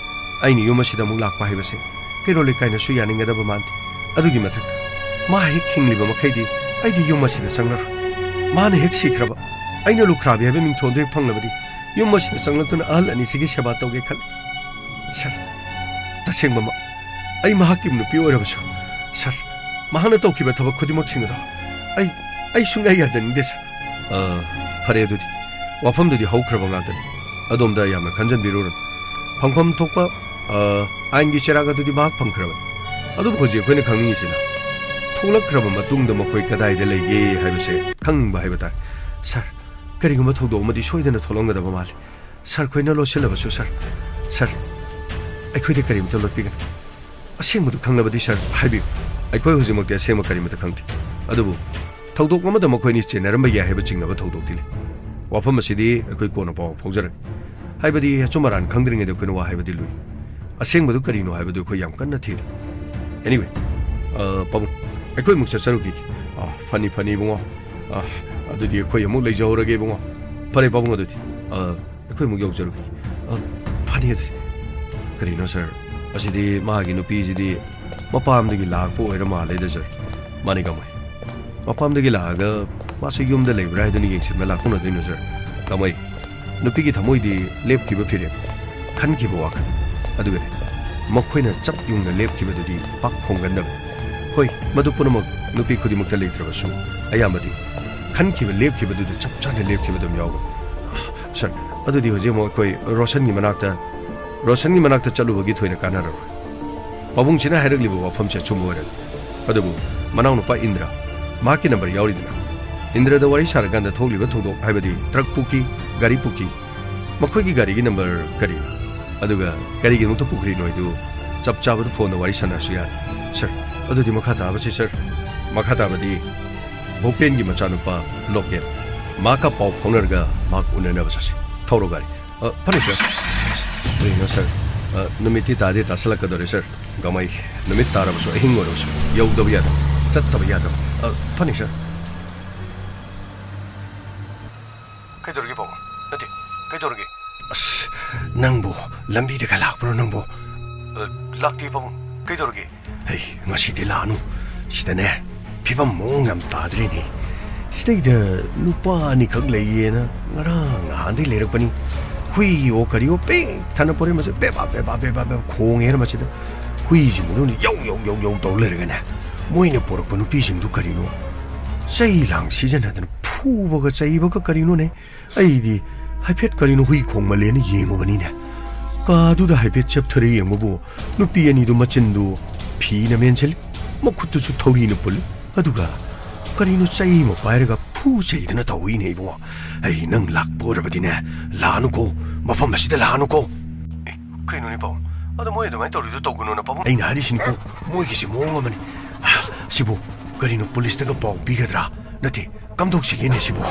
ꯑꯩꯅ ꯌꯨꯝ ꯑꯁꯤꯗ ꯑꯃꯨꯛ ꯂꯥꯛꯄ ꯍꯥꯏꯕꯁꯦ ꯀꯩꯔꯣꯜ ꯂꯩꯀꯥꯏꯅꯁꯨ ꯌꯥꯅꯤꯡꯒꯗꯕ ꯃꯥꯟꯗꯦ꯫ ꯑꯗꯨꯒꯤ ꯃꯊꯛꯇ ꯃꯥ ꯍꯦꯛ ꯍꯤꯡꯂꯤꯕ ꯃꯈꯩꯗꯤ ꯑꯩꯗꯤ ꯌꯨꯝ ꯑꯁꯤꯗ ꯆꯪꯂꯔꯣꯏ꯫ ꯃꯥꯅ ꯍꯦꯛ ꯁꯤꯈ꯭ꯔꯕ, ꯑꯩꯅ ꯂꯨꯈ꯭ꯔꯥꯕꯤ ꯍꯥꯏꯕ ꯃꯤꯡꯊꯣꯟꯗꯨ ꯍꯦꯛ ꯐꯪꯂꯕꯗꯤ ꯌꯨꯝ ꯑꯁꯤꯗ ꯆꯪꯂꯛꯇꯨꯅ ꯑꯍꯜ ꯑꯅꯤꯁꯤꯒꯤ ꯁꯦꯕꯥ ꯇꯧꯒꯦ ꯈꯜꯂꯤ꯫ ꯁꯥꯔ, ꯇꯁꯦꯡꯕꯃꯛ ꯑꯩ ꯃꯍꯥꯛꯀꯤ ꯅꯨꯄꯤ ꯑꯣꯏꯔꯕꯁꯨ, ꯁꯥꯔ, ꯃꯍꯥꯛꯅ ꯇꯧꯈꯤꯕ ꯊꯕꯛ ꯈꯨꯗꯤꯡꯃꯛꯁꯤꯡ ꯑꯗꯣ ꯑꯩ, ꯑꯩ ꯁꯨꯡꯌꯥ ꯌꯥꯖꯅꯤꯡꯗꯦ, ꯁꯥꯔ꯫ ꯑ, ꯐꯔꯦ ꯑꯗꯨꯗꯤ꯫ ꯋꯥꯐꯝꯗꯨꯗꯤ ꯍꯧꯈ꯭ꯔꯕ ꯉꯥꯛꯇꯅꯤ꯫ ꯑꯗꯣꯝꯗ ꯌꯥꯝꯅ ꯈꯟꯖꯟꯕꯤꯔꯨꯔꯅꯨ꯫ ꯐꯪꯐꯝ ꯊꯣꯛꯄ, ꯑ, ꯑꯥꯏꯟꯒꯤ ꯆꯩꯔꯥꯛ ꯑꯗꯨꯗꯤ ꯃꯍꯥꯛ ꯐꯪꯈ꯭ꯔꯕꯅꯤ꯫ ꯑꯗꯨꯕꯨ ꯍꯧꯖꯤꯛ ꯑꯩꯈꯣꯏꯅ ꯈꯪꯅꯤꯡꯉꯤꯁꯤꯅ ꯊꯣꯛꯂꯛꯈ꯭ꯔꯕ ꯃꯇꯨꯡꯗ ꯃꯈꯣꯏ ꯀꯗꯥꯏꯗ ꯂꯩꯒꯦ ꯍꯥꯏꯕꯁꯦ ꯈꯪꯅꯤꯡꯕ ꯍꯥꯏꯕ ꯇꯥꯔꯦ꯫ ꯁꯥꯔ, ꯀꯔꯤꯒꯨꯝꯕ ꯊꯧꯗꯣꯛ ꯑꯃꯗꯤ ꯁꯣꯏꯗꯅ ꯊꯣꯛꯂꯝꯒꯗꯕ ꯃꯥꯜꯂꯤ꯫ ꯁꯥꯔ ꯈꯣꯏꯅ ꯂꯣꯠꯁꯤꯜꯂꯕꯁꯨ, ꯁꯥꯔ, ꯁꯥꯔ, ꯑꯩꯈꯣꯏꯗ ꯀꯔꯤꯝꯇ ꯂꯣꯠꯄꯤꯒꯅꯨ꯫ ꯑꯁꯦꯡꯕꯗꯨ ꯈꯪꯂꯕꯗꯤ, ꯁꯥꯔ, ꯍꯥꯏꯕꯤꯌꯨ꯫ ꯑꯩꯈꯣꯏ ꯍꯧꯖꯤꯛꯃꯛꯇꯤ ꯑꯁꯦꯡꯕ ꯀꯔꯤꯃꯇ ꯈꯪꯗꯦ꯫ ꯑꯗꯨꯕꯨ ꯊꯧꯗꯣꯛ ꯑꯃꯗ ꯃꯈꯣꯏꯅꯤ ꯆꯦꯟꯅꯔꯝꯕ ꯌꯥꯏ ꯍꯥꯏꯕ ꯆꯤꯡꯅꯕ ꯊꯧꯗꯣꯛꯇꯤ ꯂꯩ꯫ ꯋꯥꯐꯝ ꯑꯁꯤꯗꯤ ꯑꯩꯈꯣꯏ ꯀꯣꯟꯅ ꯄꯥꯎ ꯐꯥꯎꯖꯔꯒꯦ꯫ ꯍꯥꯏꯕꯗꯤ ꯑꯆꯨꯝ ꯑꯔꯥꯟ ꯈꯪꯗ꯭ꯔꯤꯉꯩꯗ ꯑꯩꯈꯣꯏꯅ ꯋꯥ ꯍꯥꯏꯕꯗꯤ ꯂꯨꯏ꯫ ꯑꯁꯦꯡꯕꯗꯨ ꯀꯔꯤꯅꯣ ꯍꯥꯏꯕꯗꯨ ꯑꯩꯈꯣꯏ ꯌꯥꯝ ꯀꯟꯅ ꯊꯤꯔꯤ꯫ Anyway, ꯑ, ꯄꯥꯕꯨꯡ, ꯑꯩꯈꯣꯏ ꯑꯃꯨꯛ ꯆꯠꯆꯔꯨꯈꯤꯒꯦ꯫ ꯑ, ꯐꯅꯤ, ꯐꯅꯤ, ꯏꯕꯨꯡꯉꯣ꯫ ꯑ, ꯑꯗꯨꯗꯤ ꯑꯩꯈꯣꯏ ꯑꯃꯨꯛ ꯂꯩꯖꯍꯧꯔꯒꯦ, ꯏꯕꯨꯡꯉꯣ꯫ ꯐꯔꯦ, ꯄꯥꯕꯨꯡ, ꯑꯗꯨꯗꯤ, ꯑ, ꯑꯩꯈꯣꯏ ꯑꯃꯨꯛ ꯌꯧꯖꯔꯨꯈꯤꯒꯦ꯫ ꯑ, ꯐꯅꯤ, ꯑꯗꯨꯗꯤ꯫ ꯀꯔꯤꯅꯣ, ꯁꯥꯔ? ꯑꯁꯤꯗꯤ ꯃꯥꯒꯤ ꯅꯨꯄꯤꯁꯤꯗꯤ ꯃꯄꯥꯝꯗꯒꯤ ꯂꯥꯛꯄ ꯑꯣꯏꯔ ꯃꯥꯜꯂꯦꯗ, ꯁꯥꯔ꯫ ꯃꯥꯅꯤ, ꯀꯃꯥꯏ? ꯃꯄꯥꯝꯗꯒꯤ ꯂꯥꯛꯑꯒ ꯃꯥꯁꯨ ꯌꯨꯝꯗ ꯂꯩꯕ꯭ꯔꯥ ꯍꯥꯏꯗꯨꯅ ꯌꯦꯡꯁꯤꯟꯕ ꯂꯥꯛꯄ ꯅꯠꯇꯣꯏꯅꯣ, ꯁꯥꯔ? ꯀꯃꯥꯏ? ꯅꯨꯄꯤꯒꯤ ꯊꯃꯣꯏꯗꯤ ꯂꯦꯞꯈꯤꯕ ꯐꯤꯔꯦꯞ, ꯈꯟꯈꯤꯕ ꯋꯥꯈꯜ꯫ ꯑꯗꯨꯒꯅꯦ, ꯃꯈꯣꯏꯅ ꯆꯞ ꯌꯨꯡꯅ ꯂꯦꯞꯈꯤꯕꯗꯨꯗꯤ ꯄꯥꯛ ꯍꯣꯡꯒꯟꯗꯕꯅꯤ꯫ ꯍꯣꯏ, ꯃꯗꯨ ꯄꯨꯝꯅꯃꯛ ꯅꯨꯄꯤ ꯈꯨꯗꯤꯡꯃꯛꯇ ꯂꯩꯇ꯭ꯔꯕꯁꯨ, ꯑꯌꯥꯝꯕꯗꯤ ꯈꯟꯈꯤꯕ ꯂꯦꯞꯈꯤꯕꯗꯨꯗ ꯆꯞ ꯆꯥꯅ ꯂꯦꯞꯈꯤꯕ ꯑꯗꯨꯝ ꯌꯥꯎꯕꯅꯤ꯫ ꯑ, ꯁꯥꯔ, ꯑꯗꯨꯗꯤ ꯍꯧꯖꯤꯛ ꯑꯃꯨꯛ ꯑꯩꯈꯣꯏ ꯔꯣꯁꯟꯒꯤ ꯃꯅꯥꯛꯇ, ꯔꯣꯁꯟꯒꯤ ꯃꯅꯥꯛꯇ ꯆꯠꯂꯨꯕꯒꯤ ꯊꯣꯏꯅ ꯀꯥꯟꯅꯔꯔꯣꯏ꯫ ꯄꯥꯕꯨꯡꯁꯤꯅ ꯍꯥꯏꯔꯛꯂꯤꯕ ꯋꯥꯐꯝꯁꯦ ꯑꯆꯨꯝꯕ ꯑꯣꯏꯔꯒ꯫ ꯑꯗꯨꯕꯨ ꯃꯅꯥꯎꯅꯨꯄꯥ ꯏꯟꯗ꯭ꯔ, ꯃꯍꯥꯛꯀꯤ ꯅꯝꯕꯔ ꯌꯥꯎꯔꯤꯗꯅ? ꯏꯟꯗ꯭ꯔꯗ ꯋꯥꯔꯤ ꯁꯥꯔꯀꯥꯟꯗ ꯊꯣꯛꯂꯤꯕ ꯊꯧꯗꯣꯛ, ꯍꯥꯏꯕꯗꯤ ꯇ꯭ꯔꯛ ꯄꯨꯈꯤ, ꯒꯥꯔꯤ ꯄꯨꯈꯤ, ꯃꯈꯣꯏꯒꯤ ꯒꯥꯔꯤꯒꯤ ꯅꯝꯕꯔ ꯀꯔꯤꯅꯣ? ꯑꯗꯨꯒ ꯀꯔꯤꯒꯤꯗꯃꯛꯇ ꯄꯨꯈ꯭ꯔꯤꯅꯣ ꯍꯥꯏꯗꯨ ꯆꯞ ꯆꯥꯕꯗ ꯐꯣꯟꯗ ꯋꯥꯔꯤ ꯁꯥꯟꯅꯔꯁꯨ ꯌꯥꯔꯦ꯫ ꯁꯥꯔ, ꯑꯗꯨꯗꯤ ꯃꯈꯥ ꯇꯥꯕꯁꯤ, ꯁꯥꯔ, ꯃꯈꯥ ꯇꯥꯕꯗꯤ ꯚꯨꯄꯦꯟꯒꯤ ꯃꯆꯥꯅꯨꯄꯥ ꯂꯣꯀꯦꯜ, ꯃꯍꯥꯛꯀ ꯄꯥꯎ ꯐꯥꯎꯅꯔꯒ ꯃꯍꯥꯛ ꯎꯅꯅꯕ ꯆꯠꯁꯤ꯫ ꯊꯧꯔꯣ ꯒꯥꯔꯤ꯫ ꯑ, ꯐꯅꯤ, ꯁꯥꯔ꯫ ꯀꯔꯤꯅꯣ, ꯁꯥꯔ? ꯑ, ꯅꯨꯃꯤꯠꯇꯤ ꯇꯥꯗꯤ ꯇꯥꯁꯜꯂꯛꯀꯗꯧꯔꯦ, ꯁꯥꯔ꯫ ꯀꯃꯥꯏ? ꯅꯨꯃꯤꯠ ꯇꯥꯔꯕꯁꯨ ꯑꯍꯤꯡ ꯑꯣꯏꯔꯕꯁꯨ ꯌꯧꯗꯕ ꯌꯥꯗꯕ, ꯆꯠꯇꯕ ꯌꯥꯗꯕ꯫ ꯑ, ꯐꯅꯤ, ꯁꯥꯔ꯫ ꯀꯩꯗꯧꯔꯒꯦ, ꯄꯥꯕꯨꯡ? ꯅꯠꯇꯦ, ꯀꯩꯗꯧꯔꯒꯦ? ꯑꯁ, ꯅꯪꯕꯨ ꯂꯝꯕꯤꯗꯒ ꯂꯥꯛꯄ꯭ꯔꯣ ꯅꯪꯕꯨ? ꯑ, ꯂꯥꯛꯇꯦ, ꯄꯥꯕꯨꯡ꯫ ꯀꯩꯗꯧꯔꯒꯦ? ꯍꯩ, ꯉꯁꯤꯗꯤ ꯂꯥꯛꯑꯅꯨ꯫ ꯁꯤꯗꯅꯦ, ꯐꯤꯕꯝ ꯃꯑꯣꯡ ꯌꯥꯝ ꯇꯥꯗ꯭ꯔꯤꯅꯦ꯫ ꯁꯤꯗꯩꯗ ꯅꯨꯄꯥ ꯑꯅꯤꯈꯛ ꯂꯩꯌꯦꯅ ꯉꯔꯥꯡ ꯅꯍꯥꯟꯗꯩ ꯂꯩꯔꯛꯄꯅꯤ꯫ ꯍꯨꯏꯌꯣ ꯀꯔꯤꯌꯣ ꯄꯤꯛ ꯊꯟꯅ ꯄꯣꯔꯦ ꯃꯁꯤ꯫ ꯕꯦꯕꯥ, ꯕꯦꯕꯥ, ꯕꯦꯕꯥ, ꯕꯦꯕꯥ ꯈꯣꯡꯉꯦꯅ ꯃꯁꯤꯗ꯫ ꯍꯨꯏꯁꯤꯡ ꯑꯗꯨꯅ ꯌꯧ, ꯌꯧ, ꯌꯧ, ꯌꯧ ꯇꯧ ꯂꯩꯔꯒꯅꯦ, ꯃꯣꯏꯅ ꯄꯣꯔꯛꯄ ꯅꯨꯄꯤꯁꯤꯡꯗꯨ ꯀꯔꯤꯅꯣ? ꯆꯩ ꯂꯥꯡ ꯁꯤꯖꯤꯟꯅꯗꯅ ꯐꯨꯕꯒ ꯆꯩꯕꯒ ꯀꯔꯤꯅꯣꯅꯦ? ꯑꯩꯗꯤ ꯍꯥꯏꯐꯦꯠ ꯀꯔꯤꯅꯣ ꯍꯨꯏ ꯈꯣꯡꯃꯜꯂꯦꯅ ꯌꯦꯡꯉꯨꯕꯅꯤꯅꯦ꯫ ꯀꯥꯗꯨꯗ ꯍꯥꯏꯐꯦꯠ ꯆꯦꯞꯊꯔ ꯌꯦꯡꯕꯕꯨ ꯅꯨꯄꯤ ꯑꯅꯤꯗꯨ ꯃꯆꯤꯟꯗꯨ ꯐꯤꯅ ꯃꯦꯟꯁꯤꯜꯂꯤ, ꯃꯈꯨꯠꯇꯨꯁꯨ ꯊꯧꯔꯤꯅ ꯄꯨꯜꯂꯤ꯫ ꯑꯗꯨꯒ ꯀꯔꯤꯅꯣ ꯆꯩ ꯑꯃ ꯄꯥꯏꯔꯒ ꯐꯨ ꯆꯩꯗꯅ ꯇꯧꯏꯅꯦ ꯏꯕꯨꯡꯉꯣ꯫ ꯑꯩ ꯅꯪ ꯂꯥꯛꯄ ꯑꯣꯏꯔꯕꯗꯤꯅꯦ, ꯂꯥꯛꯑꯅꯨꯀꯣ, ꯃꯐꯝ ꯑꯁꯤꯗ ꯂꯥꯛꯑꯅꯨꯀꯣ꯫ ꯑꯦ, ꯀꯩꯅꯣꯅꯦ ꯄꯥꯕꯨꯡ? ꯑꯗꯣ ꯃꯣꯏ ꯑꯗꯨꯃꯥꯏꯅ ꯇꯧꯔꯤꯗꯣ ꯇꯧꯒꯅꯣꯅ ꯄꯥꯕꯨꯡ꯫ ꯑꯩꯅ ꯍꯥꯏꯔꯤꯁꯤꯅꯤꯀꯣ, ꯃꯣꯏꯒꯤꯁꯦ ꯃꯑꯣꯡ ꯑꯃꯅꯤ꯫ ꯁꯤꯕꯨ ꯀꯔꯤꯅꯣ, ꯄꯨꯂꯤꯁꯇꯒ ꯄꯥꯎ ꯄꯤꯒꯗ꯭ꯔꯥ? ꯅꯠꯇꯦ, ꯀꯝꯗꯧꯁꯤꯒꯦꯅꯦ ꯁꯤꯕꯨ?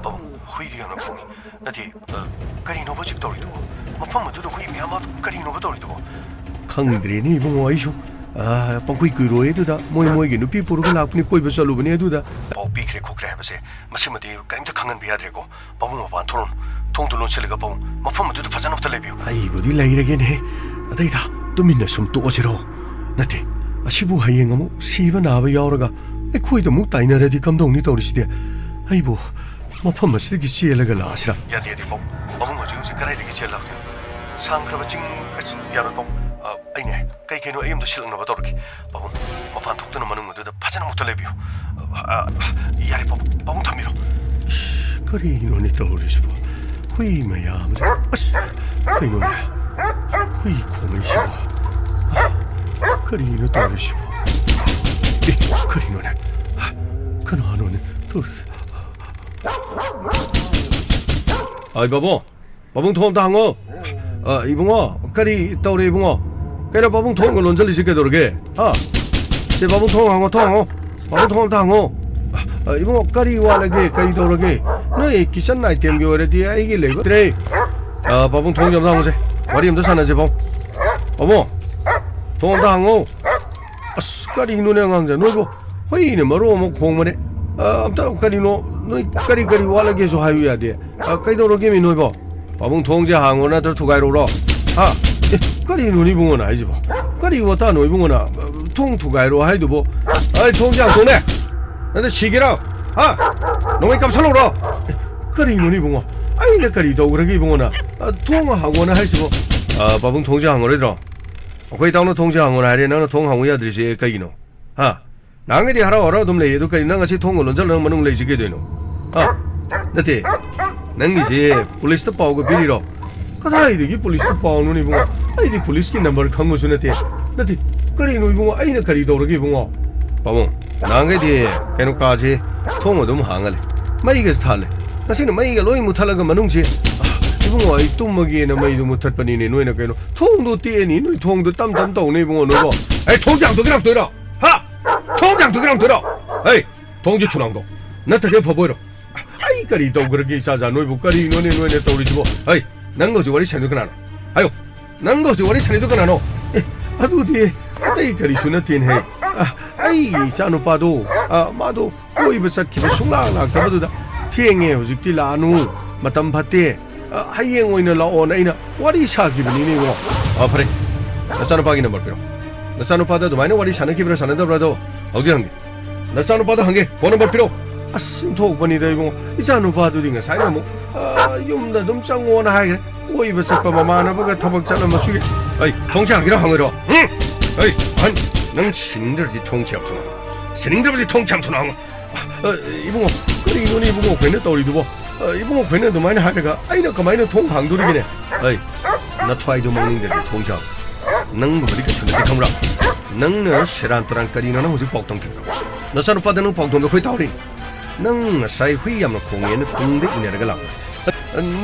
ꯄꯥꯕꯨꯡ, ꯍꯨꯏꯗꯤ ꯌꯥꯝꯅ ꯈꯣꯡꯉꯤ꯫ ꯅꯠꯇꯦ, ꯑ, ꯀꯔꯤꯅꯣꯕ ꯍꯧꯖꯤꯛ ꯇꯧꯔꯤꯗꯨꯕꯣ? ꯃꯐꯝ ꯑꯗꯨꯗ ꯍꯨꯏ ꯃꯌꯥꯝ ꯑꯃ ꯀꯔꯤꯅꯣꯕ ꯇꯧꯔꯤꯗꯨꯕꯣ? ꯈꯪꯗ꯭ꯔꯦꯅꯦ ꯏꯕꯨꯡꯉꯣ, ꯑꯩꯁꯨ꯫ ꯑ, ꯄꯪꯀꯨꯏ ꯀꯨꯏꯔꯣꯏ ꯑꯗꯨꯗ ꯃꯣꯏ ꯃꯣꯏꯒꯤ ꯅꯨꯄꯤ ꯄꯨꯔꯒ ꯂꯥꯛꯄꯅꯤ, ꯀꯣꯏꯕ ꯆꯠꯂꯨꯕꯅꯤ ꯑꯗꯨꯗ꯫ ꯄꯥꯎ ꯄꯤꯈ꯭ꯔꯦ ꯈꯣꯠꯈ꯭ꯔꯦ ꯍꯥꯏꯕꯁꯦ ꯃꯁꯤꯃꯗꯤ ꯀꯔꯤꯝꯇ ꯈꯪꯍꯟꯕ ꯌꯥꯗ꯭ꯔꯦꯀꯣ꯫ ꯄꯥꯕꯨꯡ, ꯃꯄꯥꯟ ꯊꯣꯛꯂꯣꯅꯨ꯫ ꯊꯣꯡꯗꯨ ꯂꯣꯟꯁꯤꯜꯂꯒ ꯄꯥꯕꯨꯡ, ꯃꯐꯝ ꯑꯗꯨꯗ ꯐꯖꯅ ꯑꯝꯇ ꯂꯩꯕꯤꯌꯨ꯫ ꯑꯩꯕꯨꯗꯤ ꯂꯩꯔꯒꯦꯅꯦꯍꯦ꯫ ꯑꯇꯩꯗ ꯇꯨꯃꯤꯟꯅ ꯁꯨꯝ ꯇꯣꯛꯑꯁꯤꯔꯣ? ꯅꯠꯇꯦ, ꯑꯁꯤꯕꯨ ꯍꯌꯦꯡ ꯑꯃꯨꯛ ꯁꯤꯕ ꯅꯥꯕ ꯌꯥꯎꯔꯒ ꯑꯩꯈꯣꯏꯗ ꯑꯃꯨꯛ ꯇꯥꯏꯅꯔꯗꯤ ꯀꯝꯗꯧꯅꯤ ꯇꯧꯔꯤꯁꯤꯗꯤ? ꯑꯩꯕꯨ ꯃꯐꯝ ꯑꯁꯤꯗꯒꯤ ꯆꯦꯜꯂꯒ ꯂꯥꯛꯑꯁꯤꯔꯥ? ꯌꯥꯗꯦ, ꯌꯥꯗꯦ, ꯄꯥꯕꯨꯡ꯫ ꯄꯥꯕꯨꯡ ꯍꯧꯖꯤꯛ ꯍꯧꯖꯤꯛ ꯀꯗꯥꯏꯗꯒꯤ ꯆꯦꯜꯂꯛꯇꯣꯏꯅꯣ? ꯁꯥꯡꯈ꯭ꯔꯕ ꯆꯤꯡ ꯑꯁꯤ ꯌꯥꯔꯣꯏ, ꯄꯥꯕꯨꯡ꯫ ꯑ, ꯑꯩꯅꯦ, ꯀꯩ ꯀꯩꯅꯣ ꯑꯩ ꯑꯝꯇ ꯁꯤꯜꯂꯛꯅꯕ ꯇꯧꯔꯒꯦ꯫ ꯄꯥꯕꯨꯡ, ꯃꯄꯥꯟ ꯊꯣꯛꯇꯅ ꯃꯅꯨꯡ ꯑꯗꯨꯗ ꯐꯖꯅ ꯑꯃꯨꯛꯇ ꯂꯩꯕꯤꯌꯨ꯫ ꯑ, ꯑ, ꯌꯥꯔꯦ, ꯄꯥꯕꯨꯡ, ꯄꯥꯕꯨꯡ ꯊꯝꯕꯤꯔꯣ꯫ ꯏꯁ, ꯀꯔꯤꯅꯣꯅꯦ ꯇꯧꯔꯤꯁꯤꯕꯣ? ꯍꯨꯏ ꯃꯌꯥꯝꯁꯦ꯫ ꯑꯁ, ꯀꯩꯅꯣꯅꯦ? ꯍꯨꯏ ꯈꯣꯡꯉꯛꯏꯁꯤꯕꯣ? ꯀꯔꯤꯅꯣ ꯇꯧꯔꯤꯁꯤꯕꯣ? ꯑꯦ, ꯀꯔꯤꯅꯣꯅꯦ? ꯀꯅꯥꯅꯣꯅꯦ ꯇꯧꯔꯤꯁꯤ? ꯑꯩ ꯄꯥꯕꯨꯡ, ꯄꯥꯕꯨꯡ, ꯊꯣꯡ ꯑꯝꯇ ꯍꯥꯡꯉꯣ꯫ ꯑ, ꯏꯕꯨꯡꯉꯣ, ꯀꯔꯤ ꯇꯧꯔꯦ ꯏꯕꯨꯡꯉꯣ? ꯀꯩꯅꯣ ꯄꯥꯕꯨꯡ ꯊꯣꯡꯒ ꯂꯣꯟꯁꯤꯜꯂꯤꯁꯤ ꯀꯩꯗꯧꯔꯒꯦ? ꯍꯥ? ꯁꯦ ꯄꯥꯕꯨꯡ ꯊꯣꯡ ꯍꯥꯡꯉꯣ, ꯊꯣꯡ ꯍꯥꯡꯉꯣ꯫ ꯄꯥꯕꯨꯡ ꯊꯣꯡ ꯑꯝꯇ ꯍꯥꯡꯉꯣ꯫ ꯑ, ꯏꯕꯨꯡꯉꯣ, ꯀꯔꯤ ꯋꯥꯠꯂꯒꯦ? ꯀꯔꯤ ꯇꯧꯔꯒꯦ? ꯅꯣꯏ kitchen itemꯒꯤ ꯑꯣꯏꯔꯗꯤ ꯑꯩꯒꯤ ꯂꯩꯕ ꯇ꯭ꯔꯦ꯫ ꯑ, ꯄꯥꯕꯨꯡ ꯊꯣꯡꯁꯦ ꯑꯝꯇ ꯍꯥꯡꯉꯨꯁꯦ꯫ ꯋꯥꯔꯤ ꯑꯝꯇ ꯁꯥꯟꯅꯁꯦ ꯄꯥꯕꯨꯡ꯫ ꯄꯥꯕꯨꯡ, ꯊꯣꯡ ꯑꯝꯇ ꯍꯥꯡꯉꯣ꯫ ꯑꯁ, ꯀꯔꯤꯅꯣꯅꯦ ꯑꯉꯥꯡꯁꯦ? ꯅꯣꯏꯕꯨ ꯍꯨꯏꯅ ꯃꯔꯣꯟ ꯑꯃ ꯈꯣꯡꯕꯅꯦ꯫ ꯑ, ꯑꯝꯇ ꯀꯔꯤꯅꯣ? ꯅꯣꯏ ꯀꯔꯤ ꯀꯔꯤ ꯋꯥꯠꯂꯒꯦꯁꯨ ꯍꯥꯏꯌꯨ ꯌꯥꯗꯦ꯫ ꯑ, ꯀꯩꯗꯧꯔꯒꯦꯃꯤ ꯅꯣꯏꯕꯣ? ꯄꯥꯕꯨꯡ, ꯊꯣꯡꯁꯦ ꯍꯥꯡꯉꯣ ꯅꯠꯇ꯭ꯔ ꯊꯨꯒꯥꯏꯔꯛꯎꯔꯣ? ꯍꯥ? ꯑꯦ, ꯀꯔꯤꯅꯣꯅꯦ ꯏꯕꯨꯡꯉꯣꯅ ꯍꯥꯏꯁꯤꯕꯣ? ꯀꯔꯤ ꯋꯥꯇꯥꯅꯣ ꯏꯕꯨꯡꯉꯣꯅ? ꯑ, ꯊꯣꯡ ꯊꯨꯒꯥꯏꯔꯣ ꯍꯥꯏꯗꯨꯕꯣ? ꯑꯩ ꯊꯣꯡꯁꯦ ꯍꯥꯡꯇꯣꯛꯅꯦ꯫ ꯅꯠꯇ꯭ꯔ ꯁꯤꯒꯦꯔꯣ? ꯍꯥ? ꯅꯣꯡꯃꯩ ꯀꯥꯞꯁꯜꯂꯛꯎꯔꯣ? ꯑꯦ, ꯀꯔꯤꯅꯣꯅꯦ ꯏꯕꯨꯡꯉꯣ? ꯑꯩꯅ ꯀꯔꯤ ꯇꯧꯈ꯭ꯔꯒꯦ ꯏꯕꯨꯡꯉꯣꯅ? ꯑ, ꯊꯣꯡ ꯍꯥꯡꯉꯣꯅ ꯍꯥꯏꯁꯤꯕꯣ? ꯑ, ꯄꯥꯕꯨꯡ, ꯊꯣꯡꯁꯦ ꯍꯥꯡꯉꯔꯣꯏꯗ꯭ꯔꯣ? ꯑꯩꯈꯣꯏ ꯏꯇꯥꯎꯅ ꯊꯣꯡꯁꯦ ꯍꯥꯡꯉꯣꯅ ꯍꯥꯏꯔꯦ, ꯅꯪꯅ ꯊꯣꯡ ꯍꯥꯡꯉꯨ ꯌꯥꯗ꯭ꯔꯤꯁꯦ ꯀꯩꯒꯤꯅꯣ? ꯍꯥ? ꯅꯍꯥꯟꯒꯩꯗꯤ ꯍꯔꯥꯎ ꯍꯔꯥꯎ ꯑꯗꯨꯝ ꯂꯩꯌꯦ, ꯑꯗꯨ ꯀꯩꯅꯣ ꯅꯪ ꯉꯁꯤ ꯊꯣꯡꯒ ꯂꯣꯟꯁꯤꯜꯂꯒ ꯃꯅꯨꯡ ꯂꯩꯁꯤ ꯀꯩꯗꯧꯅꯣ? ꯍꯥ? ꯅꯠꯇꯦ, ꯅꯪꯒꯤꯁꯦ ꯄꯨꯂꯤꯁꯇ ꯄꯥꯎꯒ ꯄꯤꯔꯤꯔꯣ? ꯀꯗꯥꯏꯗꯒꯤ ꯄꯨꯂꯤꯁꯇ ꯄꯥꯎꯅꯣꯅꯦ ꯏꯕꯨꯡꯉꯣ? ꯑꯩꯗꯤ ꯄꯨꯂꯤꯁꯀꯤ ꯅꯝꯕꯔ ꯈꯪꯕꯁꯨ ꯅꯠꯇꯦ꯫ ꯅꯠꯇꯦ, ꯀꯔꯤꯅꯣ ꯏꯕꯨꯡꯉꯣ? ꯑꯩꯅ ꯀꯔꯤ ꯇꯧꯔꯒꯦ ꯏꯕꯨꯡꯉꯣ? ꯄꯥꯕꯨꯡ, ꯅꯍꯥꯟꯒꯩꯗꯤ ꯀꯩꯅꯣ ꯀꯥꯁꯦ ꯊꯣꯡ ꯑꯗꯨꯝ ꯍꯥꯡꯉ ꯂꯩ, ꯃꯩꯒꯁꯨ ꯊꯥꯜꯂꯦ꯫ ꯉꯁꯤꯅ ꯃꯩꯒ ꯂꯣꯏ ꯃꯨꯠꯊꯠꯂꯒ ꯃꯅꯨꯡꯁꯦ, ꯑ, ꯏꯕꯨꯡꯉꯣ, ꯑꯩ ꯇꯨꯝꯃꯒꯦꯅ ꯃꯩꯗꯣ ꯃꯨꯠꯊꯠꯄꯅꯤꯅꯦ, ꯅꯣꯏꯅ ꯀꯩꯅꯣ? ꯊꯣꯡꯗꯣ ꯇꯦꯛꯑꯅꯤ, ꯅꯣꯏ ꯊꯣꯡꯗꯣ ꯇꯝ ꯇꯝ ꯇꯧꯅꯦ ꯏꯕꯨꯡꯉꯣ, ꯅꯣꯏꯕꯣ꯫ ꯑꯩ ꯊꯣꯡ ꯍꯥꯡꯗꯣꯛꯀꯦ ꯂꯥꯛꯇꯣꯏꯔꯣ? ꯍꯥ? ꯊꯣꯡ ꯍꯥꯡꯗꯣꯛꯀꯦ ꯂꯥꯛꯇꯣꯏꯔꯣ? ꯑꯩ ꯊꯣꯡꯁꯦ ꯊꯨꯅ ꯍꯥꯡꯗꯣꯛ, ꯅꯠꯇ꯭ꯔꯗꯤ ꯑꯐꯕ ꯑꯣꯏꯔꯣ꯫ ꯑꯩ ꯀꯔꯤ ꯇꯧꯈ꯭ꯔꯒꯦ ꯏꯆꯥ ꯏꯆꯥ, ꯅꯣꯏꯕꯨ ꯀꯔꯤꯅꯣꯅꯦ ꯅꯣꯏꯅ ꯇꯧꯔꯤꯁꯤꯕꯣ? ꯑꯩ, ꯅꯪꯒ ꯍꯧꯖꯤꯛ ꯋꯥꯔꯤ ꯁꯥꯟꯅꯗꯣꯏ ꯀꯅꯥꯅꯣ? ꯍꯥꯏꯌꯣ, ꯅꯪꯒ ꯍꯧꯖꯤꯛ ꯋꯥꯔꯤ ꯁꯥꯟꯅꯗꯣꯏ ꯀꯅꯥꯅꯣ? ꯑꯦ, ꯑꯗꯨꯗꯤ ꯑꯇꯩ ꯀꯔꯤꯁꯨ ꯅꯠꯇꯦꯅꯦ꯫ ꯑ, ꯑꯩꯒꯤ ꯏꯆꯥꯅꯨꯄꯥꯗꯣ, ꯑ, ꯃꯥꯗꯣ ꯀꯣꯏꯕ ꯆꯠꯈꯤꯕ ꯁꯨꯡꯂꯥꯛ ꯂꯥꯛꯇꯕꯗꯨꯗ, "ꯊꯦꯡꯉꯦ, ꯍꯧꯖꯤꯛꯇꯤ ꯂꯥꯛꯑꯅꯨ, ꯃꯇꯝ ꯐꯠꯇꯦ, ꯑ, ꯍꯌꯦꯡ ꯑꯣꯏꯅ ꯂꯥꯛꯑꯣꯅ" ꯑꯩꯅ ꯋꯥꯔꯤ ꯁꯥꯈꯤꯕꯅꯤꯅꯦ ꯏꯕꯨꯡꯉꯣ꯫ ꯑ, ꯐꯔꯦ, ꯅꯆꯥꯅꯨꯄꯥꯒꯤ ꯅꯝꯕꯔ ꯄꯤꯔꯣ꯫ ꯅꯆꯥꯅꯨꯄꯥꯗ ꯑꯗꯨꯃꯥꯏꯅ ꯋꯥꯔꯤ ꯁꯥꯟꯅꯈꯤꯕ꯭ꯔꯥ ꯁꯥꯟꯅꯗꯕ꯭ꯔꯥꯗꯣ ꯍꯧꯖꯤꯛ ꯍꯪꯒꯦ꯫ ꯅꯆꯥꯅꯨꯄꯥꯗ ꯍꯪꯒꯦ, ꯐꯣꯟ ꯅꯝꯕꯔ ꯄꯤꯔꯣ꯫ ꯑꯁ, ꯏꯟꯊꯣꯛꯄꯅꯤꯗ ꯏꯕꯨꯡꯉꯣ, ꯏꯆꯥꯅꯨꯄꯥꯗꯨꯗꯤ ꯉꯁꯥꯏꯅ ꯑꯃꯨꯛ, ꯑ, ꯌꯨꯝꯗ ꯑꯗꯨꯝ ꯆꯪꯉꯣꯅ ꯍꯥꯏꯈ꯭ꯔꯦ꯫ ꯀꯣꯏꯕ ꯆꯠꯄ ꯃꯃꯥꯟꯅꯕꯒ ꯊꯕꯛ ꯆꯠꯂꯝꯕꯁꯨ ꯌꯥꯏ꯫ ꯑꯩ ꯊꯣꯡꯁꯦ ꯍꯥꯡꯒꯦꯔꯣ ꯍꯥꯡꯉꯣꯏꯔꯣ? ꯎꯝ? ꯑꯩ, ꯑꯍꯟ, ꯅꯪ ꯁꯤꯅꯤꯡꯗ꯭ꯔꯗꯤ ꯊꯣꯡꯁꯦ ꯌꯥꯝ ꯊꯨꯅ ꯍꯥꯡꯉꯣ꯫ ꯁꯤꯅꯤꯡꯗ꯭ꯔꯕꯗꯤ ꯊꯣꯡꯁꯦ ꯌꯥꯝ ꯊꯨꯅ ꯍꯥꯡꯉꯣ꯫ ꯑ, ꯏꯕꯨꯡꯉꯣ, ꯀꯔꯤꯅꯣꯅꯦ ꯏꯕꯨꯡꯉꯣ ꯑꯩꯈꯣꯏꯅ ꯇꯧꯔꯤꯗꯨꯕꯣ? ꯑ, ꯏꯕꯨꯡꯉꯣ ꯑꯩꯈꯣꯏꯅ ꯑꯗꯨꯃꯥꯏꯅ ꯍꯥꯏꯔꯒ ꯑꯩꯅ ꯀꯃꯥꯏꯅ ꯊꯣꯡ ꯍꯥꯡꯗꯣꯔꯤꯒꯦꯅꯦ? ꯑꯩ, ꯅꯊ꯭ꯋꯥꯏꯗꯣ ꯃꯥꯡꯅꯤꯡꯗ꯭ꯔꯗꯤ ꯊꯣꯡꯁꯦ ꯍꯥꯡꯉꯣ꯫ ꯅꯪꯒꯨꯝꯕꯗꯤ ꯀꯩꯁꯨ ꯅꯠꯇꯦ ꯈꯪꯕ꯭ꯔꯥ? ꯅꯪꯅ ꯁꯦꯔꯥꯟ ꯇꯨꯔꯥꯟ ꯀꯔꯤꯅꯣ ꯅꯪ ꯍꯧꯖꯤꯛ ꯄꯥꯎ ꯇꯝꯈꯤꯕꯗꯣ? ꯅꯆꯥꯅꯨꯄꯥꯗ ꯅꯪ ꯄꯥꯎ ꯇꯝꯗꯣ ꯑꯩꯈꯣꯏ ꯇꯥꯍꯧꯔꯤꯅꯤ꯫ ꯅꯪ ꯉꯁꯥꯏ ꯍꯨꯏ ꯌꯥꯝꯅ ꯈꯣꯡꯉꯦꯅ ꯇꯨꯡꯗ ꯏꯟꯅꯔꯒ ꯂꯥꯛꯄ꯫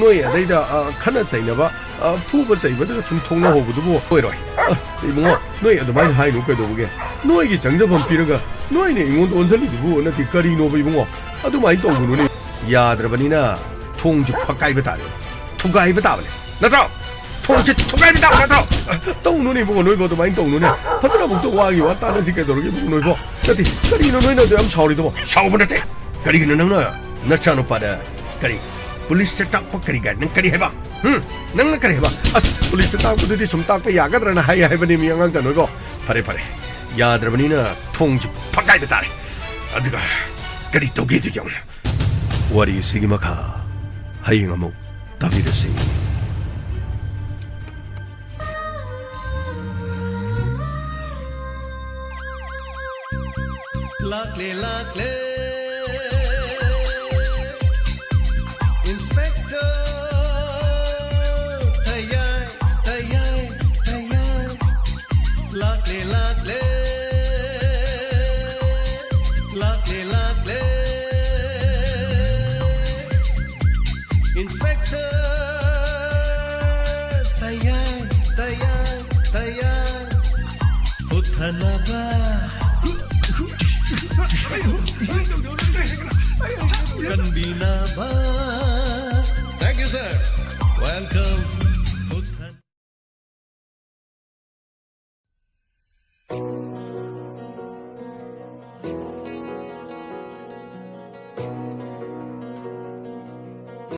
ꯅꯣꯏ ꯑꯗꯩꯗ, ꯑ, ꯈꯠꯅ ꯆꯩꯅꯕ, ꯑ, ꯐꯨꯕ ꯆꯩꯕꯗꯒ ꯁꯨꯝ ꯊꯣꯡꯅꯍꯧꯕꯗꯨꯕꯨ ꯑꯣꯏꯔꯣꯏ꯫ ꯑ, ꯏꯕꯨꯡꯉꯣ, ꯅꯣꯏ ꯑꯗꯨꯃꯥꯏꯅ ꯍꯥꯏꯅꯨ ꯀꯩꯗꯧꯕꯒꯦ? ꯅꯣꯏꯒꯤ ꯆꯪꯖꯐꯝ ꯄꯤꯔꯒ ꯅꯣꯏꯅ ꯑꯩꯉꯣꯟꯗ ꯑꯣꯟꯁꯤꯜꯂꯤꯗꯨꯕꯨ ꯅꯠꯇꯦ ꯀꯔꯤꯅꯣꯕ ꯏꯕꯨꯡꯉꯣ? ꯑꯗꯨꯃꯥꯏꯅ ꯇꯧꯒꯅꯨꯅꯦ꯫ ꯌꯥꯗ꯭ꯔꯕꯅꯤꯅ ꯊꯣꯡꯁꯨ ꯐꯛꯀꯥꯏꯕ ꯇꯥꯔꯦ꯫ ꯊꯨꯒꯥꯏꯕ ꯇꯥꯕꯅꯦ꯫ ꯅꯠꯇ꯭ꯔꯣ? ꯊꯣꯡꯁꯦ ꯊꯨꯒꯥꯏꯕ ꯇꯥꯕ ꯅꯠꯇ꯭ꯔꯣ? ꯇꯧꯅꯨꯅꯦ ꯏꯕꯨꯡꯉꯣ, ꯅꯣꯏꯕꯨ ꯑꯗꯨꯃꯥꯏꯅ ꯇꯧꯅꯨꯅꯦ꯫ ꯐꯖꯅ ꯑꯃꯨꯛꯇ ꯋꯥꯒꯤ ꯋꯥ ꯇꯥꯟꯅꯁꯤ ꯀꯩꯗꯧꯔꯒꯦ ꯏꯕꯨꯡꯉꯣ ꯅꯣꯏꯕꯣ? ꯅꯠꯇꯦ, ꯀꯔꯤꯅꯣ ꯅꯣꯏꯅ ꯑꯗꯨ ꯌꯥꯝ ꯁꯥꯎꯔꯤꯗꯨꯕꯣ? ꯁꯥꯎꯕ ꯅꯠꯇꯦ꯫ ꯀꯔꯤꯒꯤꯅꯣ ꯅꯪꯅ ꯅꯆꯥꯅꯨꯄꯥꯗ ꯀꯔꯤ ꯄꯨꯂꯤꯁꯇ ꯇꯥꯛꯄ ꯀꯔꯤ ꯀꯥꯏ? ꯅꯪ ꯀꯔꯤ ꯍꯥꯏꯕ? ꯍꯨꯝ? ꯅꯪꯅ ꯀꯔꯤ ꯍꯥꯏꯕ? ꯑꯁ, ꯄꯨꯂꯤꯁꯇ ꯇꯥꯛꯄꯗꯨꯗꯤ ꯁꯨꯝ ꯇꯥꯛꯄ ꯌꯥꯒꯗ꯭ꯔꯅ ꯍꯥꯏ ꯍꯥꯏꯕꯅꯤ ꯃꯤ ꯑꯉꯥꯡꯇ ꯅꯣꯏꯕꯣ꯫ ꯐꯔꯦ, ꯐꯔꯦ꯫ ꯌꯥꯗ꯭ꯔꯕꯅꯤꯅ ꯊꯣꯡꯁꯤ ꯐꯛꯀꯥꯏꯕ ꯇꯥꯔꯦ꯫ ꯑꯗꯨꯒ ꯀꯔꯤ ꯇꯧꯒꯦꯗꯨ ꯌꯦꯡꯉꯨ꯫ ꯋꯥꯔꯤꯁꯤꯒꯤ ꯃꯈꯥ ꯍꯌꯦꯡ ꯑꯃꯨꯛ ꯇꯥꯕꯤꯔꯁꯤ꯫ ꯂꯥꯛꯂꯦ, ꯂꯥꯛꯂꯦ, Inspector꯫ ꯇꯌꯥꯏ, ꯇꯌꯥꯏ, ꯇꯌꯥꯏ꯫ ꯂꯥꯛꯂꯦ, ꯂꯥꯛꯂꯦ, ꯂꯥꯛꯂꯦ, ꯂꯥꯛꯂꯦ꯫ Inspector꯫ ꯀꯟꯕꯤꯅꯕ꯫ Thank you, sir. Welcome.